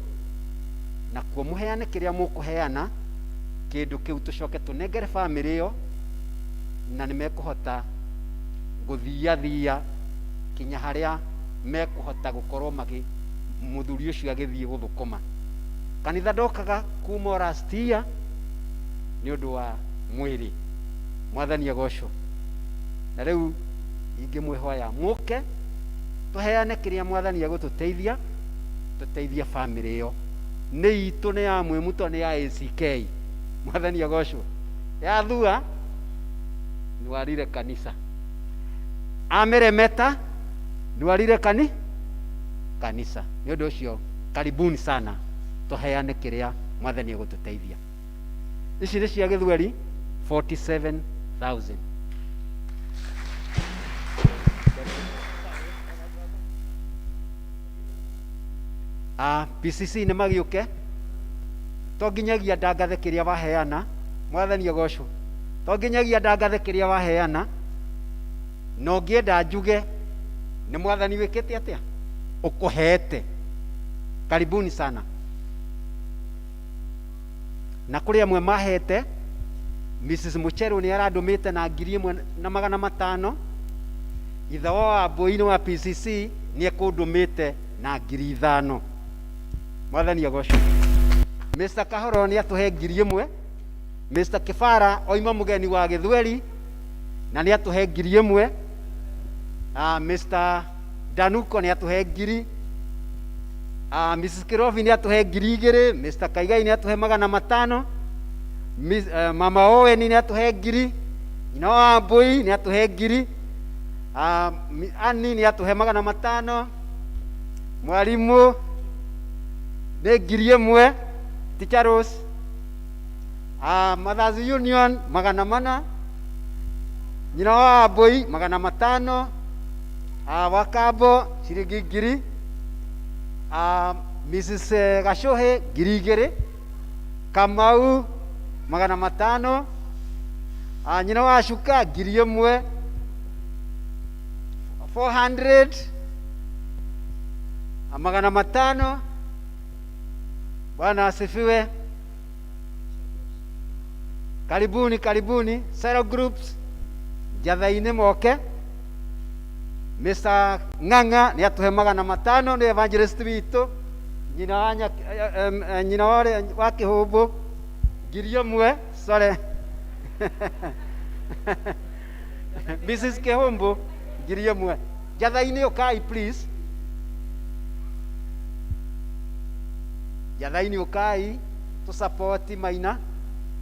na kuo mũheane kĩrĩa mũkũheana, kĩndũ kĩu tũcoke tũnengere bamĩrĩ ĩyo, na nĩ mekũhota gũthiathia kinya harĩa mekũhota gũkorwo magĩ mũthuri ũcio agĩthiĩ gũthũkũma. Kanitha ndokaga kuma last year nĩ ũndũ wa mwĩrĩ. Mwathani agocwo. Na rĩu ingĩmwĩhoya mũke tũheane kĩrĩa Mwathani egũtũteithia, tũteithie bamĩrĩ ĩyo. Nĩ itũ, nĩ ya mwĩmuto, nĩ ya ACK. Mwathani agocwo. Yathua nĩwarire kanisa, ameremeta nĩwarire kanisa. Nĩ ũndũ ũcio karibuni sana, tũheane kĩrĩa Mwathani egũtũteithia. Ici nĩ cia gĩthweri 47,000. PCC nĩ magĩũke, to nginyagia ndangathe kĩrĩa waheana. Mwathani agocwo. To nginyagia ndangathe kĩrĩa waheana, na ũngĩenda njuge nĩ Mwathani wĩkĩte atĩa ũkũhete. Karibuni sana. Na kũrĩ amwe mahete, Mrs. Mucheru nĩ arandũmĩte na 1500. Ithe wa Wambũi-inĩ wa PCC nĩ ekũndũmĩte na 5000. Mwathani agocwo. Mr. Kahoro nĩ atũhe 1000. Mr. Kibara oima mũgeni wa gĩthweri na nĩ atũhe 1000. Mr. Danuko nĩ atũhe 1000. Mrs. Kirobi nĩ atũhe 2000. Mr. Kaigai nĩ atũhe 500. Mama Owen nĩ atũhe 1000. Nyina wa Mbui nĩ atũhe 1000. Annie nĩ atũhe 500. Mwalimu nĩ 1000. Teacher Rose. Mothers Union 400. Nyina wa Mbui 500. Wakambo ciringi 1000. Mrs. Gacohe 2000. Kamau 500. Nyina wa Shuka 1000. 400. 500. Bwana asifiwe. Karibuni, karibuni. Cell groups njatha-inĩ moke. Mr. Ng'ang'a nĩ atũhe 500, nĩ evangelist witũ. Nyina wa nyina wa ũrĩa wa Kĩhũmbũ 1000, sorry. Mrs. Kĩhũmbũ 1000. Njatha-inĩ ũkai please. Njatha-inĩ ũkai tũ support Maina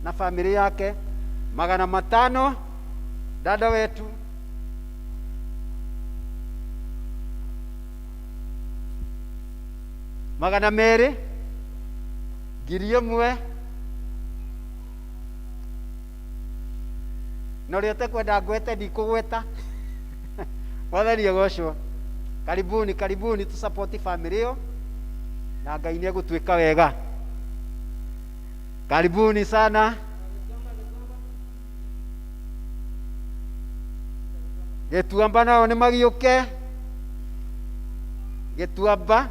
na family yake. 500 dada wetu. 200, 1000. Na ũrĩa ũtekwenda ngwete ndikũgweta. Mwathani agocwo. Karibuni, karibuni tũsapoti family ĩyo na Ngai nĩ egũtuĩka wega. Karibuni sana. Gĩtuamba nao nĩ magiũke. Gĩtuamba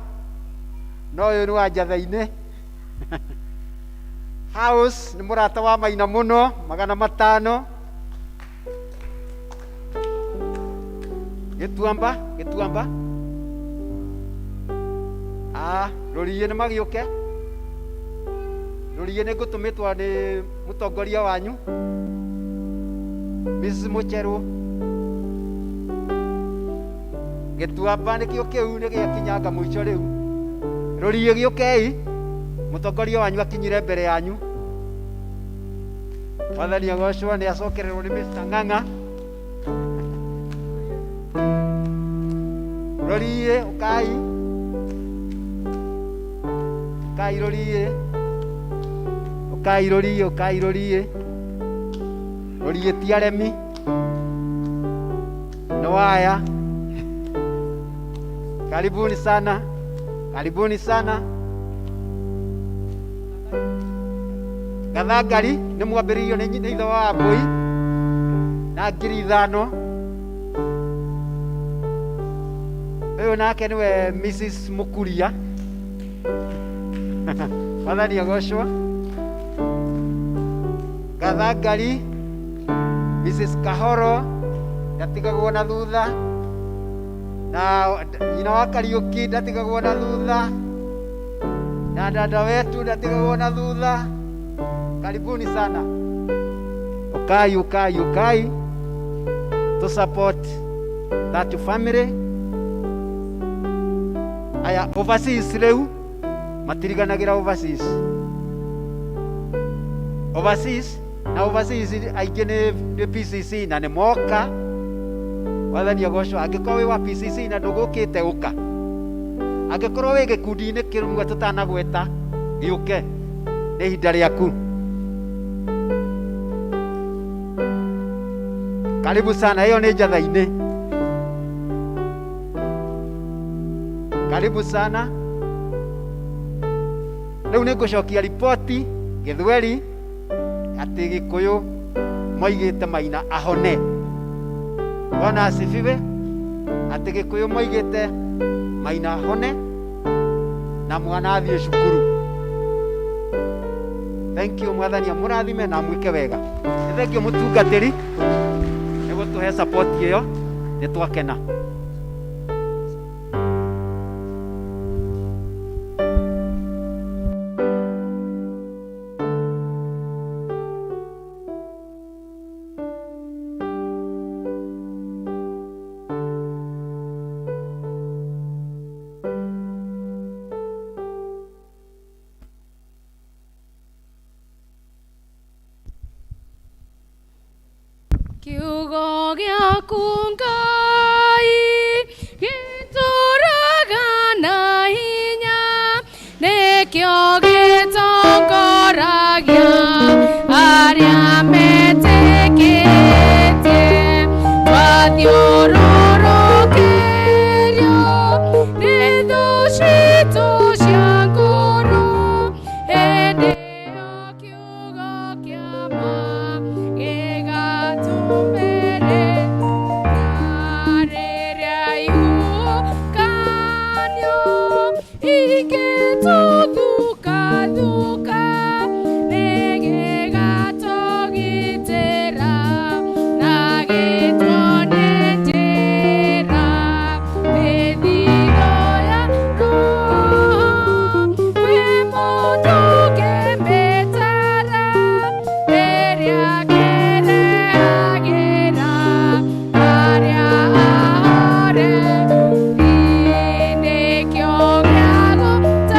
no ũyũ nĩ wa Njatha-inĩ. House nĩ mũrata wa Maina mũno, 500. Gĩtuamba, Gĩtuamba. Ah, Rũriĩ nĩ magiũke. Rũriĩ nĩ ngũtũmĩtwo nĩ mũtongoria wanyu Mrs. Mũcherũ. Gĩtuamba nĩkĩo kĩu nĩ gĩakinyanga mũico rĩu. Rũriĩ gĩũkei, mũtongoria wanyu akinyire mbere yanyu. Mwathani agocwo nĩ acokererwo nĩ Mr. Ng'ang'a. Rũriĩ ũkai, ũkai Rũriĩ, ũkai Rũriĩ, ũkai Rũriĩ. Rũriĩ ti aremi, nĩ waya. Karibuni sana, karibuni sana. Gathangari nĩ mwambĩrĩirio nĩ ithe wa Mbũi na 5000. Ũyũ nake nĩwe Mrs. Mũkuria. Mwathani agocwo. Gathangari, Mrs. Kahoro ndatigagwo na thutha, na nyina wa Kariũki ndatigagwo na thutha, na dada wetu ndatigagwo na thutha. Karibuni sana. Ukai, ukai, ukai to support that family. Aya overseas rĩu matiriganagĩra overseas. Overseas na overseas aingĩ nĩ PCC na nĩ moka. Mwathani agocwo. Angĩkorwo wĩ wa PCC na ndũgũkĩte ũka. Angĩkorwo wĩ gĩkundi-inĩ kĩmwe tũtanagweta gĩũke, nĩ ihinda rĩaku. Karibu sana, ĩyo nĩ Njatha-inĩ. Karibu sana. Rĩu nĩ ngũcokia riboti Gĩthweri atĩ Gĩkũyũ moigĩte Maina ahone. Bwana asifiwe. Atĩ Gĩkũyũ moigĩte Maina ahone na mwana athiĩ cukuru. Thank you, Mwathani amũrathime na amwĩke wega. Nĩ thank you mũtungatĩri nĩ gũtũhe support ĩyo, nĩ twakena. Kiugo gĩaku Ngai gĩtũũraga na hinya, nĩkĩo gĩtongoragia arĩa metĩkĩtie. Twathiũrũrũkĩrio nĩ thũ citũ cia ngoro, hĩndĩ ĩyo kiugo kĩa ma gĩgatũmĩrĩria rĩrĩa ihuhũkanio ingĩtũthukathuka, nĩgĩgatũgitĩra na gĩtuonie njĩra. Mĩthithũ ya Roho kwĩ mũndũ ũngĩmĩtara, rĩrĩa kĩrehagĩra arĩa ahoreri. Nĩkĩo gĩa gũtũũra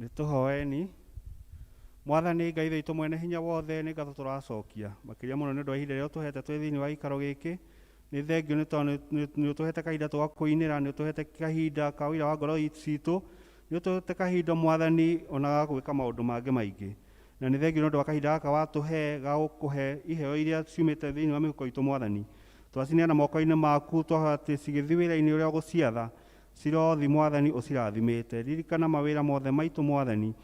Nĩ tũhoeni. Mwathani Ngai witũ mwene hinya wothe, nĩ ngatho tũracokia makĩria mũno nĩ ũndũ wa ihinda rĩrĩa ũtũhete twĩ thĩinĩ wa gĩikaro gĩkĩ. Nĩ thengio nĩ tondũ nĩ ũtũhete kahinda tũgakũinĩra, nĩ ũtũhete kahinda ka ũira wa ngoro citũ, nĩ ũtũhete kahinda, Mwathani, ona ga gwĩka maũndũ mangĩ maingĩ. Na nĩ thengio nĩ ũndũ wa kahinda gaka watũhe ga gũkũhe iheo iria ciumĩte thĩinĩ wa mĩhuko itũ. Mwathani, twacineana moko-inĩ maku, twahoya atĩ cigĩthiĩ wĩra-inĩ ũrĩa ũgũciatha cirothi. Mwathani, ũcirathimĩte. Ririkana mawĩra mothe maitũ, Mwathani,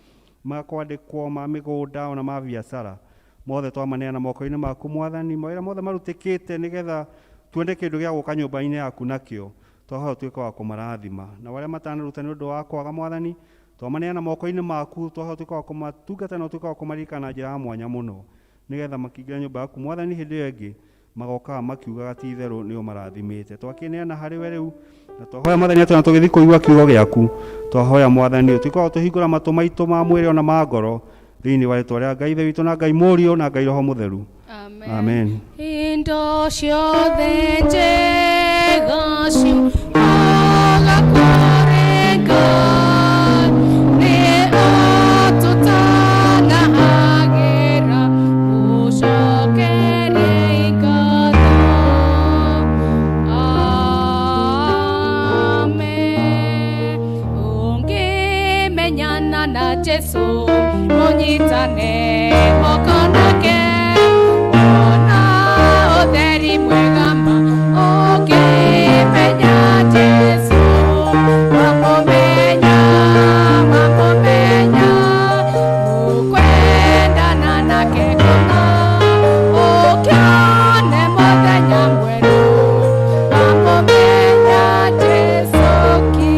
ma kwandĩkwo, ma mĩgũnda, ona ma biacara, mothe twamaneana moko-inĩ maku. Mwathani, mawĩra mothe marutĩkĩte nĩgetha tuone kĩndũ gĩa gũka nyũmba-inĩ yaku nakĩo, twahoya ũtuĩke wa kũmarathima. Na arĩa matanaruta nĩ ũndũ wa kwaga, Mwathani, twamaneana moko-inĩ maku, twahoya ũtuĩke wa kũmatungata na ũtuĩke wa kũmaririkana na njĩra ya mwanya mũno, nĩgetha makĩingĩra nyũmba yaku, Mwathani, hĩndĩ ĩyo ĩngĩ magokaga makiugaga ti itherũ nĩ ũmarathimĩte. Twakĩneana harĩ we rĩu na twahoya, Mwathani, atĩ ona tũgĩthiĩ kũigua kiugo gĩaku, twahoya, Mwathani, ũtuĩke wa gũtũhingũra matũ maitũ ma mwĩrĩ ona ma ngoro, thĩinĩ wa rĩtwa rĩa Ngai Ithe witũ na Ngai Mũriũ na Ngai Roho Mũtheru. Amen. Amen. Indo ciothe njega ciumaga kũrĩ Ngai, nĩ atũtanahagĩra, mũcokerie ngatho. Amen. Ũngĩmenyana na Jesu, mũnyitane moko nake, ona ũtheri mwega ma. Ũngĩmenya Jesu, wamũmenya, wamũmenya, ũkwendana nake kũna, ũkĩone mũthenya mwerũ, wamũmenya Jesu ki.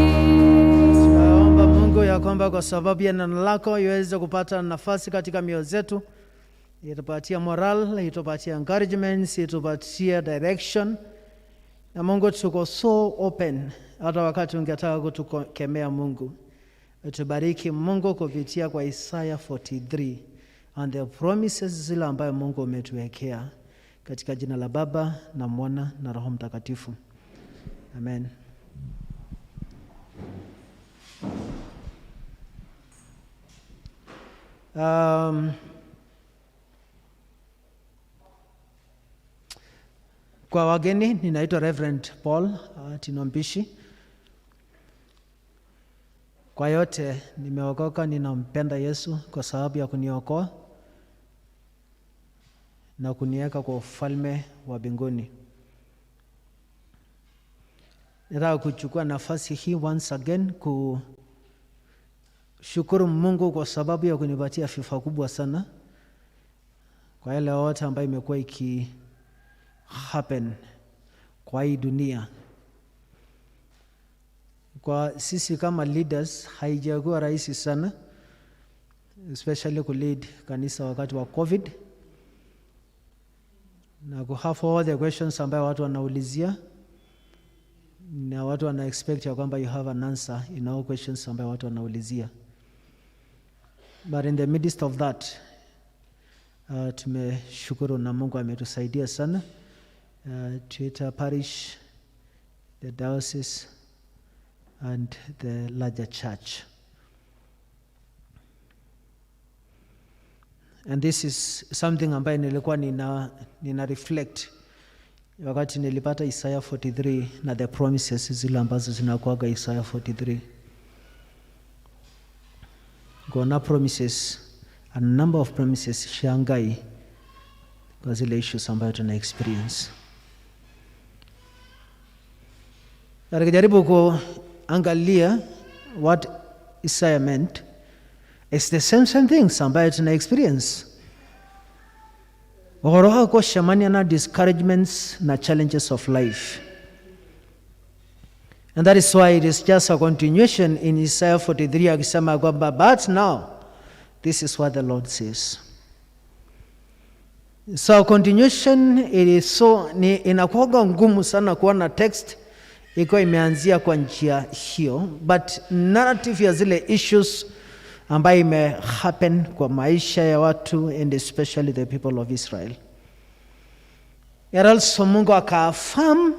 Tunaomba Mungu ya kwamba kwa sababu ya neno lako iweze kupata nafasi katika mioyo zetu, itupatie moral, itupatie encouragements, itupatie direction. Na Mungu, tuko so open, hata wakati ungetaka kutukemea, Mungu. Tubariki, Mungu, kupitia kwa Isaya 43 and the promises zile ambayo Mungu umetuwekea, katika jina la Baba na Mwana na Roho Mtakatifu. Amen. Kwa wageni, ninaitwa Reverend Paul Tinombishi. Kwa yote nimeokoka, ninampenda Yesu kwa sababu ya kuniokoa na kuniweka kwa ufalme wa mbinguni. Nataka kuchukua nafasi hii once again kushukuru Mungu kwa sababu ya kunipatia favor kubwa sana kwa yale yote ambayo imekuwa iki happen kwa hii dunia. Kwa sisi kama leaders haijakuwa rahisi sana, especially kulead kanisa wakati wa COVID na kuhave all the questions ambayo watu wanaulizia na watu wana expect ya kwamba you have an answer in all questions ambayo watu wanaulizia. But in the midst of that, tumeshukuru na Mungu ametusaidia sana. Twitter Parish, the diocese and the larger church. And this is something ambayo nilikuwa nina reflect wakati nilipata Isaiah 43 na the promises zile ambazo zinakuwaga Isaiah 43. Kuona promises, a number of promises shangai kwa zile issues ambayo tuna experience. Na nikijaribu kuangalia what Isaiah meant, it's the same things ambayo tuna experience. Ũhoro kucemania na discouragements na challenges of life. And that is why it is just a continuation in Isaiah 43 akisema kwamba, "But now this is what the Lord says." So continuation, it is so ni inakuwaga ngumu sana kuona text ikiwa imeanzia kwa njia hiyo, but narrative ya zile issues ambayo ime happen kwa maisha ya watu and especially the people of Israel. And also Mungu akaaffirm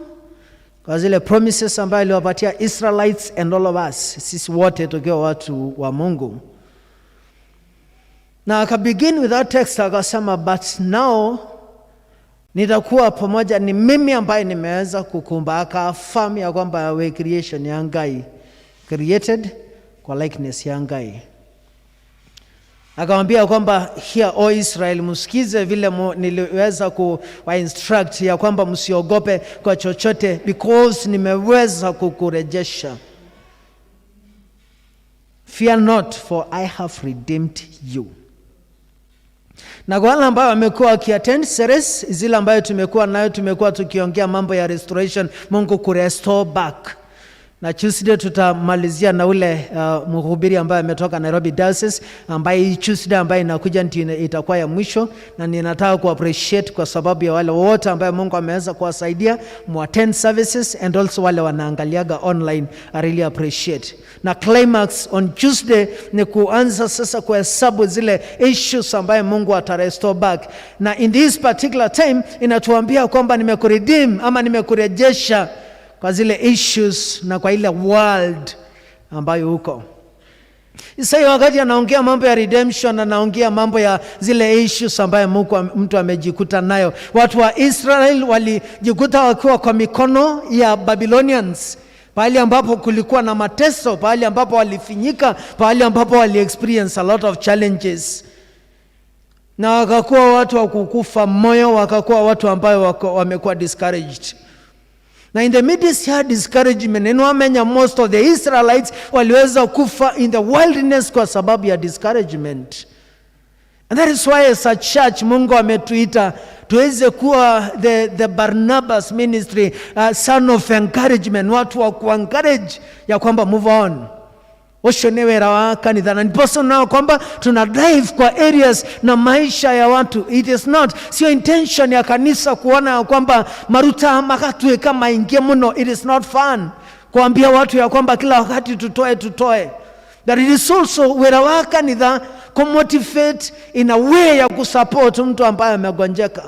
kwa zile promises ambayo aliwapatia Israelites and all of us, sisi wote tukiwa watu wa Mungu. Na akabegin with that text akasema, but now nitakuwa pamoja, ni mimi ambaye nimeweza kukumba. Akaaffirm ya kwamba we creation ya Ngai, created kwa likeness ya Ngai. Akamwambia kwamba here, O Israel, msikize vile niliweza kuwa instruct ya kwamba msiogope kwa chochote because nimeweza kukurejesha. Fear not, for I have redeemed you. Na kwa wale ambao wamekuwa wakiattend series zile ambayo tumekuwa nayo, tumekuwa tukiongea mambo ya restoration, Mungu kurestore back. Na Tuesday tutamalizia na ule mhubiri ambaye ametoka Nairobi Diocese, ambaye hii Tuesday ambaye inakuja ndio itakuwa ya mwisho, na ninataka ku appreciate kwa sababu ya wale wote ambaye Mungu ameweza kuwasaidia mu attend services and also wale wanaangaliaga online. I really appreciate. Na climax on Tuesday ni kuanza sasa kuhesabu zile issues ambaye Mungu atarestore back, na in this particular time inatuambia kwamba nimekuredeem ama nimekurejesha kwa zile issues na kwa ile world ambayo uko. Isaya wakati anaongea mambo ya redemption, anaongea mambo ya zile issues ambayo Mungu, mtu amejikuta nayo. Watu wa Israel walijikuta wakiwa kwa mikono ya Babylonians, pahali ambapo kulikuwa na mateso, pahali ambapo walifinyika, pahali ambapo wali experience a lot of challenges, na wakakuwa watu wa kukufa moyo, wakakuwa watu ambayo wamekuwa discouraged. Na in the midst ya discouragement, inwamenya most of the Israelites waliweza kufa in the wilderness kwa sababu ya discouragement. And that is why as a church Mungu ametuita tuweze kuwa the Barnabas ministry, son of encouragement, watu wa kuencourage ya kwamba move on. Ucio nĩ wĩra wa kanitha na ndiposa nao kwamba tuna drive kwa areas na maisha ya watu. It is not, sio intention ya kanisa kuona ya kwamba maruta makatuĩka maingie muno. It is not fun kuambia watu ya kwamba kila wakati tutoe, tutoe. That it is also wĩra wa kanitha kumotivate in a way ya kusupport mtu ambaye amegonjeka,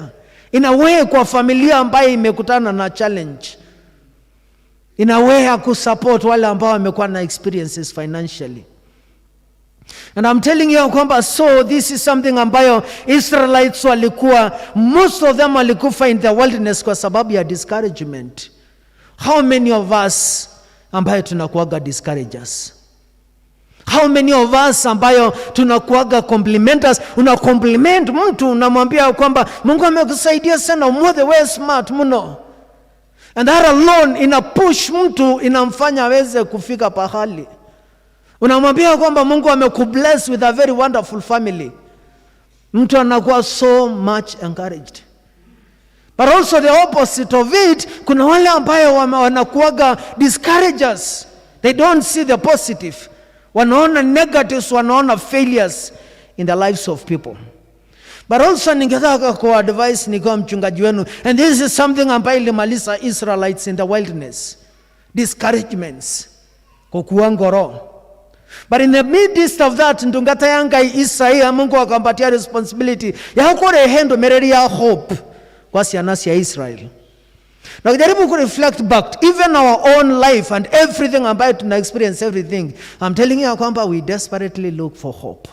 in a way kwa familia ambaye imekutana na challenge, in a way ya kusupport wale ambao wamekuwa na experiences financially. And I'm telling you kwamba so this is something ambayo Israelites walikuwa, most of them walikufa in the wilderness kwa sababu ya discouragement. How many of us ambayo tunakuwaga discouragers? How many of us ambayo tunakuwaga complimenters? Una compliment mtu, unamwambia kwamba Mungu amekusaidia sana, umothe we smart mno. And that alone ina push mtu, inamfanya aweze kufika pahali. Unamwambia kwamba Mungu amekubless with a very wonderful family. Mtu anakuwa so much encouraged. But also the opposite of it, kuna wale ambayo wanakuwaga discouragers. They don't see the positive. Wanaona negatives, wanaona failures in the lives of people. But also ningetaka ku advise nikiwa mchungaji wenu, and this is something ambayo ilimaliza Israelites in the wilderness. Discouragements. Kukua ngoro. But in the midst of that, ndungata ya Ngai Isaia, Mungu akampatia responsibility ya kurehe ndumiriri ya hope kwa ciana cia Israel. Na kujaribu ku reflect back even our own life and everything ambayo tuna experience everything, I'm telling you kwamba we desperately look for hope.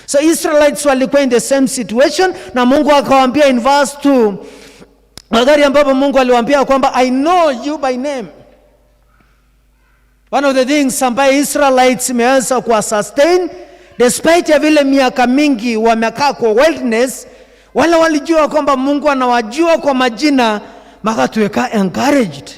So Israelites walikuwa in the same situation, na Mungu akawaambia in verse 2, wakati ambapo Mungu aliwaambia kwamba I know you by name. One of the things ambayo Israelites imeweza kuwa sustain despite ya vile miaka mingi wamekaa kwa wilderness, wale walijua kwamba Mungu anawajua kwa majina, makatuweka encouraged.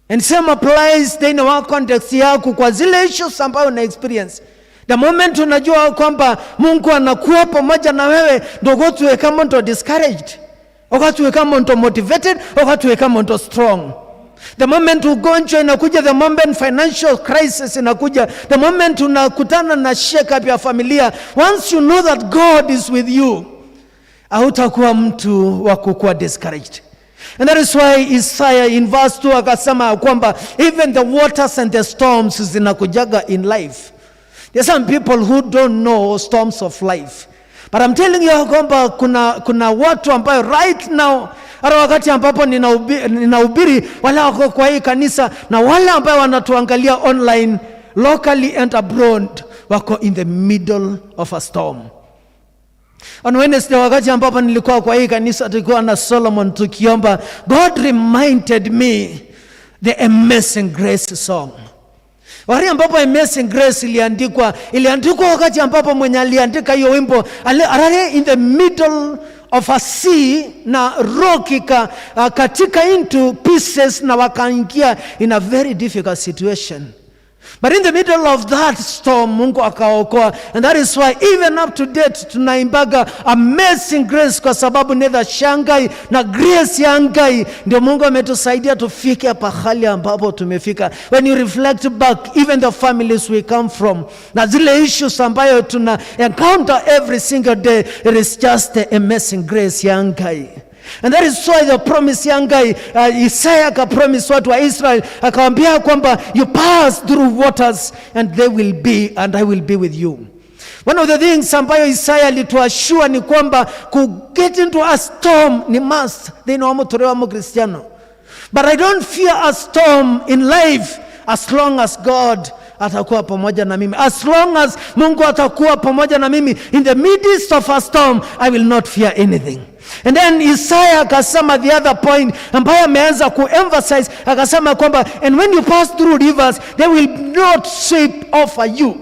And same applies then wa context yako kwa zile issues ambayo una experience. The moment unajua kwamba Mungu anakuwa pamoja na wewe, ndio ukatuweka mtu discouraged, ukatuweka mtu motivated, ukatuweka mtu strong. The moment ugonjwa inakuja, the moment financial crisis inakuja, the moment unakutana na shake up ya familia, once you know that God is with you, hautakuwa mtu wa kukuwa discouraged. And that is why Isaiah in verse 2 akasema kwamba even the waters and the storms zinakujaga in life. There are some people who don't know storms of life. But I'm telling you kwamba kuna watu ambayo right now, hata wakati ambapo ninahubiri, wale wako kwa hii kanisa na wale ambao wanatuangalia online, locally and abroad, wako in the middle of a storm. On Wednesday, wakati ambapo nilikuwa kwa hii kanisa tukiwa na Solomon tukiomba, God reminded me the Amazing Grace song. Wakati ambapo Amazing Grace iliandikwa, iliandikwa wakati ambapo mwenye aliandika hiyo wimbo arare in the middle of a sea na rock ika katika into pieces na wakaingia in a very difficult situation. But in the middle of that storm, Mungu akaokoa. And that is why even up to date tunaimbaga Amazing Grace, kwa sababu ni tha cia Ngai na grace ya Ngai ndio Mungu ametusaidia tufike pahali ambapo tumefika. When you reflect back, even the families we come from, na zile issues ambayo tuna encounter every single day, it is just the amazing grace ya Ngai. And that is why the promise ya Ngai, Isaiah akapromise watu wa Israel, akawambia kwamba you pass through waters and they will be and I will be with you. One of the things ambayo Isaiah alituassure ni kwamba ku get into a storm ni must thĩinĩ wa mũtũrĩre wa Mũkristiano. But I don't fear a storm in life as long as God atakuwa pamoja na mimi. As long as Mungu atakuwa pamoja na mimi in the midst of a storm, I will not fear anything. And then Isaiah akasema the other point ambayo ameanza kuemphasize, akasema kwamba and when you pass through rivers, they will not sweep over you.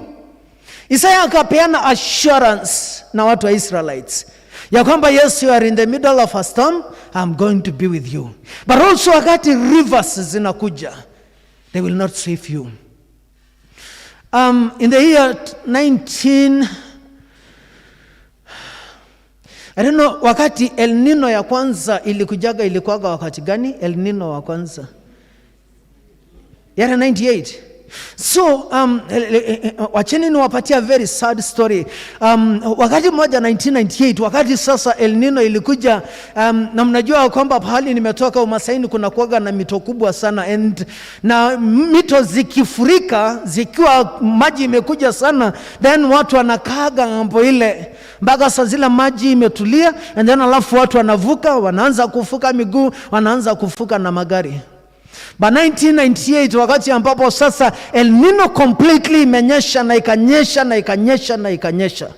Isaiah akapeana assurance na watu wa Israelites ya kwamba yes, you are in the middle of a storm, I'm going to be with you. But also wakati rivers zinakuja, they will not sweep you. In the year 19, I don't know, wakati El Nino ya kwanza ilikujaga, ilikuwaga wakati gani? El Nino wa kwanza yara 98. So wacheni niwapatia very sad story. Wakati mmoja 1998, wakati sasa El Nino ilikuja, na mnajua kwamba pahali nimetoka Umasaini kuna kuwaga na mito kubwa sana, and na mito zikifurika, zikiwa maji imekuja sana, then watu wanakaaga ng'ambo ile mpaka saa zile maji imetulia, and then alafu watu wanavuka, wanaanza kuvuka miguu, wanaanza kuvuka na magari. But 1998, wakati ambapo sasa El Nino completely imenyesha na ikanyesha na ikanyesha na ikanyesha.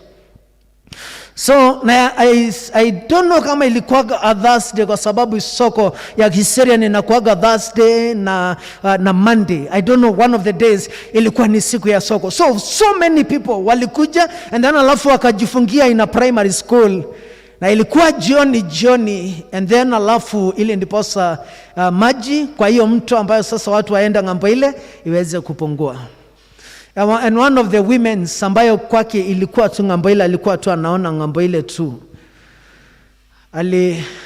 So na I don't know kama ilikuwaga a Thursday, kwa sababu soko ya Kiserian inakuwaga Thursday na Monday. I don't know, one of the days ilikuwa ni siku ya soko. So so many people walikuja and then alafu wakajifungia in a primary school, na ilikuwa jioni jioni, and then alafu ili ndiposa maji kwa hiyo mto ambayo sasa watu waenda ng'ambo ile iweze kupungua. And one of the women ambayo kwake ilikuwa tu ng'ambo ile, alikuwa tu anaona ng'ambo ile tu.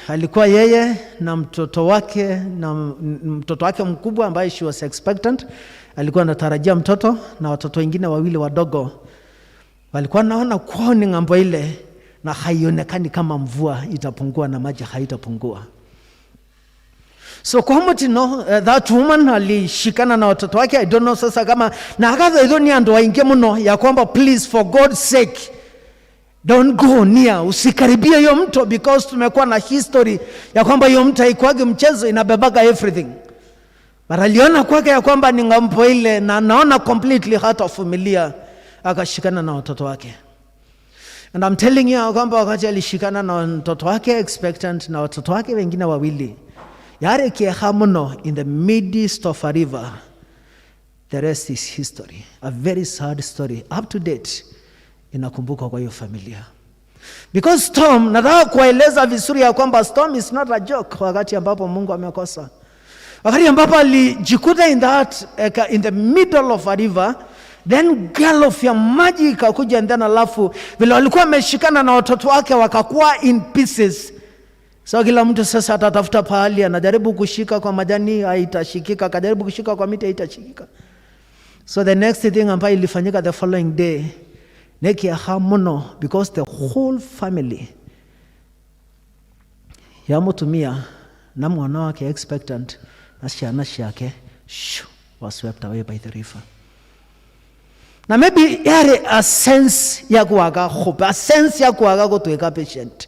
Alikuwa yeye na mtoto wake, na mtoto wake mkubwa ambaye she was expectant, alikuwa anatarajia mtoto, na watoto wengine wawili wadogo walikuwa naona kwao ni ng'ambo ile, na haionekani kama mvua itapungua na maji haitapungua. So kwa mutino, that woman alishikana na watoto wake. I don't know sasa kama na akathaithwo ni andu aingi muno ya kwamba please, for God's sake, don't go near, usikaribie hiyo mto, because tumekuwa na history ya kwamba hiyo mto haikuwagi mchezo, inabebaga everything. But aliona kwake ya kwamba ni ng'ambo ile na naona completely hatavumilia, akashikana na watoto wake. And I'm telling you kwamba wakati alishikana na mtoto wake expectant na watoto wake wengine wawili, yare kieha muno, in the midst of a river, the rest is history. A very sad story. Up to date inakumbukwa kwa hiyo familia. Because storm, nataka kuwaeleza vizuri ya kwamba storm is not a joke wakati ambapo Mungu amekosa. Wakati ambapo alijikuta in the middle of a river, then gallop ya maji ikakuja, and then alafu vile walikuwa wameshikana na watoto wake wakakuwa in pieces. So kila mtu sasa atatafuta pahali, anajaribu kushika kwa majani haitashikika, akajaribu kushika kwa miti haitashikika. So the next thing ambayo ilifanyika the following day, nekiaha muno, because the whole family ya mutumia na mwana wake expectant na ciana ciake shoo, was swept away by the river. Na maybe yari a sense ya kuaga hope, a sense ya kuaga kutuweka patient.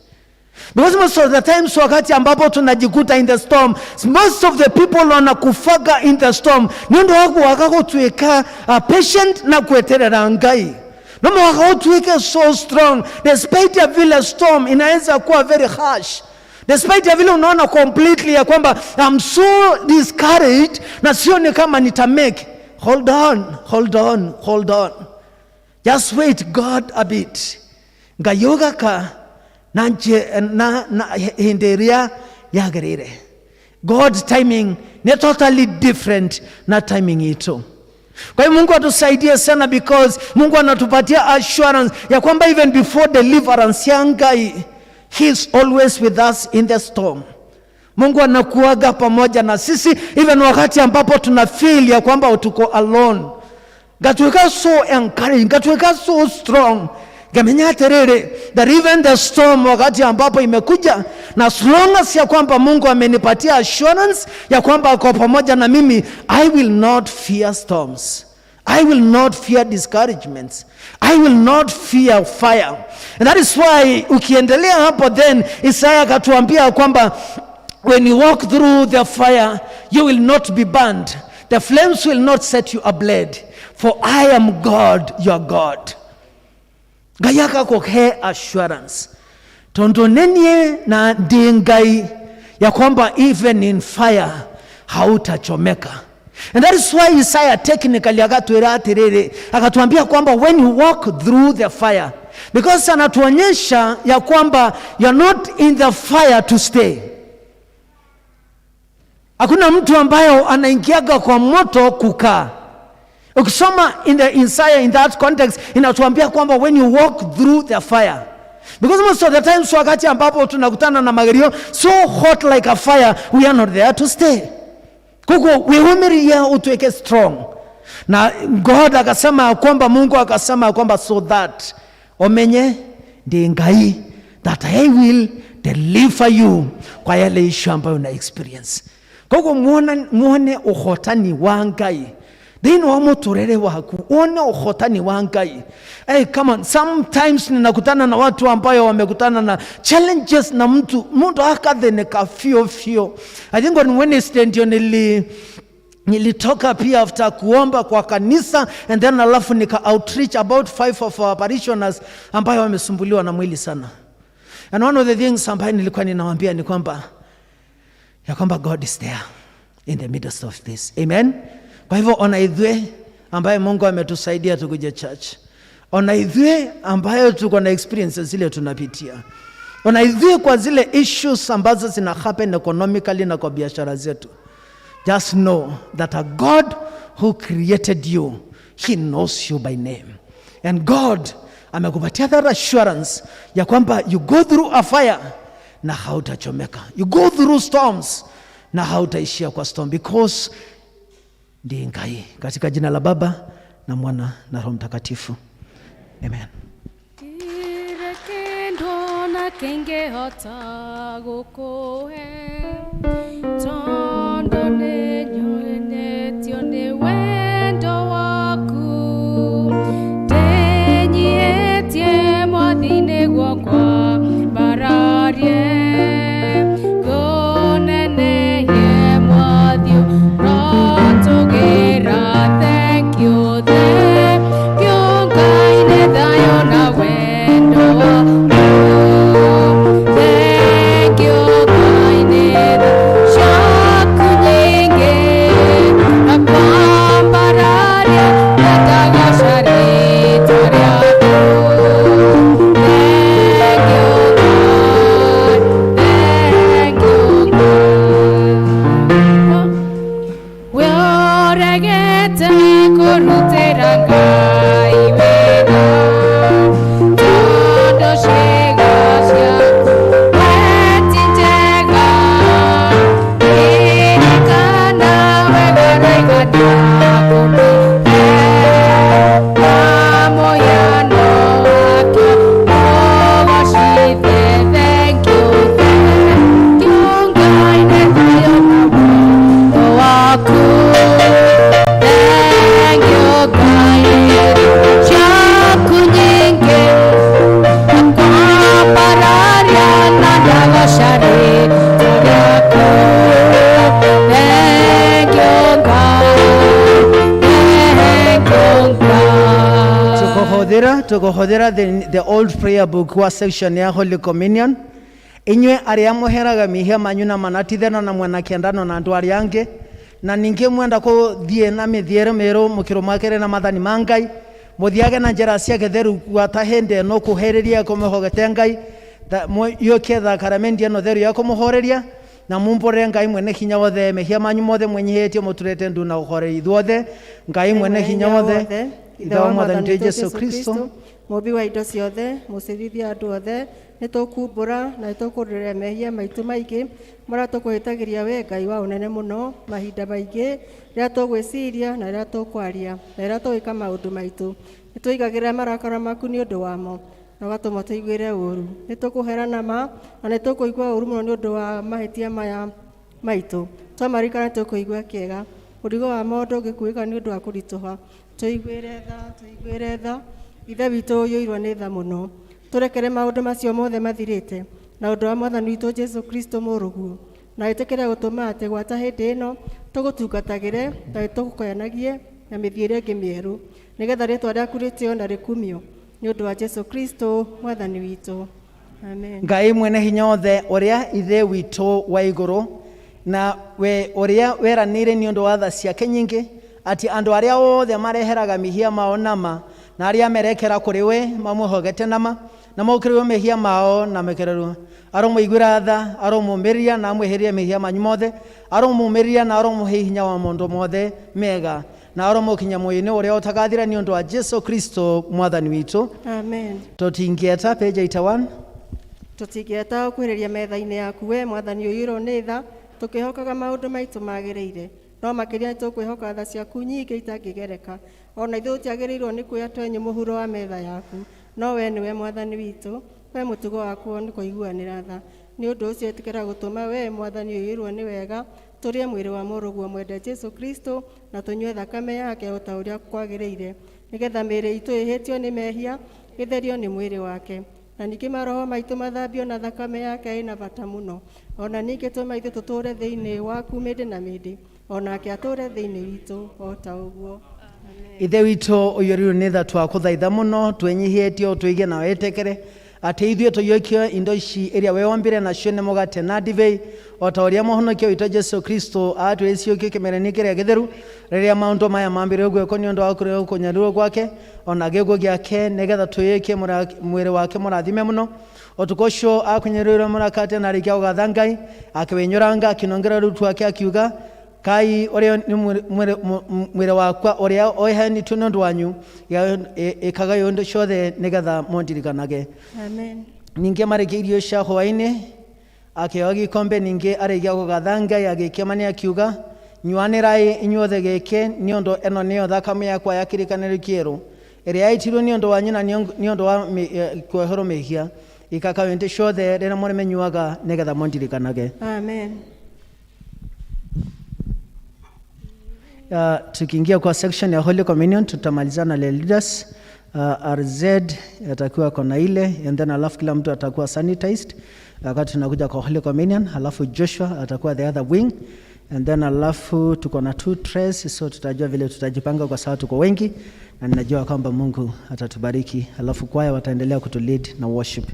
Because most of the times wakati ambapo tunajikuta in the storm, most of the people wanakufaga in the storm ni undu wa kuaga gutuika patient na kweterera Ngai. No mũhaka utuweke so strong despite ya vile storm inaweza kuwa very harsh, despite ya vile unaona completely ya kwamba I'm so discouraged na sioni kama nitamake. Hold on, hold on, hold on, just wait God a bit. Ngai ũgaka na na hĩndĩ ĩrĩa yagĩrĩire. God's timing ni totally different na timing yetu. Kwa hiyo Mungu atusaidie sana, because Mungu anatupatia assurance ya kwamba even before deliverance ya Ngai, He is always with us in the storm. Mungu anakuaga pamoja na sisi even wakati ambapo tuna feel ya kwamba tuko alone. Ngatuika so encouraged, ngatuika so strong, ngamenya atiriri that even the storm wakati ambapo imekuja, na as long as ya kwamba Mungu amenipatia assurance ya kwamba ako pamoja na mimi, I will not fear storms. I will not fear discouragements. I will not fear fire. And that is why ukiendelea hapo, then Isaya akatuambia kwamba when you walk through the fire, you will not be burned. The flames will not set you ablaze. For I am God, your God. Ngai akakuhe assurance, tondu nenie na ndi Ngai, ya kwamba even in fire hautachomeka. And that is why Isaiah technically akatwira atiriri, akatuambia kwamba when you walk through the fire, because anatuonyesha ya kwamba you are not in the fire to stay. Hakuna mtu ambayo anaingiaga kwa moto kukaa. Ukisoma in the Isaiah in that context, inatuambia kwamba when you walk through the fire, because most of the times wakati ambapo tunakutana na magerio so hot like a fire, we are not there to stay. Kuko wihumiria utuweke strong. Na God akasema ya kwamba, Mungu akasema ya kwamba, so that omenye ndi Ngai, that I will deliver you kwa yale issue ambayo una experience. Koguo muone uhotani wa Ngai thĩinĩ wa mũtũrĩre waku, uone uhotani wa Ngai. Hey, come on. Sometimes ninakutana na watu ambayo wamekutana na challenges na mtu akatheneka fio fio. I think on Wednesday ndio nilitoka pia after kuomba kwa kanisa, and then alafu nika outreach about five of our parishioners ambayo wamesumbuliwa na mwili sana. And one of the things ambayo nilikuwa ninawambia ni kwamba ya kwamba God is there in the midst of this. Amen. Kwa hivyo ona ithwe ambaye Mungu ametusaidia tukuje church, ona ithwe ambayo tuko na experiences zile tunapitia, ona ithwe kwa zile issues ambazo zina happen economically na kwa biashara zetu, just know that a God who created you, He knows you by name. And God amekupatia that assurance ya kwamba you go through a fire na hautachomeka. You go through storms na hautaishia kwa storm, because ndiye Ngai. Katika jina la Baba na Mwana na Roho Mtakatifu. Amen. Gũtirĩ kĩndũ na kĩngĩhota gũkũhe, tondũ nĩ nyonetio nĩ wendo waku. Ndĩnyiihĩtie Mwathi nĩguo ngwambararie, ngũnenehie Mwathi ũrotũgĩra. Thank you, thank you, Ngai nĩ thayũ na wendo waku. Thank you, Ngai nĩ tha ciaku nyingĩ, na kwambararia na ndagoca rĩtwa rĩaku. Thank Tukuhuthira the old prayer book wa section ya Holy Communion. Inywe aria muheraga mihia manyu na manatithana na mwena kiendano na andu aria angi, na ningi mwenda kuthie na mithiere miru mukirumakire na mathani ma Ngai, muthiage na njira cia githeru gwata hindi ino kuheriria kumihogete Ngai, yukie thakaramendi ino theru ya kumuhoreria, na mumbũrĩre Ngai mwene hinya wothe mehia manyu mothe mwenyihitie mũturĩte ndu na ũhoreri ithuothe. Ngai mwene hinya wothe, Ithe wa Mwathani witũ Jesũ Kristo, Mũmbi wa indo ciothe, mũcirithia andũ othe, nĩ tũkumbũra na nĩ tũkũrĩrĩra mehia maitũ maingĩ marĩa tũkũhĩtagĩria we Ngai wa ũnene mũno mahinda maingĩ, rĩrĩa tũgwĩciria na rĩrĩa tũkwaria na rĩrĩa tũgwĩka maũndũ maitũ. Nĩ tũigagĩrĩra marakara maku nĩ ũndũ wamo na ũgatũma tũiguĩre ũũru. Nĩ tũkũherana ma na nĩ tũkũigua ũũru mũno nĩ ũndũ wa mahĩtia maya maitũ. Twamarikana nĩ tũkũigua kĩega. Mũrigo wamo ndũngĩkuĩka nĩ ũndũ wa kũritũha. Tũiguĩre tha, tũiguĩre tha. Ithe witũ ũiyũirwo nĩ tha mũno. Tũrekere maũndũ macio mothe mathirĩte na ũndũ wa Mwathani witũ Jesũ Kristo mũrũguo, na ĩtĩkĩre gũtũma atĩ gwata hĩndĩ ĩno tũgũtungatagĩre na tũgũkoyanagie na mĩthiĩre ĩngĩ mĩerũ, nĩgetha rĩĩtwa rĩaku rĩtĩo na rĩkumio nĩ ũndũ wa Jesũ Kristo Mwathani witũ. Amen. Ngai mwene hinya wothe, ũrĩa Ithe witũ wa igũrũ, na we ũrĩa weranĩire nĩ ũndũ wa tha ciake nyingĩ atĩ andũ arĩa othe mareheraga mehia mao nama na arĩa merekera kũrĩ we mamwĩhogete nama na mokĩrĩrwo mehia mao na mekererwo, aromũiguĩra tha, aromũmĩrĩria na amwĩhĩrie mehia manyu mothe, aromũmĩrĩria na aromũhe hinya wa maũndũ mothe mega, na aromũkinya muoyo-inĩ ũrĩa ũtagathira nĩ ũndũ wa Jesũ Kristo Mwathani witũ. Amen. Tũtingĩeta page 81. Tũtingĩeta gũkuhĩrĩria metha-inĩ yaku we Mwathani ũiyũirwo nĩ tha, tũkĩhokaga maũndũ maitũ magĩrĩire, no makĩria nĩ tũkwĩhoka tha ciaku nyingĩ itangĩgereka. Ona ithuĩ tũtiagĩrĩirwo nĩ kuoya twenyũ mũhuro wa metha yaku, no we nĩwe Mwathani witũ, we mũtugo waku nĩ kũiguanĩra tha. Nĩ ũndũ ũcio ĩtĩkĩra gũtũma we Mwathani ũiyũirwo nĩ wega tũrĩe mwĩrĩ wa mũrũguo mwende Jesũ Kristo na tũnyue thakame yake o ta ũrĩa kwagĩrĩire, nĩgetha mĩĩrĩ itũ ĩhĩtio nĩ mehia ĩtherio nĩ mwĩrĩ wake, na ningĩ maroho maitũ mathambio na thakame yake ĩna bata mũno. Ona ningĩ tũma ithuĩ tũtũũre thĩinĩ waku mĩndĩ na mĩndĩ, onake atũũre thĩinĩ witũ o ta ũguo. Ithe witũ ũiyũrirwo nĩ tha, twakũthaitha mũno twenyihĩtie ũtũige na wĩtĩkĩre atĩ ithuĩ tũiyũkio indo ici iria we wombire nacio nĩ mũgate na ndibei, o ta ũrĩa mũhonokia witũ Jesũ Kristo atwĩrire ciũkio kĩmerani kĩrĩa gĩtheru, rĩrĩa maũndũ maya mambĩrĩirie gwĩkwo nĩ ũndũ wa kũnyarirwo gwake ona gĩkuũ gĩake, nĩgetha tũiyũkie mwĩrĩ wake mũrathime mũno. Ũtukũ ũcio akũnyarĩrwo mũrakate na arĩkia gũgatha Ngai, akĩwĩnyũranga, akĩnongera arutwo ake akiuga, Kai ũrĩa nĩ mwĩrĩ wakwa ũrĩa ũheanĩtwo nĩ ũndũ wanyu, ĩkagai ũndũ ciothe nĩgetha mũndirikanage. Amen. Ningĩ marĩkia irio cia hwaĩ-inĩ, akĩoya gĩkombe, ningĩ arĩkia gũgatha Ngai agĩkĩmania akiuga, nyuanĩrai inyuothe gĩkĩ, nĩ ũndũ ĩno nĩyo thakame yakwa ya kĩrĩkanĩro kĩerũ, ĩrĩa yaitirwo nĩ ũndũ wanyu na nĩ ũndũ wa kuoherwo mehia. Ĩkagai hĩndĩ ciothe rĩrĩa mũrĩmĩnyuaga nĩgetha mũndirikanage. Amen. Tukiingia kwa section ya Holy Communion tutamalizana na leaders. RZ atakuwa kona ile, and then alafu kila mtu atakuwa sanitized wakati tunakuja kwa Holy Communion, alafu Joshua atakuwa the other wing, and then alafu tuko na 2 trays, so tutajua vile tutajipanga kwa sababu tuko wengi na ninajua kwamba Mungu atatubariki. Alafu kwaya wataendelea kutulead na worship.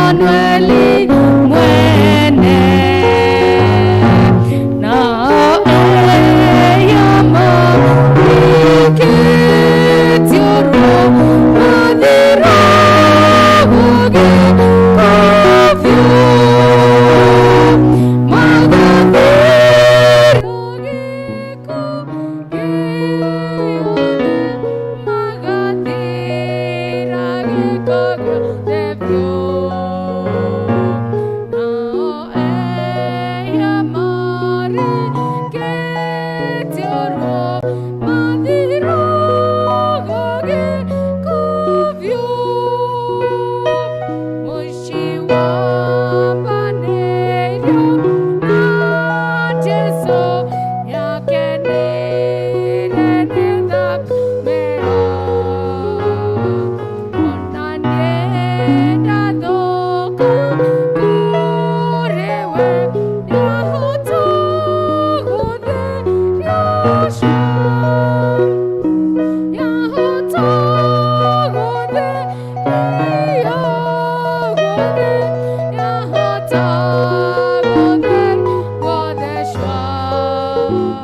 Emmanueli mwene na eyama iketioro mathira gũgĩkobio magathira.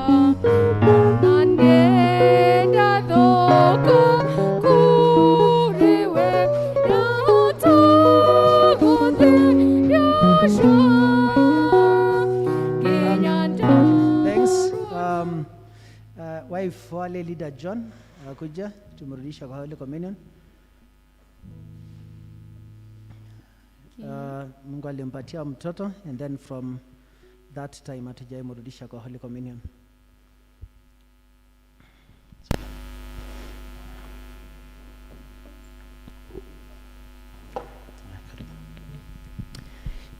Na nĩ ndathũka kũrĩ we, ndahota gũtherio nginya Thanks. Wife wale leader John akuja tumrudisha kwa Holy Communion. Mungu alimpatia mtoto and then from that time hatujaimrudisha kwa Holy Communion.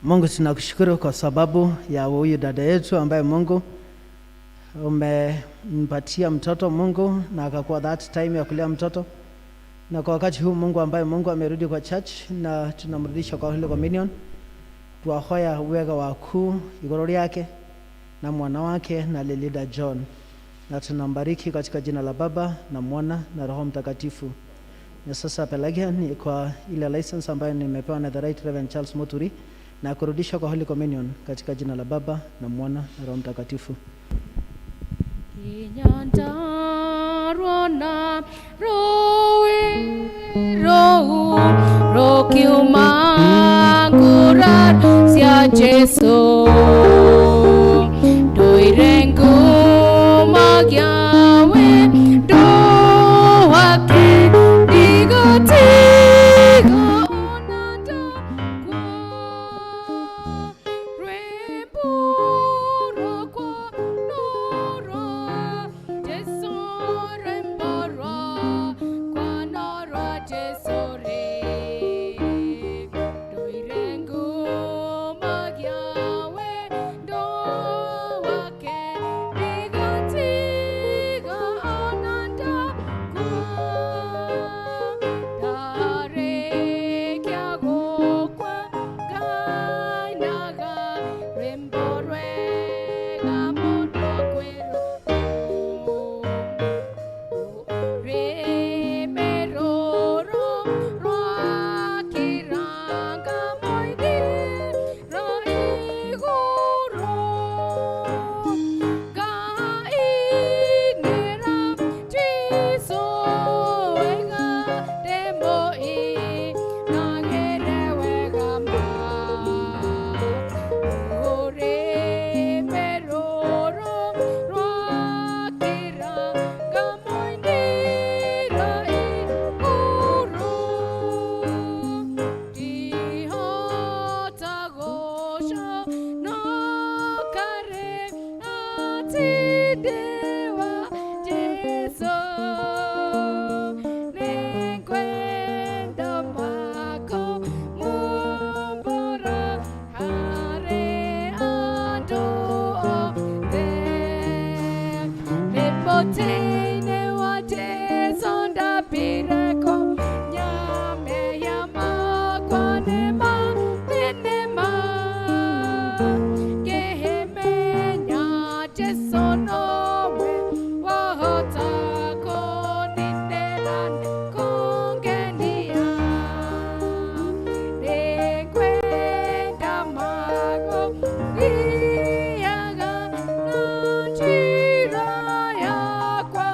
Mungu tunakushukuru kwa sababu ya huyu dada yetu ambaye Mungu umempatia mtoto Mungu, na akakuwa that time ya kulea mtoto, na kwa wakati huu Mungu ambaye Mungu amerudi kwa church na tunamrudisha kwa Holy Communion, twahoya wega waku igoro yake na mwana wake na Lelida John, na tunambariki katika jina la Baba na Mwana na Roho Mtakatifu. Na sasa Pelagia ni kwa ile license ambayo nimepewa na the Right Reverend Charles Muturi na kurudisha kwa Holy Communion katika jina la Baba na Mwana na Roho Mtakatifu. Nginya ndarona rũĩ rũu rũkiuma nguraro cia Jesũ, ndũire ngumagia wendo wake, ndigatiga ona ndakua. Rwĩmbo rwakwa no rwa Jesũ, rwĩmbo rwakwa no rwa Jesũ rĩ. Ndũire ngumagia wendo wake, ndigatiga ona ndakua. Ndarĩkia gũkua ngainaga rwĩmbo rwega mũno kwĩ rũrĩmĩ rũrũ rwakĩranga moimĩrĩro igũrũ. Ngainĩra Jesũ wega ndĩmũinagĩre wega ma. Rũrĩmĩ rũrũ rwakĩranga moimĩrĩro igũrũ. Ndihota gũconoka rĩ atĩ ndĩ wa Jesũ. Nĩngwenda makũmumbũra harĩ andũ othe. Ndĩ mũtĩ-inĩ wa Jesũ ndambire kũmenya mehia makwa nĩ ma. Ngĩmenya Jesũ nowe wahota kũninĩra kũngenia. Nĩngwenda magũthiaga na njĩra yakwa.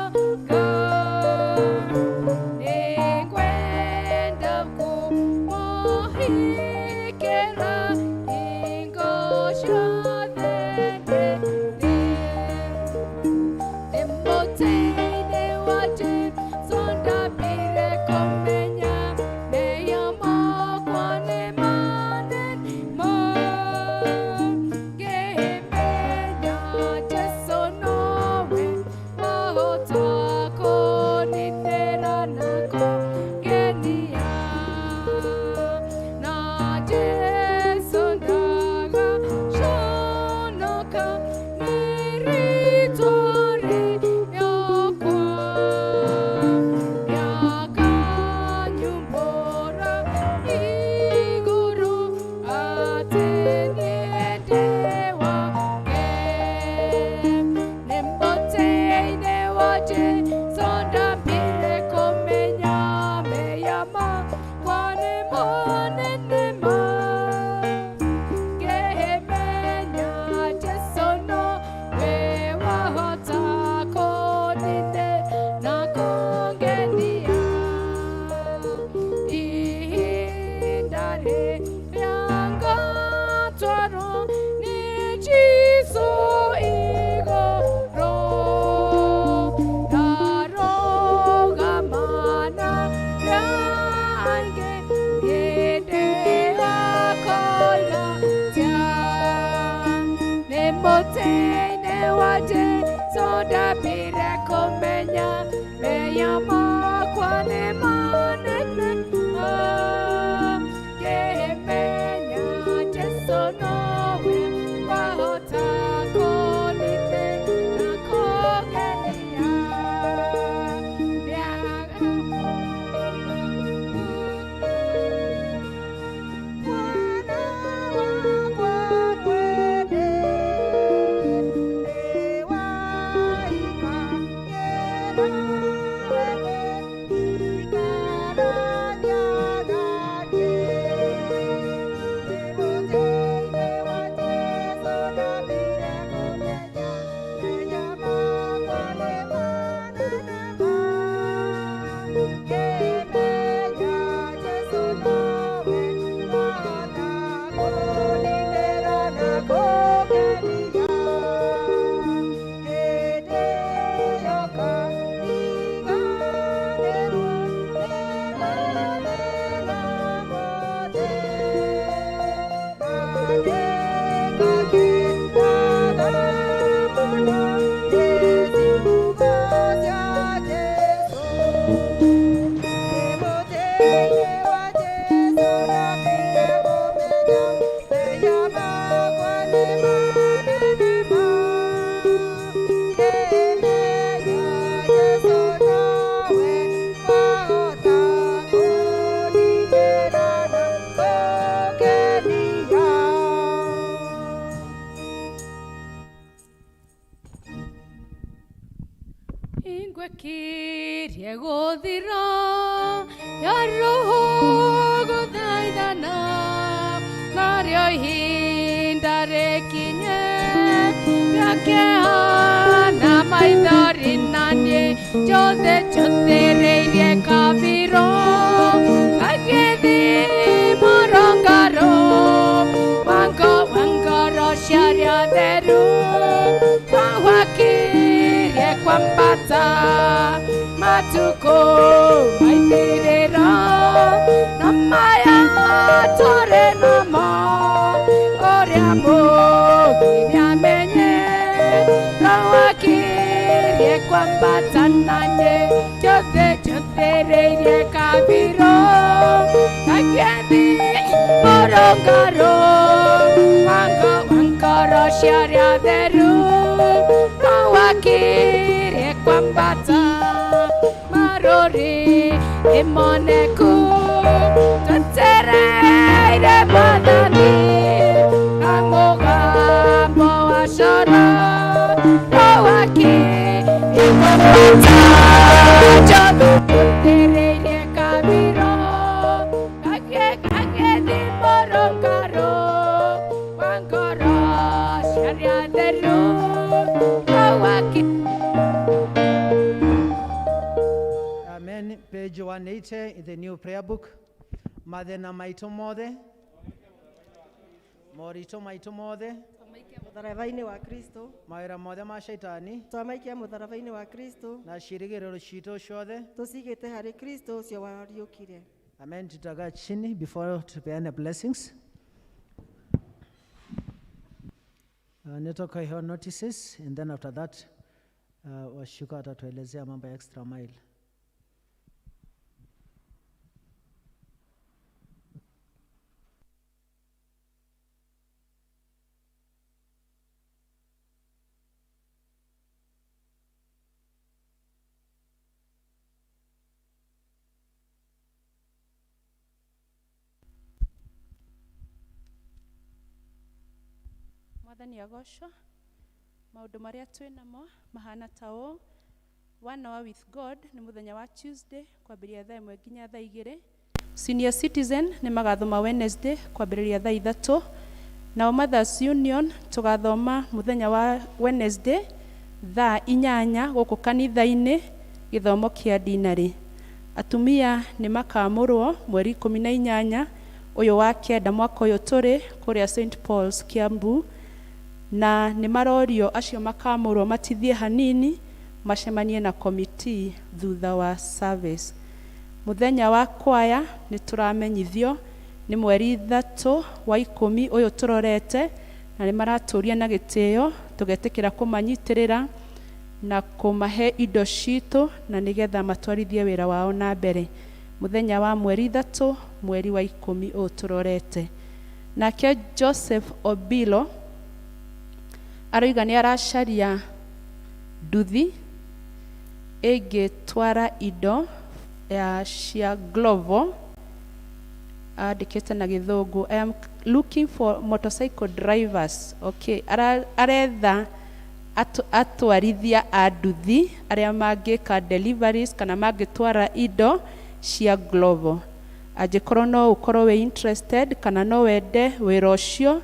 Ingwekirie gũthira ya roho gũthaithana narĩo ihinda rĩkinye rĩakĩhana maithori na niĩ njothe njothereirie kabiro gagĩthiĩ mũrũngarũ wango wa ngoro ciarĩa theru wakirie kwambata matuko maithirĩro na maya tũrĩ namo ũrĩa mũũgĩ nĩamenye wakirie kwambata na niĩ njothe njothereirie kabiro gagĩthiĩ mũrũngarũ wango wa ngoro ciarĩa theru wakirie kwambata marũrĩ ĩmoneku twetereire mwathani na mũgambo wa coro wakirie kwambata njothe njothereirie kabiro gagĩthiĩ mũrũngarũ wa ngoro ciarĩa theru waki Amen. Page 180 in the new prayer book. Mathĩna maitũ mothe, moritũ maitũ mothe, Mũtharaba-inĩ wa Kristo, mawĩra mothe ma shaitani, twamaikia mũtharaba-inĩ wa Kristo, na ciĩrĩgĩrĩro citũ ciothe. tũcigĩte harĩ Kristo ũcio wariũkire. Amen. Tutakaa chini before tupeane blessings. Nitakayo notices and then after that Washuka atatuelezea mambo ya extra mile. Mwathani agocwo maũndũ marĩa twĩ namo mahana ta ũũ. One hour with God nĩ mũthenya wa Tuesday kwambĩrĩria thaa 1 nginya thaa 2. Senior Citizen nĩ magathoma Wednesday kwambĩrĩria thaa 3. Nao Mothers Union tũgathoma mũthenya wa Wednesday thaa 8 gũkũ kanitha-inĩ gĩthomo kĩa dinarĩ. Atumia nĩ makamũrwo mweri 18 ũyũ wa kenda mwaka ũyũ tũrĩ kũrĩa St Paul's Kiambu, na nĩ marorio acio makamũrwo matithie hanini macemanie na committee thutha wa service. Mũthenya wa kwaya nĩ tũramenyithio nĩ mweri 3 wa 10 ũyũ tũrorete, na nĩ maratũria na gĩtĩo tũgetĩkĩra kũmanyitĩrĩra na kũmahe indo citũ na nĩgetha matwarithie wĩra wao na mbere. Mũthenya wa mweri 3 mweri wa 10 ũyũ tũrorete. Nake Joseph Obilo aroiga nĩ aracaria nduthi ĩngĩtwara indo ya cia Glovo, andĩkĩte na gĩthũngũ, I am looking for motorcycle drivers. Okay, aretha atwarithia a nduthi arĩa mangĩka deliveries kana mangĩtwara indo cia Glovo. Angĩkorwo no ũkorwo wĩ interested kana no wende wĩra ũcio,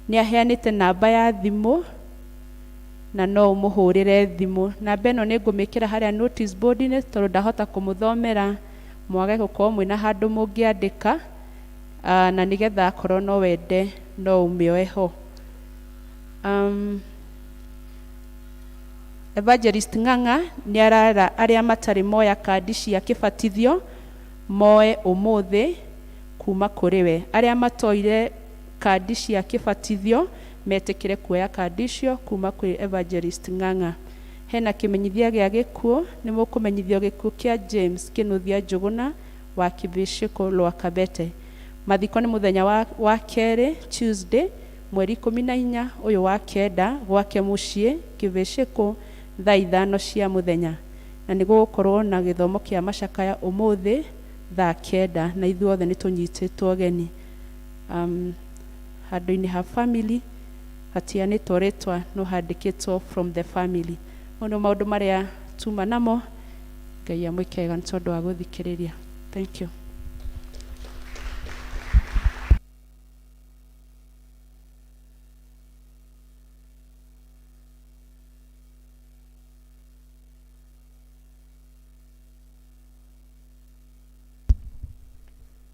nĩ aheanĩte namba ya thimũ na no ũmũhũrĩre thimũ. Namba ĩno nĩ ngũmĩkĩra harĩa notice board-inĩ tondũ ndahota kũmũthomera mwage gũkorwo mwĩna handũ mũngĩandĩka, na nĩgetha akorwo no wende no ũmĩoe ho. Evangelist Ng'ang'a nĩ arara arĩa matarĩ moya kandi cia kĩbatithio moe ũmũthĩ kuma kũrĩ we. Arĩa matoire kandi cia kĩbatithio metĩkĩre kuoya kandi icio kuma kwĩ Evangelist Ng'ang'a. Hena kĩmenyithia gĩa gĩkuũ, nĩ mũkũmenyithio gĩkuũ kĩa James Kĩnuthia Njũgũna wa Kĩbĩcĩkũ Lwakabete. Mathiko nĩ mũthenya wa kerĩ Tuesday mweri 14 ũyũ wa kenda gwake mũciĩ Kĩbĩcĩkũ thaa 5 cia mũthenya, na nĩ gũgũkorwo na gĩthomo kĩa macakaya ũmũthĩ thaa 9 na ithuothe nĩ tũnyitĩtwo ũgeni. Handũ-inĩ ha family hatianĩtwo rĩtwa no handĩkĩtwo from the family. Mau nĩ maũndũ marĩa tuma namo. Ngai amwĩke wega nĩ tondũ wa gũthikĩrĩria. Thank you.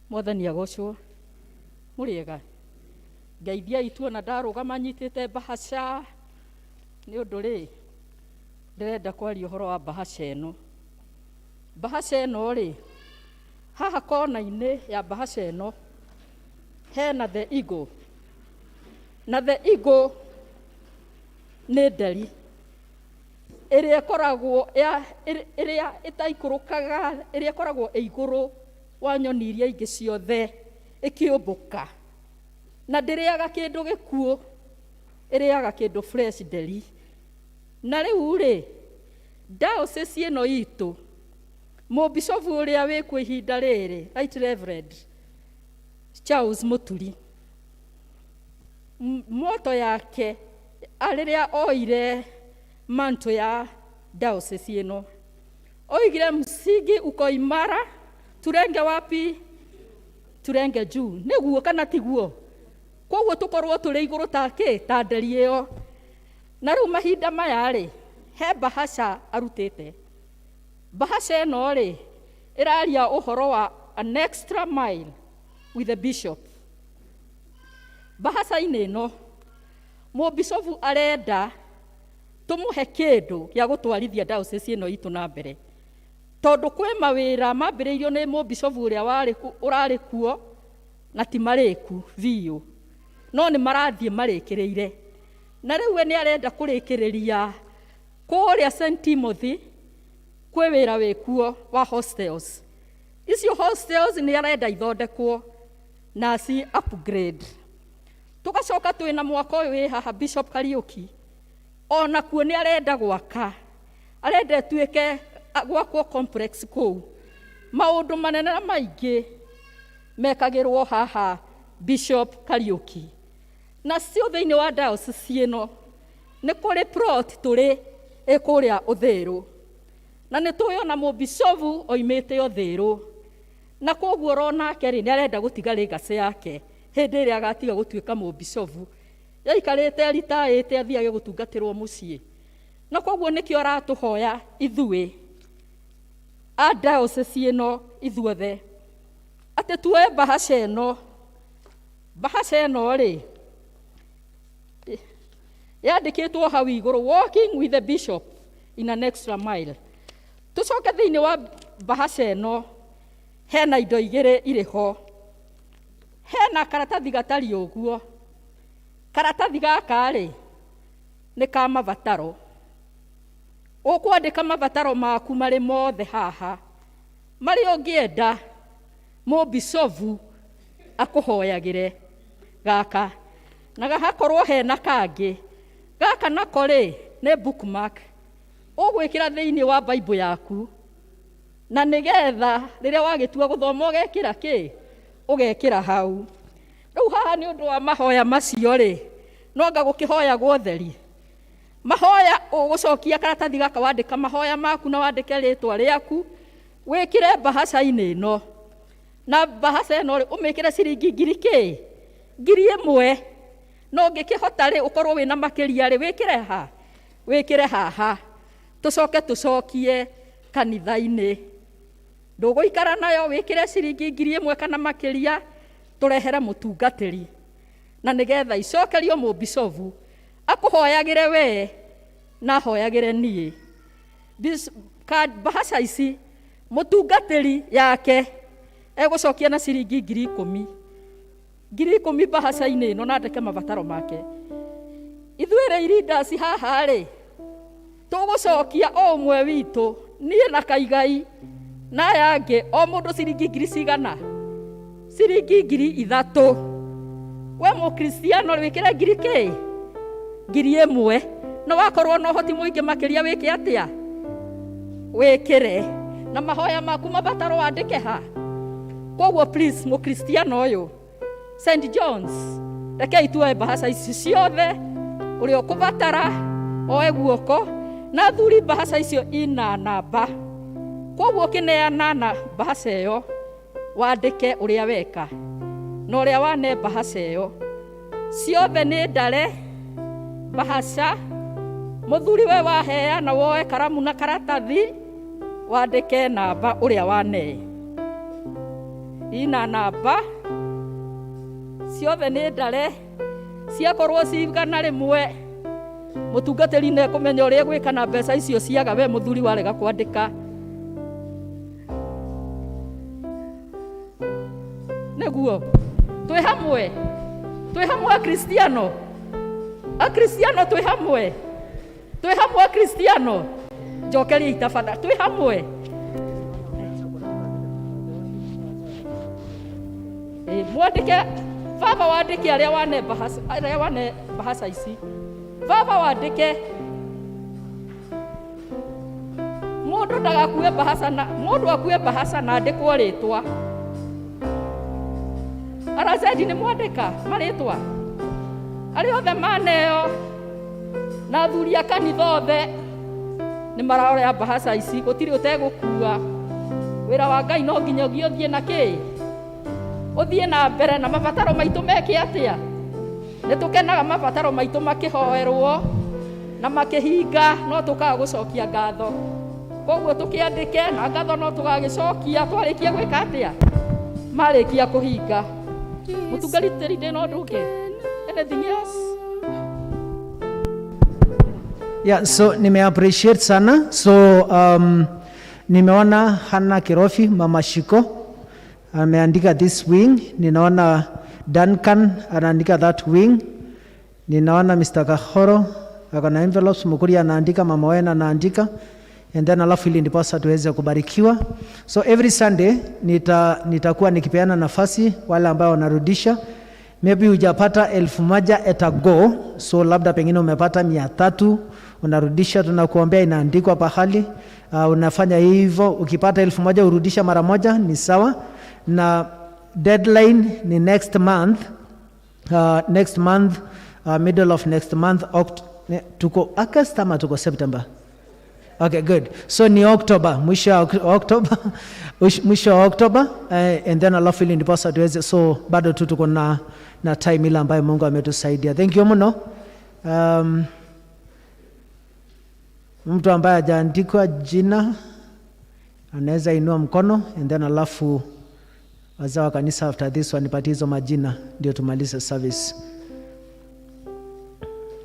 Mwathani agocwo. Mũrĩega. Ngeithiai tuona ndarũgama nyitĩte mbahaca nĩ ũndũ rĩ ndĩrenda kwaria ũhoro wa mbahaca ĩno. Mbahaca ĩno rĩ, haha kona-inĩ ya mbahaca ĩno hena the eagle, na the eagle nĩ nderi ĩrĩa ĩkoragwo ya ĩrĩa ĩtaikũrũkaga, ĩrĩa ĩkoragwo ĩ igũrũ wa nyoni iria ingĩ ciothe ĩkĩũmbũka, na ndĩrĩaga kĩndũ gĩkuũ, ĩrĩaga kĩndũ fresh nderi. Na rĩu rĩ, diocese ĩno itũ, mũbicobu ũrĩa wĩkuo ihinda rĩrĩ, Right Reverend Charles Mũturi, moto yake rĩrĩa oire mantle ya diocese ĩno, oigire msingi uko imara, turenge wapi? Turenge juu. Nĩguo kana tiguo? Koguo tũkorwo tũrĩ igũrũ ta kĩ? Ta nderi ĩyo. Na rĩu mahinda maya rĩ, he mbahaca arutĩte. Mbahaca ĩno rĩ, ĩraria ũhoro wa an extra mile with the bishop. Mbahaca-inĩ ĩno, mũbicobu arenda tũmũhe kĩndũ gĩa gũtwarithia diocese ĩno itũ na mbere. Tondũ kwĩ mawĩra mambĩrĩirio nĩ mũbicobu ũrĩa ũrarĩ kuo na ti marĩku biũ, no nĩ marathiĩ marĩkĩrĩire. Na rĩu we nĩ arenda kũrĩkĩrĩria kũrĩa St Timothy kwĩ wĩra wĩkuo wa hostels. Icio hostels nĩ arenda ithondekwo na ci upgrade. Tũgacoka twĩna mwaka ũyũ wĩ haha Bishop Kariuki, ona kuo nĩ arenda gwaka, arenda ĩtuĩke gwakwo complex kũu. Maũndũ manene na maingĩ mekagĩrwo haha Bishop Kariuki. Na cio thĩinĩ wa diocese ĩno nĩ kũrĩ plot tũrĩ ĩ kũrĩa Ũthĩrũ, na nĩ tũĩ ona mũbicobu oimĩte Ũthĩrũ, na koguo oronake rĩ nĩ arenda gũtiga legacy yake hĩndĩ ĩrĩa agatiga gũtuĩka mũbicobu. Yaikarĩte ritaĩte athiage gũtungatĩrwo mũciĩ, na koguo nĩkĩo aratũhoya ithuĩ a diocese ĩno ithuothe atĩ tuoe mbahaca ĩno. Mbahaca ĩno rĩ yandĩkĩtwo hau igũrũ, walking with the bishop in an extra mile. Tũcoke thĩinĩ wa mbahaca ĩno hena indo igĩrĩ irĩ ho. Hena karatathi gatariĩ ũguo. Karatathi gaka rĩ nĩ ka mabataro. Ũkwandĩka mabataro maku marĩ mothe haha, marĩa ũngĩenda mũbicobu akũhoyagĩre gaka. Na hakorwo hena kangĩ gaka nako rĩ nĩ bookmark ũgwĩkĩra thĩinĩ wa Bible yaku, na nĩgetha rĩrĩa wagĩtua gũthoma ũgekĩra kĩ? Ũgekĩra hau. Rĩu haha nĩ ũndũ wa mahoya macio rĩ, no anga gũkĩhoyagwo theri. Mahoya ũgũcokia karatathi gaka wandĩka mahoya maku na wandĩke rĩtwa rĩaku, wĩkĩre mbahaca-inĩ ĩno. Na mbahaca ĩno rĩ, ũmĩkĩre ciringi ngiri kĩ? 1000. No ũngĩkĩhota rĩ, ũkorwo wĩna makĩria rĩ, wĩkĩre ha? Wĩkĩre haha. Tũcoke tũcokie kanitha-inĩ. Ndũgũikara nayo, wĩkĩre ciringi 1000 kana makĩria, tũrehere mũtungatĩri. Na nĩgetha icokerio mũbicobu, akũhoyagĩre we na ahoyagĩre niĩ. Mbahaca ici mũtungatĩri yake egũcokia na ciringi 10,000. 10,000 mbahaca-inĩ ĩno na andĩke mabataro make. Ithuĩ rĩ leaders haha rĩ, tũgũcokia o ũmwe witũ, niĩ na Kaigai na aya angĩ, o mũndũ ciringi ngiri cigana? Ciringi 3,000. We mũkristiano wĩkĩre ngiri kĩ? 1000. Na wakorwo na ũhoti mũingĩ makĩria wĩke atĩa? Wĩkĩre. Na mahoya maku mabataro wandĩke ha? Koguo please mũkristiano ũyũ St John's, rekei tuoe mbahaca ici ciothe, ũrĩa ũkũbatara oe guoko, Na athuri mbahaca icio ina namba, koguo ũkĩneana na mbahaca ĩyo wandĩke ũrĩa weka na ũrĩa wane mbahaca ĩyo. Ciothe nĩ ndare mbahaca. Mũthuri we waheana woe karamu na karatathi wandĩke namba ũrĩa wane. Ina namba ciothe nĩ ndare, ciakorwo cigana rĩmwe mũtungatĩri nĩ ekũmenya ũrĩa egwĩka na mbeca icio ciaga we mũthuri warega kwandĩka. Nĩguo twĩ hamwe, twĩ hamwe Akristiano, Akristiano twĩ hamwe, twĩ hamwe Akristiano. Njokeria itabana, twĩ hamwe. Mwandĩke baba, wandĩke arĩa wane mbahaca, arĩa wane mbahaca ici. Baba wandĩke, mũndũ ndagakue mbahaca na mũndũ akue mbahaca na andĩkwo rĩtwa. Aracendi nĩ mwandĩka marĩtwa arĩa othe maneo na athuri a kanitha othe nĩ maroya mbahaca ici, gũtirĩ ũtegũkua. Wĩra wa Ngai no nginya ũthiĩ na kĩ, ũthiĩ na mbere na mabataro maitũ meke atĩa. Nĩ tũkenaga mabataro maitũ makĩhoerwo na makĩhinga, no tũkaga gũcokia ngatho. Koguo tũkĩandĩke na ngatho no tũgagĩcokia twarĩkia gwĩka atĩa, marĩkia kũhinga. Mũtungatĩri ndĩ na ũndũ ũngĩ? Anything else? Yeah, so nime appreciate sana. So nimeona Hannah Kirofi, Mama Shiko ameandika this wing. Ninaona Duncan anaandika that wing. Ninaona Mr. Kahoro ako na envelopes, Mukuri anaandika, Mama Wena anaandika. And then alafu ili ndiposa tuweze kubarikiwa. So every Sunday nitakuwa nikipeana nafasi wale ambao wanarudisha. Maybe hujapata 1000 at a go, so labda pengine umepata 300 unarudisha, tunakuombea, inaandikwa pahali. Unafanya hivyo, ukipata 1000 urudisha mara moja ni sawa. Na deadline ni next month, next month, middle of next month, tuko August ama tuko September? Okay, good. So ni October, mwisho wa October, mwisho wa October, and then alafu ili ndiposa tuweze, so bado tu tuko na time ile ambayo Mungu ametusaidia. Thank you mno. Mtu ambaye hajaandikwa jina anaweza inua mkono, and then alafu wazee wa kanisa after this wanipatie hizo majina ndio tumalize service.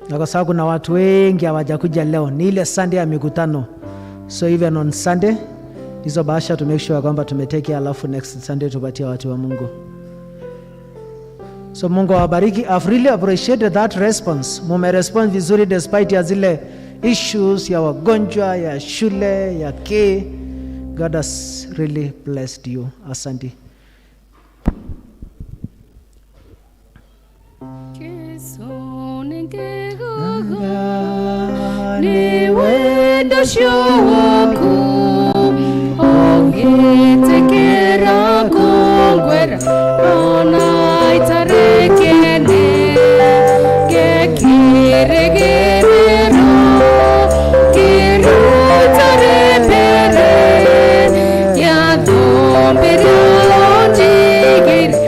Na kwa sababu kuna watu wengi hawajakuja leo, ni ile Sunday ya mikutano. So even on Sunday hizo bahasha to make sure kwamba tumeteke, alafu next Sunday tupatie watu wa Mungu. So Mungu awabariki. I've really appreciated that response. Mume respond vizuri despite ya zile issues ya wagonjwa, ya shule, ya K. God has really blessed you. Asante. Ni wendo ũcio waku ũngĩtĩkĩra kũngwĩra ona itarĩ kĩene ngekĩrĩgĩrĩro kĩruta mbere ya thũmbĩ ĩrĩa ũnjigĩire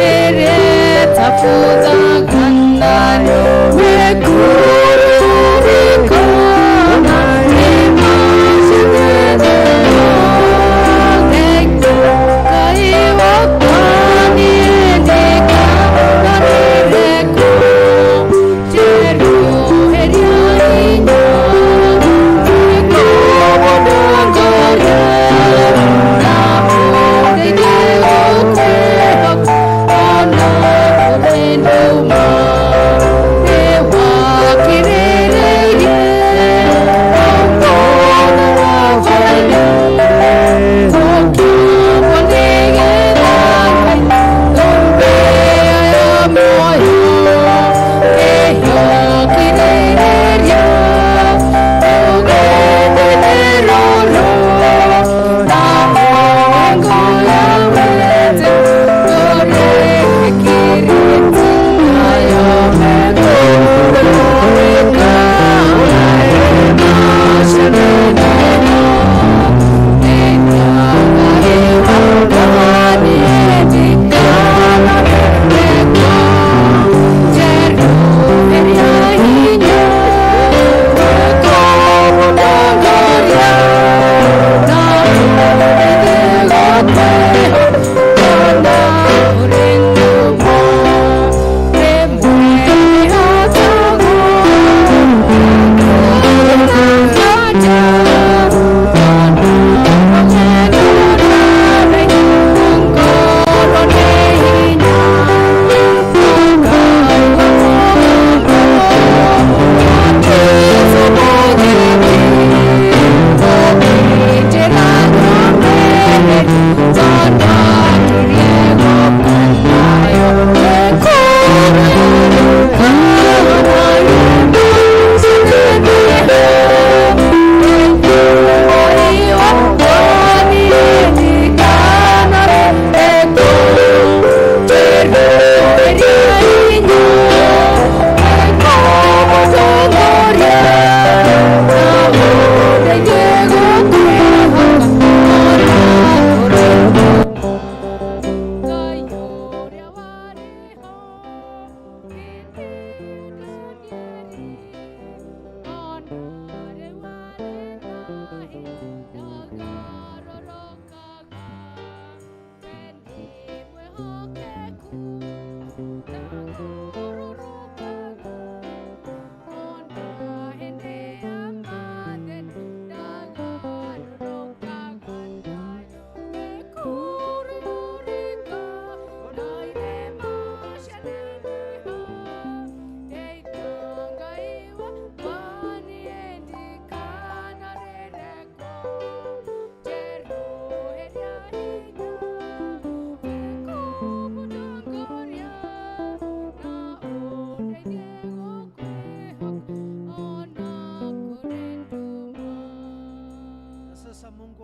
ĩrĩa ĩtabuthaga nayo mĩkururĩkona nĩmacĩthĩte. Ngai wakwa niĩ ndĩkananĩre kũnjerũhĩria.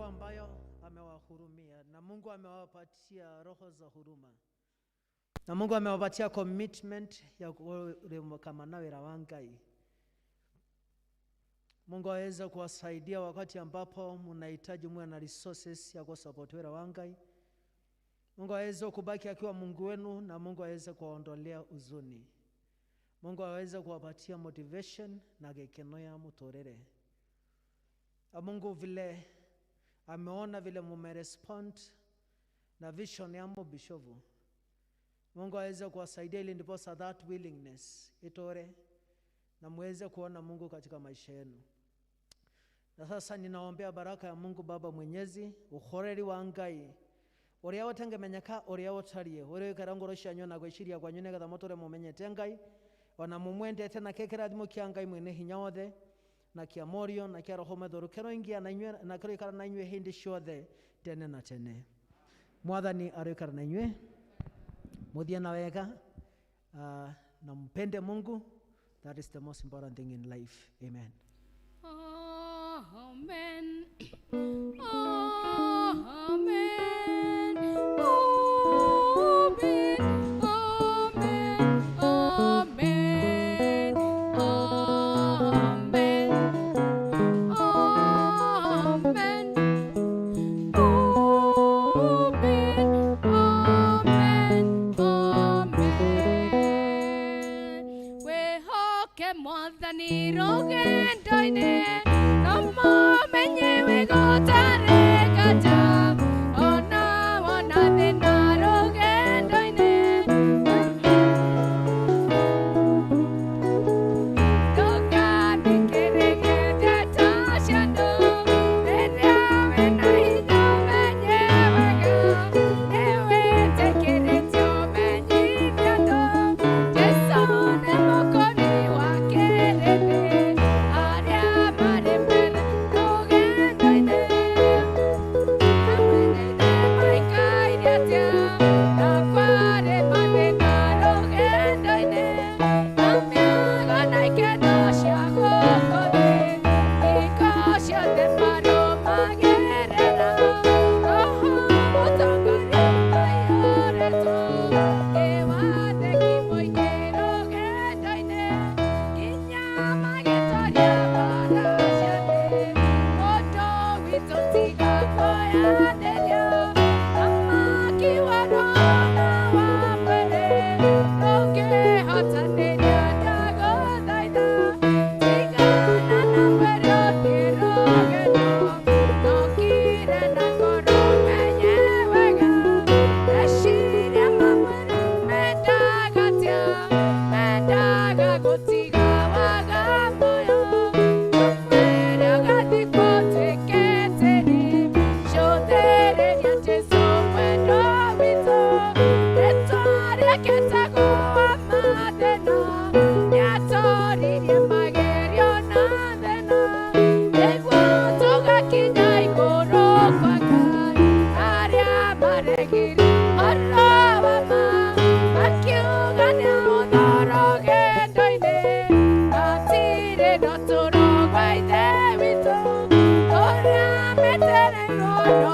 Mungu ambayo amewahurumia na Mungu amewapatia roho za huruma na Mungu amewapatia commitment ya kukamana wĩra wa Ngai. Mungu aweze kuwasaidia wakati ambapo mnahitaji muwe na resources ya kusupport wĩra wa Ngai. Mungu aweze kubaki akiwa Mungu wenu na Mungu aweze kuwaondolea huzuni. Mungu aweze kuwapatia motivation na gĩkeno ya mũtũrĩre. Na Mungu vile ameona vile mumerespond na vision ya mubishovu. Mungu aweze kuwasaidia ili ndiposa that willingness itore na muweze kuona Mungu katika maisha yenu. Na sasa ninaombea baraka ya Mungu Baba Mwenyezi, uhoreri wa Ngai uria utengemenyeka uria utarie uria wikara ngoro cianyu na gwiciria kwanyu nigetha muture mumenyete Ngai ona mumwendete na kĩrathimo kĩa Ngai mwene hinya wothe na kĩa Mũriũ na kĩa Roho Mũtheru kĩroingia na inyuĩ na kĩroikara na inyuĩ hĩndĩ ciothe tene na tene. Mwathani aroikara na inyuĩ, muthie na wega, na mpende Mungu. That is the most important thing in life. Amen. Amen. Amen. Amen. Amen. Amen. Amen. Amen. Amen. Amen. Wehoke Mwathani rũgendo-inĩ, no mũmenye wĩgũtarĩ nganja, ona wona thĩna rũgendo-inĩ. Ndũgathikĩrĩrie ndeto cia andũ, rĩrĩa wĩna hinya ũmenye wega, nĩwĩtĩkĩrĩtio ũmenyithie andũ, Jesũ nĩ mũkũũri wa kĩrĩndĩ, arĩa marĩ mbere rũgendo-inĩ. Maikaire atĩa na kwarĩ mathĩna rũgendo-inĩ, na mĩago na ikeno cia gũkũ thĩ, hingo ciothe marũmagĩrĩra Roho mũtongoria aiyũrĩtwo nĩ wathĩki mũingĩ rũgendo-inĩ, nginya magĩtooria mbaara cia thĩ. Mũndũ witũ tiga kuoyanĩria, thamaki wa roho na wa mwĩrĩ, ndũngĩhotanĩria ndagũthaitha, tigana na mwĩrĩ ũthiĩ rũgendo, ndũkire na ngoro ũmenye wega, meciria ma mwĩrĩ mendaga atĩa, mendaga gũtiga waga muoyo, mwĩrĩ ũgathikwo ũtuĩke tĩri, cũthĩrĩria Jesũ mwendwa witũ, rĩtwa rĩake etagwo wa mathĩna, nĩatoririe magerio na thĩna, nĩguo tũgakinya igũrũ kwa Ngai, arĩa maregire ũhoro wa ma, makiuga nĩ ũhũthũ rũgendo-inĩ, hatirĩ na ũtũũro gwa Ithe witũ, ũrĩa metereirwo no